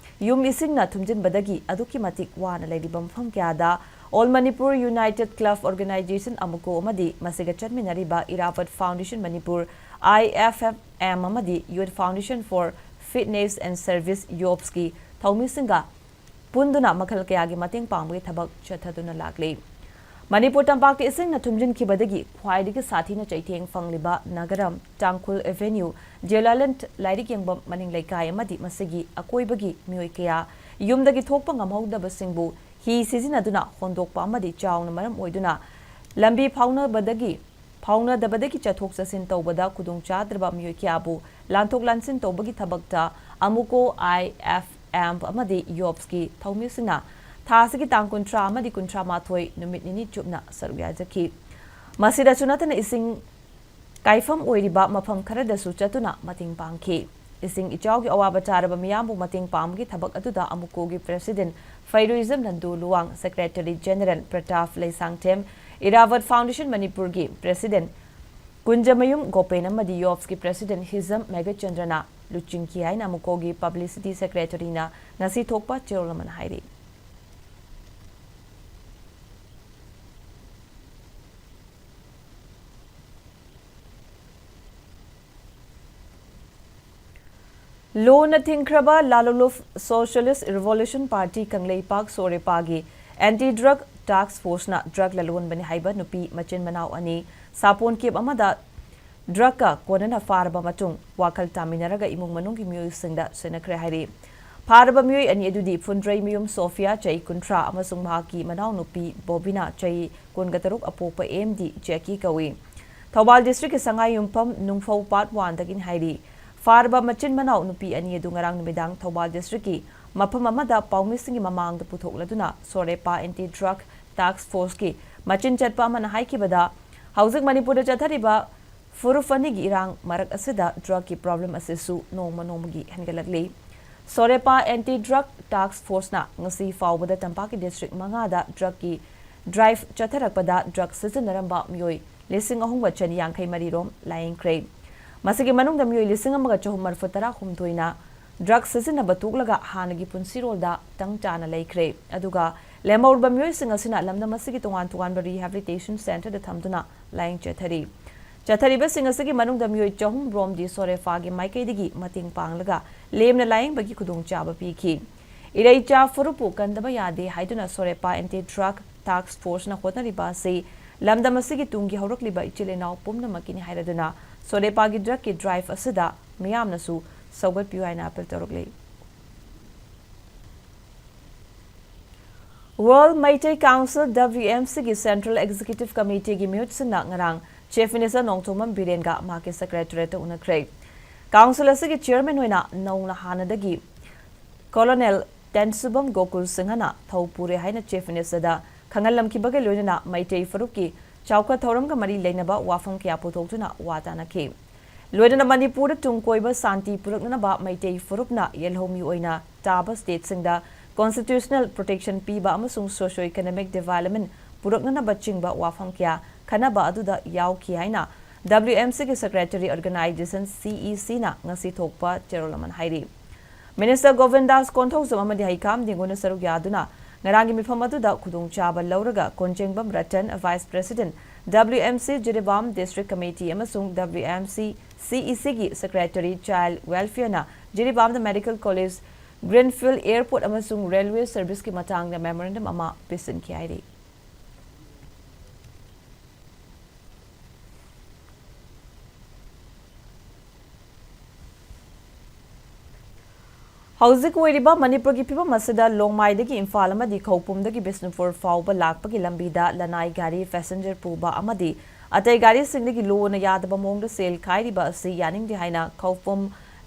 ꯌꯨꯝ ꯏꯁꯤꯡꯅ ꯊꯨꯝꯖꯤꯟꯕꯗꯒꯤ ꯑꯗꯨꯛꯀꯤ ꯃꯇꯤꯛ ꯋꯥꯅ ꯂꯩꯔꯤꯕ ꯃꯐꯝ ꯀꯌꯥꯗ All Manipur United Club Organization, ꯑꯃꯨꯀꯣ, ꯑꯃꯗꯤ ꯃꯁꯤꯒ ꯆꯠꯃꯤꯟꯅꯔꯤꯕ Iravat Foundation Manipur, I F F M, ꯑꯃꯗꯤ Youth Foundation for Fitness and Service, ꯌꯣꯞꯁꯀꯤ ꯊꯧꯃꯤꯁꯤꯡꯒ ꯄꯨꯟꯗꯨꯅ ꯃꯈꯜ ꯀꯌꯥꯒꯤ ꯃꯇꯦꯡ ꯄꯥꯡꯕꯒꯤ ꯊꯕꯛ ꯆꯠꯊꯗꯨꯅ ꯂꯥꯛꯂꯤ꯫ ꯃꯅꯤꯄꯨꯔ ꯇꯝꯄꯥꯛꯇ ꯏꯁꯤꯡꯅ ꯊꯨꯝꯖꯤꯟꯈꯤꯕꯗꯒꯤ ꯈ꯭ꯋꯥꯏꯗꯒꯤ ꯁꯥꯊꯤꯅ ꯆꯩꯊꯦꯡ ꯐꯪꯂꯤꯕ ꯅꯥꯒꯥꯔꯥꯝ, ꯇꯥꯡꯈꯨꯜ ꯑꯦꯚꯦꯅ꯭ꯌꯨ, ꯖꯦꯂꯥꯂꯦꯟ ꯂꯥꯏꯔꯤꯛ ꯌꯦꯡꯐꯝ ꯃꯅꯤꯡ ꯂꯩꯀꯥꯏ ꯑꯃꯗꯤ ꯃꯁꯤꯒꯤ ꯑꯀꯣꯏꯕꯒꯤ ꯃꯤꯑꯣꯏ ꯀꯌꯥ ꯌꯨꯝꯗꯒꯤ ꯊꯣꯛꯄ ꯉꯝꯍꯧꯗꯕꯁꯤꯡꯕꯨ ꯍꯤ ꯁꯤꯖꯤꯟꯅꯗꯨꯅ ꯍꯣꯟꯗꯣꯛꯄ ꯑꯃꯗꯤ ꯆꯥꯎꯅ ꯃꯔꯝ ꯑꯣꯏꯗꯨꯅ ꯂꯝꯕꯤ ꯐꯥꯎꯅꯕꯗꯒꯤ ꯐꯥꯎꯅꯗꯕꯗꯒꯤ ꯆꯠꯊꯣꯛ ꯆꯠꯁꯤꯟ ꯇꯧꯕꯗ ꯈꯨꯗꯣꯡ ꯆꯥꯗ꯭ꯔꯕ ꯃꯤꯑꯣꯏ ꯀꯌꯥꯕꯨ ꯂꯥꯟꯊꯣꯛ ꯂꯥꯟꯁꯤꯟ ꯇꯧꯕꯒꯤ ꯊꯕꯛꯇ ꯑꯃꯨꯀꯣ, I F F M ꯑꯃꯗꯤ ꯌꯣꯞꯁꯀꯤ ꯊꯧꯃꯤꯁꯤꯡꯅ ꯊꯥ ꯑꯁꯤꯒꯤ ꯇꯥꯡ ꯀꯨꯟꯊ꯭ꯔꯥ ꯑꯃꯗꯤ ꯀꯨꯟꯊ꯭ꯔꯥ ꯃꯥꯊꯣꯏ ꯅꯨꯃꯤꯠ ꯅꯤꯅꯤ ꯆꯨꯞꯅ ꯁꯔꯨꯛ ꯌꯥꯖꯈꯤ꯫ ꯃꯁꯤꯗꯁꯨ ꯅꯠꯇꯅ ꯏꯁꯤꯡ ꯀꯥꯏꯐꯝ ꯑꯣꯏꯔꯤꯕ ꯃꯐꯝ ꯈꯔꯗꯁꯨ ꯆꯠꯇꯨꯅ ꯃꯇꯦꯡ ꯄꯥꯡꯈꯤ꯫ ꯏꯁꯤꯡ ꯏꯆꯥꯎꯒꯤ ꯑꯋꯥꯕ ꯇꯥꯔꯕ ꯃꯤꯌꯥꯝꯕꯨ ꯃꯇꯦꯡ ꯄꯥꯡꯕꯒꯤ ꯊꯕꯛ ꯑꯗꯨꯗ ꯑꯃꯨꯀꯣꯒꯤ president Pheiruijam Nandu Luwang, secretary general Pratap Leishangthem, Irabot foundation ꯃꯅꯤꯄꯨꯔꯒꯤ ꯄ꯭ꯔꯦꯁꯤꯗꯦꯟ ꯀꯨꯟꯖꯃꯌꯨꯝ ꯒꯣꯄꯦꯟ ꯑꯃꯗꯤ ꯌꯣꯞꯁꯀꯤ ꯄ꯭ꯔꯦꯁꯤꯗꯦꯟ ꯍꯤꯖꯝ ꯃꯦꯘꯆꯟꯗ꯭ꯔꯅ ꯂꯨꯆꯤꯡꯈꯤ ꯍꯥꯏꯅ ꯑꯃꯨꯀꯣꯒꯤ ꯄꯕ꯭ꯂꯤꯁꯤꯇꯤ ꯁꯦꯀ꯭ꯔꯦꯇꯔꯤꯅ ꯉꯁꯤ ꯊꯣꯛꯄ ꯆꯦꯔꯣꯜ ꯑꯃꯅ ꯍꯥꯏꯔꯤ꯫ ꯂꯣꯟꯅ ꯊꯤꯡꯈ꯭ꯔꯕ ꯂꯥꯂꯨꯂꯨꯐ ꯁꯣꯁꯤꯌꯦꯂꯤꯁ ꯔꯤꯚꯣꯂꯨꯁꯟ ꯄꯥꯔꯇꯤ ꯀꯪꯂꯩꯄꯥꯛ ꯁꯣꯔꯦꯄꯥꯒꯤ ꯑꯦꯟꯇꯤ ꯗ꯭ꯔꯒ ꯇꯥꯛꯁ ꯐꯣꯔꯁꯅ ꯗ꯭ꯔꯒ ꯂꯂꯣꯟꯕꯅꯤ ꯍꯥꯏꯕ ꯅꯨꯄꯤ ꯃꯆꯤꯟ ꯃꯅꯥꯎ ꯑꯅꯤ ꯁꯥꯄꯣꯟ ꯀꯦꯞ ꯑꯃꯗ ꯗ꯭ꯔꯒꯀ ꯀꯣꯟꯅꯅ ꯐꯥꯔꯕ ꯃꯇꯨꯡ ꯋꯥꯈꯜ ꯇꯥꯃꯤꯟꯅꯔꯒ ꯏꯃꯨꯡ ꯃꯅꯨꯡꯒꯤ ꯃꯤꯑꯣꯏꯁꯤꯡꯗ ꯁꯤꯟꯅꯈ꯭ꯔꯦ ꯍꯥꯏꯔꯤ꯫ ꯐꯥꯔꯕ ꯃꯤꯑꯣꯏ ꯑꯅꯤ ꯑꯗꯨꯗꯤ ꯐꯨꯟꯗ꯭ꯔꯩꯃꯌꯨꯝ ꯁꯣꯐꯤꯌꯥ, ꯆꯍꯤ ꯀꯨꯟꯊ꯭ꯔꯥ, ꯑꯃꯁꯨꯡ ꯃꯍꯥꯛꯀꯤ ꯃꯅꯥꯎꯅꯨꯄꯤ ꯕꯣꯕꯤꯅꯥ, ꯆꯍꯤ ꯀꯨꯟꯒ ꯇꯔꯨꯛ, ꯑꯄꯣꯛꯄ ꯑꯦꯝ ꯗꯤ ꯖꯦꯀꯤ ꯀꯧꯏ꯫ ꯊꯧꯕꯥꯜ ꯗꯤꯁꯇ꯭ꯔꯤꯛꯀꯤ ꯁꯉꯥꯏꯌꯨꯝꯐꯝ ꯅꯨꯡꯐꯧ ꯄꯥꯔꯠ ꯋꯥꯟꯗꯒꯤꯅꯤ ꯍꯥꯏꯔꯤ꯫ ꯐꯥꯔꯕ ꯃꯆꯤꯟ ꯃꯅꯥꯎ ꯅꯨꯄꯤ ꯑꯅꯤ ꯑꯗꯨ ꯉꯔꯥꯡ ꯅꯨꯃꯤꯗꯥꯡ ꯊꯧꯕꯥꯜ ꯗꯤꯁꯇ꯭ꯔꯤꯛꯀꯤ ꯃꯐꯝ ꯑꯃꯗ ꯄꯥꯎꯃꯤꯁꯤꯡꯒꯤ ꯃꯃꯥꯡꯗ ꯄꯨꯊꯣꯛꯂꯗꯨꯅ ꯁꯣꯔꯦꯄꯥ ꯑꯦꯟꯇꯤ ꯗ꯭ꯔꯒ ꯇꯥꯛꯁ ꯐꯣꯔꯁꯀꯤ ꯃꯆꯤꯟ ꯆꯠꯄ ꯑꯃꯅ ꯍꯥꯏꯈꯤꯕꯗ, ꯍꯧꯖꯤꯛ ꯃꯅꯤꯄꯨꯔꯗ ꯆꯠꯊꯔꯤꯕ ꯐꯨꯔꯨꯞ ꯑꯅꯤꯒꯤ ꯏꯔꯥꯡ ꯃꯔꯛ ꯑꯁꯤꯗ ꯗ꯭ꯔꯒꯀꯤ ꯄ꯭ꯔꯣꯕ꯭ꯂꯦꯝ ꯑꯁꯤꯁꯨ ꯅꯣꯡꯃ ꯅꯣꯡꯃꯒꯤ ꯍꯦꯟꯒꯠꯂꯛꯂꯤ꯫ ꯁꯣꯔꯦꯄꯥ ꯑꯦꯟꯇꯤ ꯗ꯭ꯔꯒ ꯇꯥꯛꯁ ꯐꯣꯔꯁꯅ ꯉꯁꯤ ꯐꯥꯎꯕꯗ ꯇꯝꯄꯥꯛꯀꯤ ꯗꯤꯁꯇ꯭ꯔꯤꯛ ꯃꯉꯥꯗ ꯗ꯭ꯔꯒꯀꯤ ꯗ꯭ꯔꯥꯏꯚ ꯆꯠꯊꯔꯛꯄꯗ ꯗ꯭ꯔꯒ ꯁꯤꯖꯤꯟꯅꯔꯝꯕ ꯃꯤꯑꯣꯏ ꯂꯤꯁꯤꯡ ꯑꯍꯨꯝꯒ ꯆꯅꯤ ꯌꯥꯡꯈꯩ ꯃꯔꯤ ꯔꯣꯝ ꯂꯥꯌꯦꯡꯈ꯭ꯔꯦ꯫ ꯃꯁꯤꯒꯤ ꯃꯅꯨꯡꯗ ꯃꯤꯑꯣꯏ ꯂꯤꯁꯤꯡ ꯑꯃꯒ ꯆꯍꯨꯝ ꯃꯔꯤꯐꯨ ꯇꯔꯥ ꯍꯨꯝꯗꯣꯏꯅ ꯗ꯭ꯔꯒ ꯁꯤꯖꯤꯟꯅꯕ ꯇꯣꯛꯂꯒ ꯍꯥꯟꯅꯒꯤ ꯄꯨꯟꯁꯤꯔꯣꯜꯗ ꯇꯪ ꯇꯥꯅ ꯂꯩꯈ꯭ꯔꯦ꯫ ꯑꯗꯨꯒ ꯂꯦꯝꯍꯧꯔꯕ ꯃꯤꯑꯣꯏꯁꯤꯡ ꯑꯁꯤꯅ ꯂꯝꯗꯝ ꯑꯁꯤꯒꯤ ꯇꯣꯉꯥꯟ ꯇꯣꯉꯥꯟꯕ ꯔꯤꯍꯦꯕꯤꯂꯤꯇꯦꯁꯟ ꯁꯦꯟꯇꯔꯗ ꯊꯝꯗꯨꯅ ꯂꯥꯌꯦꯡ ꯆꯠꯊꯔꯤ꯫ ꯆꯠꯊꯔꯤꯕꯁꯤꯡ ꯑꯁꯤꯒꯤ ꯃꯅꯨꯡꯗ ꯃꯤꯑꯣꯏ ꯆꯍꯨꯝ ꯔꯣꯝꯗꯤ ꯁꯣꯔꯦꯐꯥꯒꯤ ꯃꯥꯏꯀꯩꯗꯒꯤ ꯃꯇꯦꯡ ꯄꯥꯡꯂꯒ ꯂꯦꯝꯅ ꯂꯥꯌꯦꯡꯕꯒꯤ ꯈꯨꯗꯣꯡꯆꯥꯕ ꯄꯤꯈꯤ꯫ ꯏꯔꯩꯆꯥ ꯐꯨꯔꯨꯞꯄꯨ ꯀꯟꯗꯕ ꯌꯥꯗꯦ ꯍꯥꯏꯗꯨꯅ ꯁꯣꯔꯦꯄꯥ ꯑꯦꯟꯇꯤ ꯗ꯭ꯔꯒ ꯇꯥꯛꯁ ꯐꯣꯔꯁꯅ ꯍꯣꯠꯅꯔꯤꯕ ꯑꯁꯤ ꯂꯝꯗꯝ ꯑꯁꯤꯒꯤ ꯇꯨꯡꯒꯤ ꯍꯧꯔꯛꯂꯤꯕ ꯏꯆꯤꯜ ꯏꯅꯥꯎ ꯄꯨꯝꯅꯃꯛꯀꯤꯅꯤ ꯍꯥꯏꯔꯗꯨꯅ ꯁꯣꯔꯦꯄꯥꯒꯤ ꯗ꯭ꯔꯒꯀꯤ ꯗ꯭ꯔꯥꯏꯚ ꯑꯁꯤꯗ ꯃꯤꯌꯥꯝꯅꯁꯨ ꯁꯧꯒꯠꯄꯤꯌꯨ ꯍꯥꯏꯅ ꯑꯥꯄꯤꯜ ꯇꯧꯔꯛꯂꯤ꯫ ꯋꯥꯔꯜ ꯃꯩꯇꯩ ꯀꯥꯎꯟꯁꯤꯜ, WMCꯒꯤ ꯁꯦꯟꯇ꯭ꯔꯦꯜ ꯑꯦꯛꯖꯤꯀ꯭ꯌꯨꯇꯤꯚ ꯀꯃꯤꯇꯤꯒꯤ ꯃꯤꯍꯨꯠꯁꯤꯡꯅ ꯉꯔꯥꯡ ꯆꯤꯐ ꯃꯤꯅꯤꯁꯇꯔ ꯅꯣꯡꯊꯣꯝꯕꯝ ꯕꯤꯔꯦꯟꯒ ꯃꯍꯥꯛꯀꯤ ꯁꯦꯀ꯭ꯔꯦꯇꯔꯤꯌꯦꯠꯇ ꯎꯅꯈ꯭ꯔꯦ꯫ ꯀꯥꯎꯟꯁꯤꯜ ꯑꯁꯤꯒꯤ ꯆꯤꯌꯔꯃꯦꯟ ꯑꯣꯏꯅ ꯅꯧꯅ ꯍꯥꯟꯅꯗꯒꯤ ꯀꯣꯂꯣꯅꯦꯜ ꯇꯦꯟꯁꯨꯕꯝ ꯒꯣꯀꯨꯜ ꯁꯤꯡꯍꯅ ꯊꯧ ꯄꯨꯔꯦ ꯍꯥꯏꯅ ꯆꯤꯐ ꯃꯤꯅꯤꯁꯇꯔꯗ ꯈꯪꯍꯜꯂꯝꯈꯤꯕꯒ ꯂꯣꯏꯅꯅ ꯃꯩꯇꯩ ꯐꯨꯔꯨꯞꯀꯤ ꯆꯥꯎꯈꯠ ꯊꯧꯔꯝꯒ ꯃꯔꯤ ꯂꯩꯅꯕ ꯋꯥꯐꯝ ꯀꯌꯥ ꯄꯨꯊꯣꯛꯇꯨꯅ ꯋꯥ ꯇꯥꯅꯈꯤ꯫ ꯂꯣꯏꯅꯅ ꯃꯅꯤꯄꯨꯔꯗ ꯇꯨꯡ ꯀꯣꯏꯕ ꯁꯥꯟꯇꯤ ꯄꯨꯔꯛꯅꯅꯕ ꯃꯩꯇꯩ ꯐꯨꯔꯨꯞꯅ ꯌꯦꯜꯍꯧꯃꯤ ꯑꯣꯏꯅ ꯇꯥꯕ ꯁ꯭ꯇꯦꯠꯁꯤꯡꯗ ꯀꯣꯟꯁꯇꯤꯇ꯭ꯌꯨꯁꯅꯦꯜ ꯄ꯭ꯔꯣꯇꯦꯛꯁꯟ ꯄꯤꯕ ꯑꯃꯁꯨꯡ ꯁꯣꯁꯤꯌꯣ ꯏꯀꯣꯅꯣꯃꯤꯛ ꯗꯤꯚꯦꯂꯞꯃꯦꯟ ꯄꯨꯔꯛꯅꯅꯕ ꯆꯤꯡꯕ ꯋꯥꯐꯝ ꯀꯌꯥ ꯈꯟꯅꯕ ꯑꯗꯨꯗ ꯌꯥꯎꯈꯤ ꯍꯥꯏꯅ WMCꯒꯤ ꯁꯦꯀ꯭ꯔꯦꯇꯔꯤ ꯑꯣꯔꯒꯅꯥꯏꯖꯦꯁꯟ, CECꯅ ꯉꯁꯤ ꯊꯣꯛꯄ ꯆꯦꯔꯣꯜ ꯑꯃꯅ ꯍꯥꯏꯔꯤ꯫ ꯃꯤꯅꯤꯁꯇꯔ ꯒꯣꯕꯤꯟꯗꯥꯁ ꯀꯣꯟꯊꯧꯖꯝ ꯑꯃꯗꯤ ꯍꯩꯀꯥꯝ ꯗꯤꯡꯒꯨꯅ ꯁꯔꯨꯛ ꯌꯥꯗꯨꯅ ꯉꯔꯥꯡꯒꯤ ꯃꯤꯐꯝ ꯑꯗꯨꯗ ꯈꯨꯗꯣꯡꯆꯥꯕ ꯂꯧꯔꯒ Konjengbam Ratan, vice president, WMC Jiribam district committee ꯑꯃꯁꯨꯡ WMC CECꯒꯤ ꯁꯦꯀ꯭ꯔꯦꯇꯔꯤ ꯆꯥꯏꯜꯗ ꯋꯦꯜꯐꯤꯌꯔꯅ ꯖꯤꯔꯤꯕꯥꯝꯗ ꯃꯦꯗꯤꯀꯦꯜ ꯀꯣꯂꯦꯖ, ꯒ꯭ꯔꯤꯟꯐꯤꯜꯗ ꯑꯦꯌꯔꯄꯣꯔꯠ ꯑꯃꯁꯨꯡ ꯔꯦꯜꯋꯦ ꯁꯔꯚꯤꯁꯀꯤ ꯃꯇꯥꯡꯗ ꯃꯦꯃꯣꯔꯦꯟꯗꯝ ꯑꯃ ꯄꯤꯁꯤꯟꯈꯤ ꯍꯥꯏꯔꯤ꯫ ꯍꯧꯖꯤꯛ ꯑꯣꯏꯔꯤꯕ ꯃꯅꯤꯄꯨꯔꯒꯤ ꯐꯤꯕꯝ ꯑꯁꯤꯗ ꯂꯣꯡꯃꯥꯏꯗꯒꯤ ꯏꯝꯐꯥꯜ ꯑꯃꯗꯤ ꯈꯧꯄꯨꯝꯗꯒꯤ ꯕꯤꯁꯅꯨꯄꯨꯔ ꯐꯥꯎꯕ ꯂꯥꯛꯄꯒꯤ ꯂꯝꯕꯤꯗ ꯂꯅꯥꯏ ꯒꯥꯔꯤ ꯄꯦꯁꯦꯟꯖꯔ ꯄꯨꯕ ꯑꯃꯗꯤ ꯑꯇꯩ ꯒꯥꯔꯤꯁꯤꯡꯗꯒꯤ ꯂꯣꯅ ꯌꯥꯗꯕ ꯃꯑꯣꯡꯗ ꯁꯦꯜ ꯈꯥꯏꯔꯤꯕ ꯑꯁꯤ ꯌꯥꯅꯤꯡꯗꯦ ꯍꯥꯏꯅ ꯈꯧꯄꯨꯝ,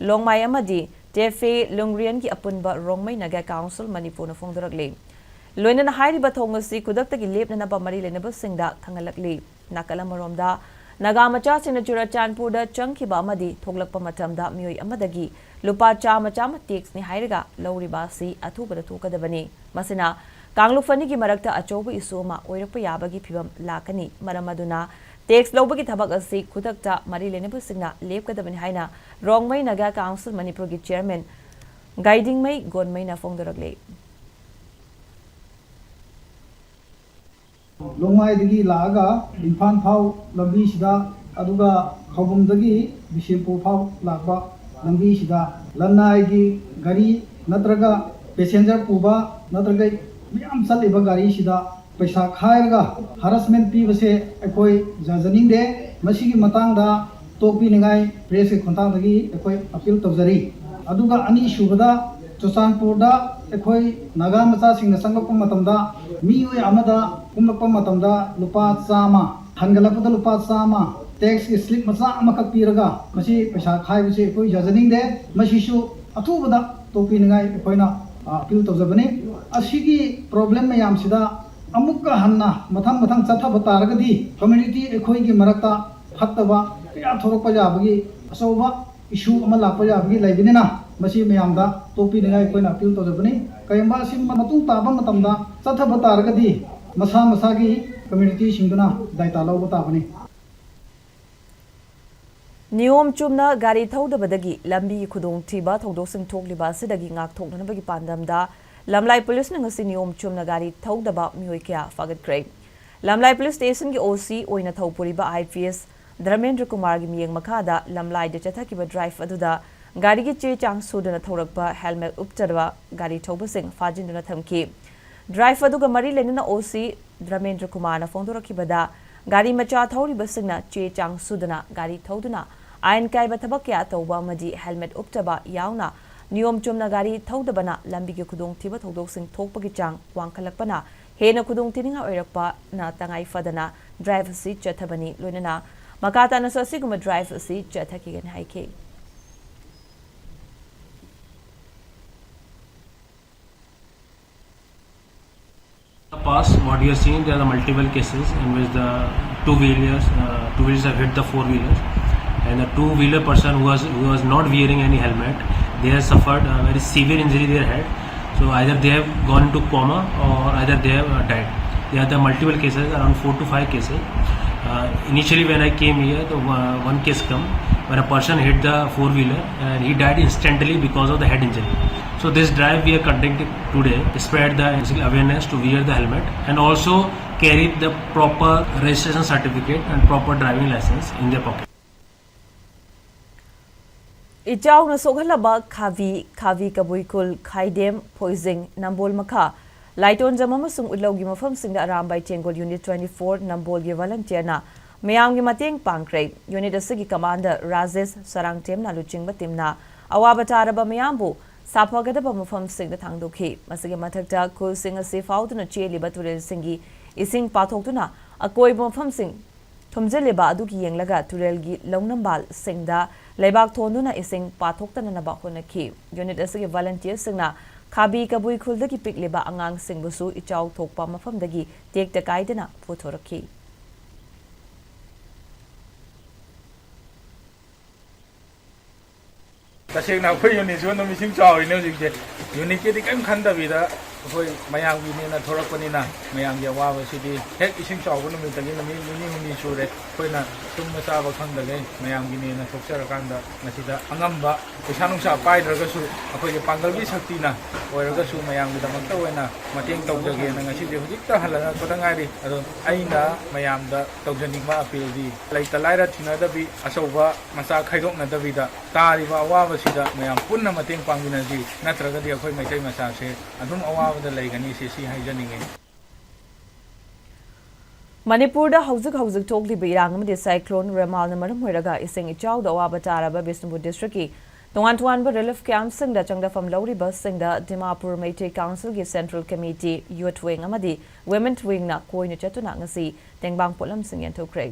ꯂꯣꯡꯃꯥꯏ ꯑꯃꯗꯤ ꯇꯦꯐꯦ ꯂꯨꯡꯒ꯭ꯔꯤꯌꯟꯒꯤ ꯑꯄꯨꯟꯕ ꯔꯣꯡꯃꯩ ꯅꯥꯒꯥ ꯀꯥꯎꯟꯁꯤꯜ ꯃꯅꯤꯄꯨꯔꯅ ꯐꯣꯡꯗꯣꯔꯛꯂꯤ꯫ ꯂꯣꯏꯅꯅ ꯍꯥꯏꯔꯤꯕ ꯊꯧꯑꯣꯡ ꯑꯁꯤ ꯈꯨꯗꯛꯇꯒꯤ ꯂꯦꯞꯅꯅꯕ ꯃꯔꯤ ꯂꯩꯅꯕꯁꯤꯡꯗ ꯈꯪꯍꯜꯂꯛꯂꯤ꯫ ꯅꯥꯀꯜ ꯑꯃꯔꯣꯝꯗ, ꯅꯥꯒꯥ ꯃꯆꯥꯁꯤꯡꯅ ꯆꯨꯔꯆꯥꯟꯄꯨꯔꯗ ꯆꯪꯈꯤꯕ ꯑꯃꯗꯤ ꯊꯣꯛꯂꯛꯄ ꯃꯇꯝꯗ ꯃꯤꯑꯣꯏ ꯑꯃꯗꯒꯤ ꯂꯨꯄꯥ ꯆꯥꯝꯃ ꯆꯥꯝꯃ ꯇꯦꯛꯁꯅꯤ ꯍꯥꯏꯔꯒ ꯂꯧꯔꯤꯕ ꯑꯁꯤ ꯑꯊꯨꯕꯗ ꯊꯣꯛꯀꯗꯕꯅꯤ꯫ ꯃꯁꯤꯅ ꯀꯥꯡꯂꯨꯞ ꯑꯅꯤꯒꯤ ꯃꯔꯛꯇ ꯑꯆꯧꯕ ꯏꯁꯨ ꯑꯃ ꯑꯣꯏꯔꯛꯄ ꯌꯥꯕꯒꯤ ꯐꯤꯕꯝ ꯂꯥꯛꯀꯅꯤ꯫ ꯃꯔꯝ ꯑꯗꯨꯅ ꯇꯦꯛꯁ ꯂꯧꯕꯒꯤ ꯊꯕꯛ ꯑꯁꯤ ꯈꯨꯗꯛꯇ ꯃꯔꯤ ꯂꯩꯅꯕꯁꯤꯡꯅ ꯂꯦꯞꯀꯗꯕꯅꯤ ꯍꯥꯏꯅ ꯔꯣꯡꯃꯩ ꯅꯥꯒꯥ ꯀꯥꯎꯟꯁꯤꯜ ꯃꯅꯤꯄꯨꯔꯒꯤ ꯆꯤꯌꯔꯃꯦꯟ ꯒꯥꯏꯗꯤꯡꯃꯩ ꯒꯣꯟꯃꯩꯅ ꯐꯣꯡꯗꯣꯔꯛꯂꯤ꯫ ꯂꯣꯡꯃꯥꯏꯗꯒꯤ ꯂꯥꯛꯑꯒ ꯏꯝꯐꯥꯜ ꯐꯥꯎ ꯂꯝꯕꯤꯁꯤꯗ, ꯑꯗꯨꯒ ꯈꯧꯕꯨꯝꯗꯒꯤ ꯕꯤꯁꯦꯝꯄꯨꯔ ꯐꯥꯎ ꯂꯥꯛꯄ ꯂꯝꯕꯤꯁꯤꯗ ꯂꯅꯥꯏꯒꯤ ꯒꯥꯔꯤ ꯅꯠꯇ꯭ꯔꯒ ꯄꯦꯁꯦꯟꯖꯔ ꯄꯨꯕ ꯅꯠꯇ꯭ꯔꯒ ꯃꯌꯥꯝ ꯆꯠꯂꯤꯕ ꯒꯥꯔꯤꯁꯤꯗ ꯄꯩꯁꯥ ꯈꯥꯏꯔꯒ ꯍꯔꯥꯁꯃꯦꯟ ꯄꯤꯕꯁꯦ ꯑꯩꯈꯣꯏ ꯌꯥꯖꯅꯤꯡꯗꯦ꯫ ꯃꯁꯤꯒꯤ ꯃꯇꯥꯡꯗ ꯇꯣꯛꯄꯤꯅꯤꯡꯉꯥꯏ ꯄ꯭ꯔꯦꯁꯀꯤ ꯈꯣꯡꯊꯥꯡꯗꯒꯤ ꯑꯩꯈꯣꯏ ꯑꯄꯤꯜ ꯇꯧꯖꯔꯤ꯫ ꯑꯗꯨꯒ ꯑꯅꯤꯁꯨꯕꯗ, ꯆꯨꯔꯆꯥꯟꯄꯨꯔꯗ ꯑꯩꯈꯣꯏ ꯅꯥꯒꯥ ꯃꯆꯥꯁꯤꯡꯅ ꯆꯪꯂꯛꯄ ꯃꯇꯝꯗ ꯃꯤꯑꯣꯏ ꯑꯃꯗ ꯀꯨꯝꯂꯛꯄ ꯃꯇꯝꯗ ꯂꯨꯄꯥ ꯆꯥꯝꯃ, ꯍꯟꯒꯠꯂꯛꯄꯗ ꯂꯨꯄꯥ ꯆꯥꯝꯃ, ꯇꯦꯛꯁꯀꯤ ꯁ꯭ꯂꯤꯞ ꯃꯆꯥ ꯑꯃꯈꯛ ꯄꯤꯔꯒ ꯃꯁꯤ ꯄꯩꯁꯥ ꯈꯥꯏꯕꯁꯤ ꯑꯩꯈꯣꯏ ꯌꯥꯖꯅꯤꯡꯗꯦ꯫ ꯃꯁꯤꯁꯨ ꯑꯊꯨꯕꯗ ꯇꯣꯛꯄꯤꯅꯤꯡꯉꯥꯏ ꯑꯩꯈꯣꯏꯅ, ꯑ, ꯑꯄꯤꯜ ꯇꯧꯖꯕꯅꯤ꯫ ꯑꯁꯤꯒꯤ ꯄ꯭ꯔꯣꯕ꯭ꯂꯦꯝ ꯃꯌꯥꯝꯁꯤꯗ ꯑꯃꯨꯛꯀ ꯍꯟꯅ ꯃꯊꯪ ꯃꯊꯪ ꯆꯠꯊꯕ ꯇꯥꯔꯒꯗꯤ ꯀꯝꯃ꯭ꯌꯨꯅꯤꯇꯤ ꯑꯩꯈꯣꯏꯒꯤ ꯃꯔꯛꯇ ꯐꯠꯇꯕ ꯀꯌꯥ ꯊꯣꯛꯂꯛꯄ ꯌꯥꯕꯒꯤ ꯑꯆꯧꯕ ꯏꯁꯨ ꯑꯃ ꯂꯥꯛꯄ ꯌꯥꯕꯒꯤ ꯂꯩꯕꯅꯤꯅ ꯃꯁꯤ ꯃꯌꯥꯝꯗ ꯇꯣꯛꯄꯤꯅꯤꯡꯉꯥꯏ ꯑꯩꯈꯣꯏꯅ ꯑꯄꯤꯜ ꯇꯧꯖꯕꯅꯤ꯫ ꯀꯔꯤꯒꯨꯝꯕ ꯑꯁꯤ ꯃꯇꯨꯡ ꯇꯥꯕ ꯃꯇꯝꯗ ꯆꯠꯊꯕ ꯇꯥꯔꯒꯗꯤ ꯃꯁꯥ ꯃꯁꯥꯒꯤ ꯀꯝꯃ꯭ꯌꯨꯅꯤꯇꯤꯁꯤꯡꯗꯨꯅ ꯗꯥꯏꯇꯥ ꯂꯧꯕ ꯇꯥꯕꯅꯤ꯫ ꯅꯤꯌꯣꯝ ꯆꯨꯝꯅ ꯒꯥꯔꯤ ꯊꯧꯗꯕꯗꯒꯤ ꯂꯝꯕꯤꯒꯤ ꯈꯨꯗꯣꯡꯊꯤꯕ ꯊꯧꯗꯣꯛꯁꯤꯡ ꯊꯣꯛꯂꯤꯕ ꯑꯁꯤꯗꯒꯤ ꯉꯥꯛꯊꯣꯛꯅꯅꯕꯒꯤ ꯄꯥꯟꯗꯝꯗ ꯂꯝꯂꯥꯏ ꯄꯨꯂꯤꯁꯅ ꯉꯁꯤ ꯅꯤꯌꯣꯝ ꯆꯨꯝꯅ ꯒꯥꯔꯤ ꯊꯧꯗꯕ ꯃꯤꯑꯣꯏ ꯀꯌꯥ ꯐꯥꯒꯠꯈ꯭ꯔꯦ꯫ ꯂꯝꯂꯥꯏ ꯄꯨꯂꯤꯁ ꯁ꯭ꯇꯦꯁꯟꯒꯤ ꯑꯣ ꯁꯤ ꯑꯣꯏꯅ ꯊꯧ ꯄꯨꯔꯤꯕ ꯑꯥꯏ ꯄꯤ ꯑꯦꯁ ꯙꯔꯃꯦꯟꯗ꯭ꯔ ꯀꯨꯃꯥꯔꯒꯤ ꯃꯤꯠꯌꯦꯡ ꯃꯈꯥꯗ ꯂꯝꯂꯥꯏꯗ ꯆꯠꯊꯈꯤꯕ ꯗ꯭ꯔꯥꯏꯚ ꯑꯗꯨꯗ ꯒꯥꯔꯤꯒꯤ ꯆꯦ ꯆꯥꯡ ꯁꯨꯗꯅ ꯊꯧꯔꯛꯄ, ꯍꯦꯜꯃꯦꯠ ꯎꯞꯇꯕ ꯒꯥꯔꯤ ꯊꯧꯕꯁꯤꯡ ꯐꯥꯖꯤꯟꯗꯨꯅ ꯊꯝꯈꯤ꯫ ꯗ꯭ꯔꯥꯏꯚ ꯑꯗꯨꯒ ꯃꯔꯤ ꯂꯩꯅꯅ ꯑꯣ ꯁꯤ ꯙꯔꯃꯦꯟꯗ꯭ꯔ ꯀꯨꯃꯥꯔꯅ ꯐꯣꯡꯗꯣꯔꯛꯈꯤꯕꯗ, ꯒꯥꯔꯤ ꯃꯆꯥ ꯊꯧꯔꯤꯕꯁꯤꯡꯅ ꯆꯦ ꯆꯥꯡ ꯁꯨꯗꯅ ꯒꯥꯔꯤ ꯊꯧꯗꯨꯅ ꯑꯥꯏꯟ ꯀꯥꯏꯕ ꯊꯕꯛ ꯀꯌꯥ ꯇꯧꯕ ꯑꯃꯗꯤ ꯍꯦꯜꯃꯦꯠ ꯎꯞꯇꯕ ꯌꯥꯎꯅ ꯅꯤꯌꯣꯝ ꯆꯨꯝꯅ ꯒꯥꯔꯤ ꯊꯧꯗꯕꯅ ꯂꯝꯕꯤꯒꯤ ꯈꯨꯗꯣꯡꯊꯤꯕ ꯊꯧꯗꯣꯛꯁꯤꯡ ꯊꯣꯛꯄꯒꯤ ꯆꯥꯡ ꯋꯥꯡꯈꯠꯂꯛꯄꯅ ꯍꯦꯟꯅ ꯈꯨꯗꯣꯡꯊꯤꯅꯤꯡꯉꯥꯏ ꯑꯣꯏꯔꯛꯄꯅ ꯇꯉꯥꯏ ꯐꯗꯅ ꯗ꯭ꯔꯥꯏꯚ ꯑꯁꯤ ꯆꯠꯊꯕꯅꯤ꯫ ꯂꯣꯏꯅꯅ ꯃꯈꯥ ꯇꯥꯅꯁꯨ ꯑꯁꯤꯒꯨꯝꯕ ꯗ꯭ꯔꯥꯏꯚ ꯑꯁꯤ ꯆꯠꯊꯈꯤꯒꯅꯤ ꯍꯥꯏꯈꯤ꯫ The past, what you are seeing, there are multiple cases in which the Two wheelers, uh, two wheelers have hit the four wheelers, and the two wheeler person who was who was not wearing any helmet, they have suffered a very severe injury to their head. So either they have gone into coma or either they have uh, died. There are the multiple cases, around four to five cases. Uh, initially, when I came here, the uh, one case come where a person hit the four wheeler and he died instantly because of the head injury. So this drive we are conducting today to spread the awareness to wear the helmet and also carry the proper registration certificate and proper driving license in their pocket. ꯏꯆꯥꯎꯅ ꯁꯣꯛꯍꯜꯂꯕ ꯈꯥꯕꯤ, ꯈꯥꯕꯤ ꯀꯕꯨꯏ ꯈꯨꯜ, ꯈꯥꯏꯗꯦꯝ, ꯐꯣꯏꯖꯤꯡ, ꯅꯝꯕꯣꯜ ꯃꯈꯥ, ꯂꯥꯏꯇꯣꯟꯖꯝ ꯑꯃꯁꯨꯡ ꯎꯠꯂꯧꯒꯤ ꯃꯐꯝꯁꯤꯡꯗ ꯑꯔꯥꯝꯕꯥꯏ ꯆꯦꯡꯒꯣꯜ ꯌꯨꯅꯤꯠ twenty four ꯅꯝꯕꯣꯜꯒꯤ ꯚꯣꯂꯟꯇꯤꯌꯔꯅ ꯃꯤꯌꯥꯝꯒꯤ ꯃꯇꯦꯡ ꯄꯥꯡꯈ꯭ꯔꯦ꯫ ꯌꯨꯅꯤꯠ ꯑꯁꯤꯒꯤ ꯀꯃꯥꯟꯗꯔ ꯔꯥꯖꯦꯁ ꯁꯔꯥꯡꯊꯦꯝꯅ ꯂꯨꯆꯤꯡꯕ ꯇꯤꯝꯅ ꯑꯋꯥꯕ ꯇꯥꯔꯕ ꯃꯤꯌꯥꯝꯕꯨ ꯁꯥꯐꯒꯗꯕ ꯃꯐꯝꯁꯤꯡꯗ ꯊꯥꯡꯗꯣꯛꯈꯤ꯫ ꯃꯁꯤꯒꯤ ꯃꯊꯛꯇ ꯈꯨꯜꯁꯤꯡ ꯑꯁꯤ ꯐꯥꯎꯗꯨꯅ ꯆꯦꯜꯂꯤꯕ ꯇꯨꯔꯦꯜꯁꯤꯡꯒꯤ ꯏꯁꯤꯡ ꯄꯥꯊꯣꯛꯇꯨꯅ ꯑꯀꯣꯏꯕ ꯃꯐꯝꯁꯤꯡ ꯊꯨꯝꯖꯤꯜꯂꯤꯕ ꯑꯗꯨꯒꯤ ꯌꯦꯡꯂꯒ ꯇꯨꯔꯦꯜꯒꯤ ꯂꯧꯅꯝꯕꯥꯜꯁꯤꯡꯗ ꯂꯩꯕꯥꯛ ꯊꯣꯟꯗꯨꯅ ꯏꯁꯤꯡ ꯄꯥꯊꯣꯛꯇꯅꯅꯕ ꯍꯣꯠꯅꯈꯤ꯫ ꯌꯨꯅꯤꯠ ꯑꯁꯤꯒꯤ ꯚꯣꯂꯟꯇꯤꯌꯔꯁꯤꯡꯅ ꯈꯥꯕꯤ ꯀꯕꯨꯏ ꯈꯨꯜꯗꯒꯤ ꯄꯤꯛꯂꯤꯕ ꯑꯉꯥꯡꯁꯤꯡꯕꯨꯁꯨ ꯏꯆꯥꯎ ꯊꯣꯛꯄ ꯃꯐꯝꯗꯒꯤ ꯇꯦꯛꯇ ꯀꯥꯏꯗꯅ ꯄꯨꯊꯣꯔꯛꯈꯤ꯫ ꯇꯁꯦꯡꯅ ꯑꯩꯈꯣꯏ ꯌꯨꯅꯤꯠꯁꯨ ꯑꯗꯨꯝ ꯏꯁꯤꯡ ꯆꯥꯎꯔꯤꯅꯦ ꯍꯧꯖꯤꯛꯁꯦ꯫ ꯌꯨꯅꯤꯠꯀꯤꯗꯤ ꯀꯔꯤꯝ ꯈꯟꯗꯕꯤꯗ ꯑꯩꯈꯣꯏ ꯃꯌꯥꯝꯒꯤꯅꯦꯅ ꯊꯣꯔꯛꯄꯅꯤꯅ ꯃꯌꯥꯝꯒꯤ ꯑꯋꯥꯕꯁꯤꯗꯤ ꯍꯦꯛ ꯏꯁꯤꯡ ꯆꯥꯎꯕ ꯅꯨꯃꯤꯠꯇꯒꯤ ꯅꯨꯃꯤꯠ ꯅꯤꯅꯤ ꯍꯨꯝꯅꯤ ꯁꯨꯔꯦ ꯑꯩꯈꯣꯏꯅ ꯇꯨꯝꯕ ꯆꯥꯕ ꯈꯪꯗꯈꯩ ꯃꯌꯥꯝꯒꯤꯅꯦꯅ ꯊꯣꯛꯆꯔꯀꯥꯟꯗ ꯃꯁꯤꯗ ꯑꯉꯝꯕ ꯄꯩꯁꯥ ꯅꯨꯡꯁꯥ ꯄꯥꯏꯗ꯭ꯔꯒꯁꯨ ꯑꯩꯈꯣꯏꯒꯤ ꯄꯥꯡꯒꯜꯒꯤ ꯁꯛꯇꯤꯅ ꯑꯣꯏꯔꯒꯁꯨ ꯃꯌꯥꯝꯒꯤꯗꯃꯛꯇ ꯑꯣꯏꯅ ꯃꯇꯦꯡ ꯇꯧꯖꯒꯦꯅ ꯉꯁꯤꯗꯤ ꯍꯧꯖꯤꯛꯇ ꯍꯜꯂꯛꯄꯗ ꯉꯥꯏꯔꯤ꯫ ꯑꯗꯣ ꯑꯩꯅ ꯃꯌꯥꯝꯗ ꯇꯧꯖꯅꯤꯡꯕ ꯑꯄꯤꯜꯗꯤ ꯂꯩꯇ ꯂꯥꯏꯔ ꯊꯤꯅꯗꯕꯤ ꯑꯆꯧꯕ ꯃꯆꯥ ꯈꯥꯏꯗꯣꯛꯅꯗꯕꯤꯗ ꯇꯥꯔꯤꯕ ꯑꯋꯥꯕꯁꯤꯗ ꯃꯌꯥꯝ ꯄꯨꯟꯅ ꯃꯇꯦꯡ ꯄꯥꯡꯃꯤꯟꯅꯁꯤ, ꯅꯠꯇ꯭ꯔꯒꯗꯤ ꯑꯩꯈꯣꯏ ꯃꯩꯇꯩ ꯃꯆꯥꯁꯦ ꯑꯗꯨꯝ ꯑꯋꯥꯕꯗ ꯂꯩꯒꯅꯤ ꯁꯤ ꯁꯤ ꯍꯥꯏꯖꯅꯤꯡꯉꯤ꯫ ꯃꯅꯤꯄꯨꯔꯗ ꯍꯧꯖꯤꯛ ꯍꯧꯖꯤꯛ ꯊꯣꯛꯂꯤꯕ ꯏꯔꯥꯡ ꯑꯃꯗꯤ ꯁꯥꯏꯀ꯭ꯂꯣꯟ ꯔꯦꯃꯥꯜꯅ ꯃꯔꯝ ꯑꯣꯏꯔꯒ ꯏꯁꯤꯡ ꯏꯆꯥꯎꯗ ꯑꯋꯥꯕ ꯇꯥꯔꯕ ꯕꯤꯁꯅꯨꯄꯨꯔ ꯗꯤꯁꯇ꯭ꯔꯤꯛꯀꯤ ꯇꯣꯉꯥꯟ ꯇꯣꯉꯥꯟꯕ ꯔꯤꯂꯤꯐ ꯀꯦꯝꯞꯁꯤꯡꯗ ꯆꯪꯗꯐꯝ ꯂꯧꯔꯤꯕꯁꯤꯡꯗ ꯗꯤꯃꯥꯄꯨꯔ ꯃꯩꯇꯩ ꯀꯥꯎꯟꯁꯤꯜꯒꯤ ꯁꯦꯟꯇ꯭ꯔꯦꯜ ꯀꯃꯤꯇꯤ, ꯌꯨꯊ ꯋꯤꯡ ꯑꯃꯗꯤ ꯋꯤꯃꯦꯟ ꯋꯤꯡꯅ ꯀꯣꯏꯅ ꯆꯠꯇꯨꯅ ꯉꯁꯤ ꯇꯦꯡꯕꯥꯡ ꯄꯣꯠꯂꯝꯁꯤꯡ ꯌꯦꯟꯊꯣꯛꯈ꯭ꯔꯦ꯫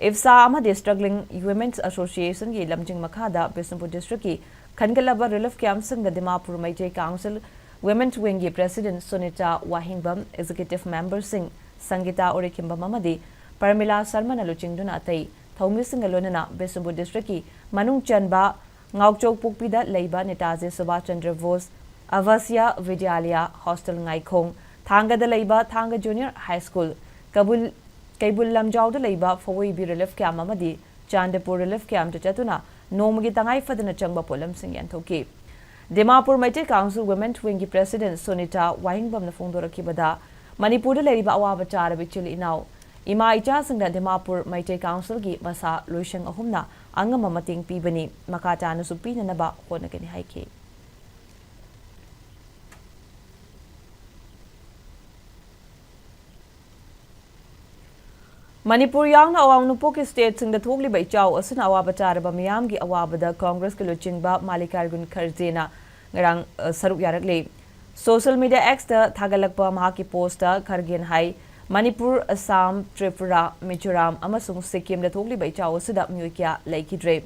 ꯏꯐꯁꯥ ꯑꯃꯗꯤ ꯁ꯭ꯇ꯭ꯔꯒ꯭ꯂꯤꯡ ꯋꯤꯃꯦꯟꯁ ꯑꯦꯁꯣꯁꯤꯌꯦꯁꯟꯒꯤ ꯂꯝꯖꯤꯡ ꯃꯈꯥꯗ ꯕꯤꯁꯅꯨꯄꯨꯔ ꯗꯤꯁꯇ꯭ꯔꯤꯛꯀꯤ ꯈꯟꯒꯠꯂꯕ ꯔꯤꯂꯤꯐ ꯀꯦꯝꯞꯁꯤꯡꯗ ꯗꯤꯃꯥꯄꯨꯔ ꯃꯩꯇꯩ ꯀꯥꯎꯟꯁꯤꯜ ꯋꯤꯃꯦꯟ ꯋꯤꯡꯒꯤ ꯄ꯭ꯔꯦꯁꯤꯗꯦꯟꯠ ꯁꯨꯅꯤꯇꯥ ꯋꯥꯍꯦꯡꯕꯝ, ꯑꯦꯛꯖꯤꯀ꯭ꯌꯨꯇꯤꯚ ꯃꯦꯝꯕꯔꯁꯤꯡ ꯁꯪꯒꯤꯇꯥ ꯎꯔꯤꯈꯤꯝꯕꯝ ꯑꯃꯗꯤ ꯄꯔꯃꯤꯂꯥ ꯁꯔꯃꯅ ꯂꯨꯆꯤꯡꯗꯨꯅ ꯑꯇꯩ ꯊꯧꯃꯤꯁꯤꯡꯒ ꯂꯣꯏꯅꯅ ꯕꯤꯁꯅꯨꯄꯨꯔ ꯗꯤꯁꯇ꯭ꯔꯤꯛꯀꯤ ꯃꯅꯨꯡ ꯆꯟꯕ ꯉꯥꯎꯆꯧꯄꯣꯛꯄꯤꯗ ꯂꯩꯕ ꯅꯦꯇꯥꯖꯤ ꯁꯨꯚꯥꯁ ꯆꯟꯗ꯭ꯔ ꯕꯣꯁ ꯑꯚꯥꯁꯤꯌꯥ ꯚꯤꯗ꯭ꯌꯥꯂꯌꯥ ꯍꯣꯁꯇꯦꯜ ꯉꯥꯏꯈꯣꯡ, ꯊꯥꯡꯒꯗ ꯂꯩꯕ ꯊꯥꯡꯒ ꯖꯨꯅꯤꯌꯔ ꯍꯥꯏ ꯁ꯭ꯀꯨꯜ, ꯀꯩꯕꯨꯜ, ꯀꯩꯕꯨꯜ ꯂꯝꯖꯥꯎꯗ ꯂꯩꯕ ꯐꯋꯣꯏꯕꯤ ꯔꯤꯂꯤꯐ ꯀꯦꯝꯞ ꯑꯃꯗꯤ ꯆꯥꯟꯗꯤꯄꯨꯔ ꯔꯤꯂꯤꯐ ꯀꯦꯝꯞꯇ ꯆꯠꯇꯨꯅ ꯅꯣꯡꯃꯒꯤ ꯇꯉꯥꯏ ꯐꯗꯅ ꯆꯪꯕ ꯄꯣꯠꯂꯝꯁꯤꯡ ꯌꯦꯟꯊꯣꯛꯈꯤ꯫ ꯗꯤꯃꯥꯄꯨꯔ ꯃꯩꯇꯩ ꯀꯥꯎꯟꯁꯤꯜ ꯋꯤꯃꯦꯟ ꯋꯤꯡꯒꯤ ꯄ꯭ꯔꯦꯁꯤꯗꯦꯟꯠ ꯁꯣꯅꯤꯇꯥ ꯋꯥꯍꯦꯡꯕꯝꯅ ꯐꯣꯡꯗꯣꯔꯛꯈꯤꯕꯗ, ꯃꯅꯤꯄꯨꯔꯗ ꯂꯩꯔꯤꯕ ꯑꯋꯥꯕ ꯇꯥꯔꯕ ꯏꯆꯤꯜ ꯏꯅꯥꯎ, ꯏꯃꯥ ꯏꯆꯥꯁꯤꯡꯗ ꯗꯤꯃꯥꯄꯨꯔ ꯃꯩꯇꯩ ꯀꯥꯎꯟꯁꯤꯜꯒꯤ ꯃꯁꯥ ꯂꯣꯏꯁꯪ ꯑꯍꯨꯝꯅ ꯑꯉꯝꯕ ꯃꯇꯦꯡ ꯄꯤꯕꯅꯤ, ꯃꯈꯥ ꯇꯥꯅꯁꯨ ꯄꯤꯅꯅꯕ ꯍꯣꯠꯅꯒꯅꯤ ꯍꯥꯏꯈꯤ꯫ ꯃꯅꯤꯄꯨꯔ ꯌꯥꯎꯅ ꯑꯋꯥꯡ ꯅꯣꯡꯄꯣꯛꯀꯤ ꯁ꯭ꯇꯦꯠꯁꯤꯡꯗ ꯊꯣꯛꯂꯤꯕ ꯏꯆꯥꯎ ꯑꯁꯤꯅ ꯑꯋꯥꯕ ꯇꯥꯔꯕ ꯃꯤꯌꯥꯝꯒꯤ ꯑꯋꯥꯕꯗ ꯀꯣꯡꯒ꯭ꯔꯦꯁꯀꯤ ꯂꯨꯆꯤꯡꯕ ꯃꯥꯜꯂꯤꯀꯥꯔꯖꯨꯟ ꯈꯔꯒꯦꯅ ꯉꯔꯥꯡ, ꯑ, ꯁꯔꯨꯛ ꯌꯥꯔꯛꯂꯤ꯫ ꯁꯣꯁꯤꯌꯦꯜ ꯃꯤꯗꯤꯌꯥ X ꯇ ꯊꯥꯒꯠꯂꯛꯄ ꯃꯍꯥꯛꯀꯤ ꯄꯣꯁꯇ ꯈꯔꯒꯦꯅ ꯍꯥꯏ, ꯃꯅꯤꯄꯨꯔ, ꯑꯁꯥꯝ, ꯇ꯭ꯔꯤꯄꯨꯔꯥ, ꯃꯤꯖꯣꯔꯥꯝ ꯑꯃꯁꯨꯡ ꯁꯤꯛꯀꯤꯝꯗ ꯊꯣꯛꯂꯤꯕ ꯏꯆꯥꯎ ꯑꯁꯤꯗ ꯃꯤꯑꯣꯏ ꯀꯌꯥ ꯂꯩꯈꯤꯗ꯭ꯔꯦ꯫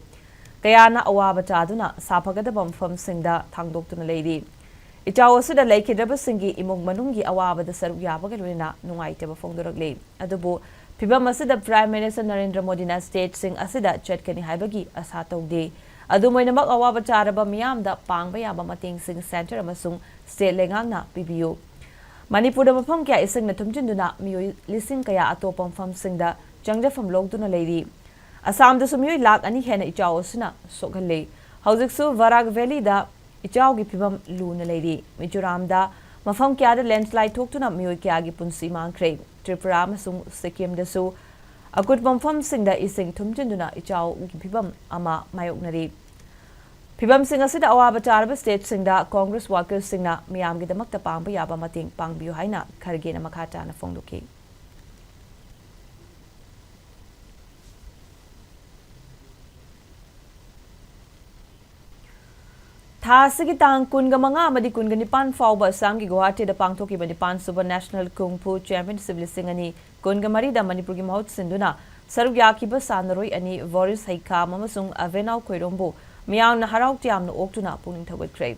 ꯀꯌꯥꯅ ꯑꯋꯥꯕ ꯇꯥꯗꯨꯅ ꯁꯥꯐꯒꯗꯕ ꯃꯐꯝꯁꯤꯡꯗ ꯊꯥꯡꯗꯣꯛꯇꯨꯅ ꯂꯩꯔꯤ꯫ ꯏꯆꯥꯎ ꯑꯁꯤꯗ ꯂꯩꯈꯤꯗ꯭ꯔꯕꯁꯤꯡꯒꯤ ꯏꯃꯨꯡ ꯃꯅꯨꯡꯒꯤ ꯑꯋꯥꯕꯗ ꯁꯔꯨꯛ ꯌꯥꯕꯒ ꯂꯣꯏꯅꯅ ꯅꯨꯡꯉꯥꯏꯇꯕ ꯐꯣꯡꯗꯣꯔꯛꯂꯤ꯫ ꯑꯗꯨꯕꯨ ꯐꯤꯚꯝ ꯑꯁꯤꯗ Prime Minister ꯅꯔꯦꯟꯗ꯭ꯔ ꯃꯣꯗꯤꯅ ꯁ꯭ꯇꯦꯠꯁꯤꯡ ꯑꯁꯤꯗ ꯆꯠꯀꯅꯤ ꯍꯥꯏꯕꯒꯤ ꯑꯁꯥ ꯇꯧꯗꯦ꯫ ꯑꯗꯨꯝ ꯑꯣꯏꯅꯃꯛ, ꯑꯋꯥꯕ ꯇꯥꯔꯕ ꯃꯤꯌꯥꯝꯗ ꯄꯥꯡꯕ ꯌꯥꯕ ꯃꯇꯦꯡꯁꯤꯡ ꯁꯦꯟꯇꯔ ꯑꯃꯁꯨꯡ ꯁ꯭ꯇꯦꯠ ꯂꯩꯉꯥꯛꯅ ꯄꯤꯕꯤꯌꯨ꯫ ꯃꯅꯤꯄꯨꯔꯗ ꯃꯐꯝ ꯀꯌꯥ ꯏꯁꯤꯡꯅ ꯊꯨꯝꯖꯤꯟꯗꯨꯅ ꯃꯤꯑꯣꯏ ꯂꯤꯁꯤꯡ ꯀꯌꯥ ꯑꯇꯣꯞꯄ ꯃꯐꯝꯁꯤꯡꯗ ꯆꯪꯖꯐꯝ ꯂꯧꯗꯨꯅ ꯂꯩꯔꯤ꯫ ꯑꯁꯥꯝꯗꯁꯨ ꯃꯤꯑꯣꯏ ꯂꯥꯈ ꯑꯅꯤ ꯍꯦꯟꯅ ꯏꯆꯥꯎ ꯑꯁꯤꯅ ꯁꯣꯛꯍꯜꯂꯦ꯫ ꯍꯧꯖꯤꯛꯁꯨ ꯕꯔꯥꯛ ꯚꯦꯂꯤꯗ ꯏꯆꯥꯎꯒꯤ ꯐꯤꯚꯝ ꯂꯨꯅ ꯂꯩꯔꯤ꯫ ꯃꯤꯖꯣꯔꯥꯝꯗ ꯃꯐꯝ ꯀꯌꯥꯗ ꯂꯦꯟꯁꯂꯥꯏꯗ ꯊꯣꯛꯇꯨꯅ ꯃꯤꯑꯣꯏ ꯀꯌꯥꯒꯤ ꯄꯨꯟꯁꯤ ꯃꯥꯡꯈ꯭ꯔꯦ꯫ ꯇ꯭ꯔꯤꯄꯨꯔꯥ ꯑꯃꯁꯨꯡ ꯁꯤꯛꯀꯤꯝꯗꯁꯨ ꯑꯀꯨꯠꯄ ꯃꯐꯝꯁꯤꯡꯗ ꯏꯁꯤꯡ ꯊꯨꯝꯖꯤꯟꯗꯨꯅ ꯏꯆꯥꯎꯒꯤ ꯐꯤꯚꯝ ꯑꯃ ꯃꯥꯌꯣꯛꯅꯔꯤ꯫ ꯐꯤꯚꯝꯁꯤꯡ ꯑꯁꯤꯗ ꯑꯋꯥꯕ ꯇꯥꯔꯕ ꯁ꯭ꯇꯦꯠꯁꯤꯡꯗ ꯀꯣꯡꯒ꯭ꯔꯦꯁ ꯋꯥꯀꯤꯜꯁꯤꯡꯅ ꯃꯤꯌꯥꯝꯒꯤꯗꯃꯛꯇ ꯄꯥꯡꯕ ꯌꯥꯕ ꯃꯇꯦꯡ ꯄꯥꯡꯕꯤꯌꯨ ꯍꯥꯏꯅ ꯈꯔꯒꯦꯅ ꯃꯈꯥ ꯇꯥꯅ ꯐꯣꯡꯗꯣꯛꯈꯤ꯫ ꯊꯥ ꯑꯁꯤꯒꯤ ꯇꯥꯡ ꯀꯨꯟꯒ ꯃꯉꯥ ꯑꯃꯗꯤ ꯀꯨꯟꯒ ꯅꯤꯄꯥꯟ ꯐꯥꯎꯕ ꯑꯁꯥꯝꯒꯤ ꯒꯨꯋꯥꯍꯥꯇꯤꯗ ꯄꯥꯡꯊꯣꯛꯈꯤꯕ ꯅꯤꯄꯥꯟ ꯁꯨꯕ National Kung Fu Championship ꯂꯤꯁꯤꯡ ꯑꯅꯤ ꯀꯨꯟꯒ ꯃꯔꯤꯗ ꯃꯅꯤꯄꯨꯔꯒꯤ ꯃꯍꯨꯠ ꯁꯤꯟꯗꯨꯅ ꯁꯔꯨꯛ ꯌꯥꯈꯤꯕ ꯁꯥꯟꯅꯔꯣꯏ ꯑꯅꯤ ꯕꯣꯔꯤꯁ ꯍꯩꯈꯥꯝ ꯑꯃꯁꯨꯡ ꯑꯚꯦꯅꯥꯎ ꯈꯣꯏꯔꯣꯝꯕꯨ ꯃꯤꯌꯥꯝꯅ ꯍꯔꯥꯎ ꯇꯌꯥꯝꯅ ꯑꯣꯛꯇꯨꯅ ꯄꯨꯛꯅꯤꯡ ꯊꯧꯒꯠꯈ꯭ꯔꯦ꯫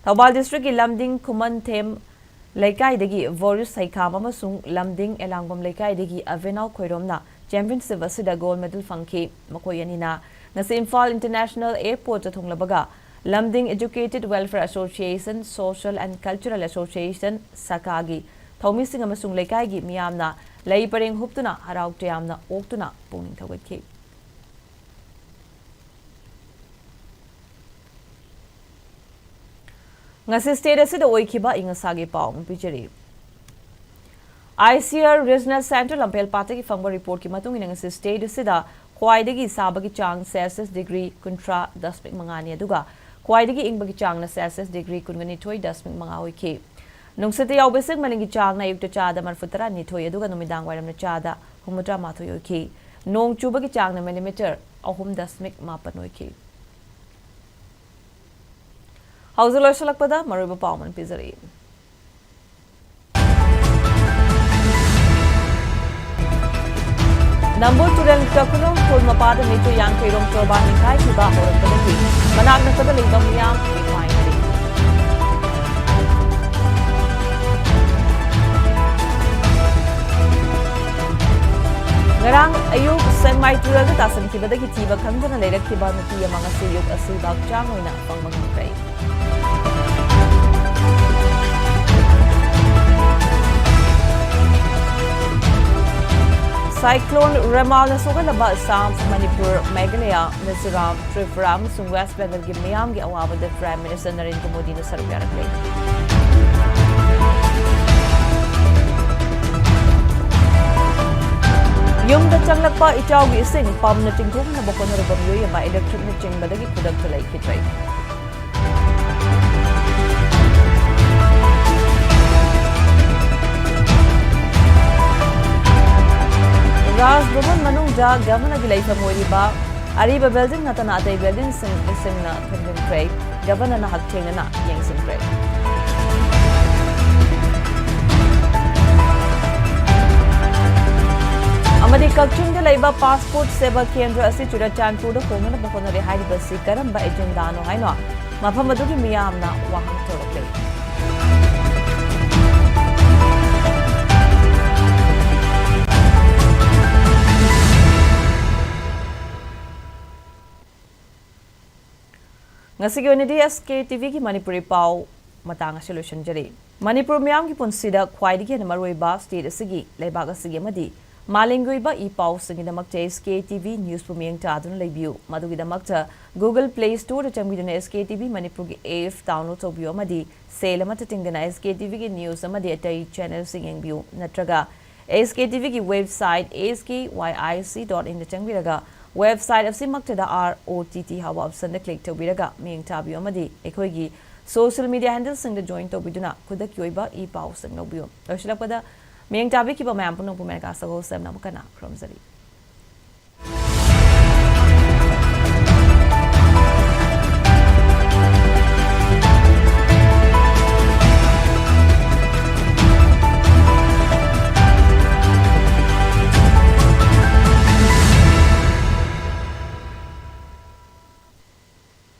ꯊꯧꯕꯥꯜ ꯗꯤꯁꯇ꯭ꯔꯤꯛꯀꯤ ꯂꯝꯗꯤꯡ ꯈꯨꯃꯟꯊꯦꯝ ꯂꯩꯀꯥꯏꯗꯒꯤ ꯕꯣꯔꯤꯁ ꯁꯩꯈꯥꯝ ꯑꯃꯁꯨꯡ ꯂꯝꯗꯤꯡ ꯑꯦꯂꯥꯡꯕꯝ ꯂꯩꯀꯥꯏꯗꯒꯤ ꯑꯕꯦꯅꯥꯎ ꯈꯣꯏꯔꯣꯝꯅ championship ꯑꯁꯤꯗ gold medal ꯐꯪꯈꯤ꯫ ꯃꯈꯣꯏ ꯑꯅꯤꯅ ꯉꯁꯤ Imphal International Airportꯇ ꯊꯨꯡꯂꯕꯒ Lamding Educated Welfare Association, Social and Cultural Association, ꯁꯥꯈꯥꯒꯤ ꯊꯧꯃꯤꯁꯤꯡ ꯑꯃꯁꯨꯡ ꯂꯩꯀꯥꯏꯒꯤ ꯃꯤꯌꯥꯝꯅ ꯂꯩ ꯄꯔꯦꯡ ꯍꯨꯞꯇꯨꯅ ꯍꯔꯥꯎ ꯇꯌꯥꯝꯅ ꯑꯣꯛꯇꯨꯅ ꯄꯨꯛꯅꯤꯡ ꯊꯧꯒꯠꯈꯤ꯫ ꯉꯁꯤ state ꯑꯁꯤꯗ ꯑꯣꯏꯈꯤꯕ ꯑꯏꯪ ꯑꯁꯥꯒꯤ ꯄꯥꯎ ꯑꯃ ꯄꯤꯖꯔꯤ꯫ ICAR Regional Centre ꯂꯝꯐꯦꯜ ꯄꯥꯠꯇꯒꯤ ꯐꯪꯕ reportꯀꯤ ꯃꯇꯨꯡ ꯏꯟꯅ ꯉꯁꯤ state ꯑꯁꯤꯗ ꯈ꯭ꯋꯥꯏꯗꯒꯤ ꯁꯥꯕꯒꯤ ꯆꯥꯡ Celsius degree ꯀꯨꯟꯊ꯭ꯔꯥ ꯗꯁꯃꯤꯛ ꯃꯉꯥꯅꯤ, ꯑꯗꯨꯒ ꯈ꯭ꯋꯥꯏꯗꯒꯤ ꯏꯪꯕꯒꯤ ꯆꯥꯡꯅ Celsius degree ꯀꯨꯟꯒ ꯅꯤꯊꯣꯏ ꯗꯁꯃꯤꯛ ꯃꯉꯥ ꯑꯣꯏꯈꯤ꯫ ꯅꯨꯡꯁꯤꯠꯇ ꯌꯥꯎꯕ ꯏꯁꯤꯡ ꯃꯅꯤꯡꯒꯤ ꯆꯥꯡꯅ ꯑꯌꯨꯛꯇ ꯆꯥꯗ ꯃꯔꯤꯐꯨ ꯇꯔꯥꯅꯤꯊꯣꯏ ꯑꯗꯨꯒ ꯅꯨꯃꯤꯗꯥꯡ ꯋꯥꯏꯔꯝꯅ ꯆꯥꯗ ꯍꯨꯝꯐꯨꯇꯔꯥ ꯃꯥꯊꯣꯏ ꯑꯣꯏꯈꯤ꯫ ꯅꯣꯡ ꯆꯨꯕꯒꯤ ꯆꯥꯡꯅ millimetre ꯑꯍꯨꯝ ꯗꯁꯃꯤꯛ ꯃꯥꯄꯟ ꯑꯣꯏꯈꯤ꯫ ꯍꯧꯖꯤꯛ ꯂꯣꯏꯁꯤꯜꯂꯛꯄꯗ ꯃꯔꯨꯑꯣꯏꯕ ꯄꯥꯎ ꯑꯃ ꯄꯤꯖꯔꯛꯏ꯫ ꯅꯝꯕꯨꯜ ꯇꯨꯔꯦꯜ ꯀꯈꯨꯂꯣꯡ ꯈꯨꯜ ꯃꯄꯥꯗ ꯃꯤꯇꯔ ꯌꯥꯡꯈꯩ ꯔꯣꯝ ꯇꯣꯔꯕꯥꯟ ꯅꯤꯡꯈꯥꯏꯈꯤꯕ ꯍꯧꯔꯛꯄꯗꯒꯤ ꯃꯅꯥꯛ ꯅꯛꯄꯗ ꯂꯩꯕ ꯃꯤꯌꯥꯝ ꯃꯤꯄꯥꯏꯅꯔꯤ꯫ ꯉꯔꯥꯡ ꯑꯌꯨꯛ ꯁꯦꯡꯃꯥꯏ ꯇꯨꯔꯦꯜꯗ ꯇꯥꯁꯟꯈꯤꯕꯗꯒꯤ ꯊꯤꯕ ꯈꯪꯗꯅ ꯂꯩꯔꯛꯈꯤꯕ ꯅꯨꯄꯤ ꯑꯃ ꯉꯁꯤ ꯑꯌꯨꯛ ꯑꯁꯤꯕ ꯍꯛꯆꯥꯡ ꯑꯣꯏꯅ ꯐꯪꯕ ꯉꯝꯈ꯭ꯔꯦ꯫ Cyclone ꯔꯦꯃꯥꯜꯅ ꯁꯣꯛꯍꯜꯂꯕ ꯑꯁꯥꯝ, ꯃꯅꯤꯄꯨꯔ, ꯃꯦꯘꯥꯂꯌꯥ, ꯃꯤꯖꯣꯔꯥꯝ, ꯇ꯭ꯔꯤꯄꯨꯔꯥ ꯑꯃꯁꯨꯡ ꯋꯦꯁ ꯕꯦꯡꯒꯜꯒꯤ ꯃꯤꯌꯥꯝꯒꯤ ꯑꯋꯥꯕꯗ Prime Minister ꯅꯔꯦꯟꯗ꯭ꯔ ꯃꯣꯗꯤꯅ ꯁꯔꯨꯛ ꯌꯥꯔꯛꯂꯦ꯫ ꯌꯨꯝꯗ ꯆꯪꯂꯛꯄ ꯏꯆꯥꯎꯒꯤ ꯏꯁꯤꯡ ꯄꯝꯅ ꯆꯤꯡꯊꯣꯛꯅꯕ ꯍꯣꯠꯅꯔꯨꯕ ꯃꯤꯑꯣꯏ ꯑꯃ electricꯅ ꯆꯤꯡꯕꯗꯒꯤ ꯈꯨꯗꯛꯇ ꯂꯩꯈꯤꯗ꯭ꯔꯦ꯫ ꯔꯥꯖ ꯚꯕꯟ ꯃꯅꯨꯡꯗ ꯒꯚꯔꯅꯔꯒꯤ ꯂꯩꯐꯝ ꯑꯣꯏꯔꯤꯕ ꯑꯔꯤꯕ building ꯅꯠꯇꯅ ꯑꯇꯩ buildingꯁꯤꯡ ꯏꯁꯤꯡꯅ ꯊꯨꯝꯖꯤꯟꯈ꯭ꯔꯦ꯫ ꯒꯚꯔꯅꯔꯅ ꯍꯛꯊꯦꯡꯅꯅ ꯌꯦꯡꯁꯤꯟꯈ꯭ꯔꯦ꯫ ꯑꯃꯗꯤ ꯀꯛꯆꯤꯡꯗ ꯂꯩꯕ passport ꯁꯦꯕꯥ ꯀꯦꯟꯗ꯭ꯔ ꯑꯁꯤ ꯆꯨꯔꯆꯥꯟꯄꯨꯔꯗ ꯍꯣꯡꯅꯅꯕ ꯍꯣꯠꯅꯔꯦ ꯍꯥꯏꯔꯤꯕꯁꯤ ꯀꯔꯝꯕ agendaꯅꯣ ꯍꯥꯏꯅ ꯃꯐꯝ ꯑꯗꯨꯒꯤ ꯃꯤꯌꯥꯝꯅ ꯋꯥꯍꯪ ꯇꯧꯔꯛꯂꯤ꯫ ꯉꯁꯤꯒꯤ ꯑꯣꯏꯅꯗꯤ S K T V ꯒꯤ ꯃꯅꯤꯄꯨꯔꯤ ꯄꯥꯎ ꯃꯇꯥꯡ ꯑꯁꯤ ꯂꯣꯏꯁꯤꯟꯖꯔꯤ꯫ ꯃꯅꯤꯄꯨꯔ ꯃꯤꯌꯥꯝꯒꯤ ꯄꯨꯟꯁꯤꯗ ꯈ꯭ꯋꯥꯏꯗꯒꯤ ꯍꯦꯟꯅ ꯃꯔꯨꯑꯣꯏꯕ state ꯑꯁꯤꯒꯤ, ꯂꯩꯕꯥꯛ ꯑꯁꯤꯒꯤ ꯑꯃꯗꯤ ꯃꯥꯂꯦꯝꯒꯤ ꯑꯣꯏꯕ E ꯄꯥꯎꯁꯤꯡꯒꯤꯗꯃꯛꯇ S K T V news ꯄꯨ ꯃꯤꯠꯌꯦꯡ ꯇꯥꯗꯨꯅ ꯂꯩꯕꯤꯌꯨ꯫ ꯃꯗꯨꯒꯤꯗꯃꯛꯇ Google Play Store ꯗ ꯆꯪꯕꯤꯗꯨꯅ S K T V ꯃꯅꯤꯄꯨꯔꯒꯤ app download ꯇꯧꯕꯤꯌꯨ ꯑꯃꯗꯤ ꯁꯦꯜ ꯑꯃꯠꯇ ꯇꯤꯡꯗꯅ S K T V ꯒꯤ news ꯑꯃꯗꯤ ꯑꯇꯩ channel ꯁꯤꯡ ꯌꯦꯡꯕꯤꯌꯨ꯫ ꯅꯠꯇ꯭ꯔꯒ S K T V ꯒꯤ website S K Y I C dot in ꯗ ꯆꯪꯕꯤꯔꯒ website ꯑꯁꯤꯃꯛꯇꯗ R O T T ꯍꯥꯏꯕ option ꯗ click ꯇꯧꯕꯤꯔꯒ ꯃꯤꯠꯌꯦꯡ ꯇꯥꯕꯤꯌꯨ ꯑꯃꯗꯤ ꯑꯩꯈꯣꯏꯒꯤ social media handle ꯁꯤꯡꯗ join ꯇꯧꯕꯤꯗꯨꯅ ꯈꯨꯗꯛꯀꯤ ꯑꯣꯏꯕ ꯏ ꯄꯥꯎꯁꯤꯡ ꯂꯧꯕꯤꯌꯨ꯫ ꯂꯣꯏꯁꯤꯜꯂꯛꯄꯗ ꯃꯤꯠꯌꯦꯡ ꯇꯥꯕꯤꯈꯤꯕ ꯃꯌꯥꯝ ꯄꯨꯝꯅꯃꯛꯄꯨ ꯑꯃꯦꯔꯤꯀꯥ ꯁꯒꯣꯜ ꯁꯦꯝꯅ ꯑꯃꯨꯛ ꯍꯟꯅ ꯈꯨꯔꯨꯝꯖꯔꯤ꯫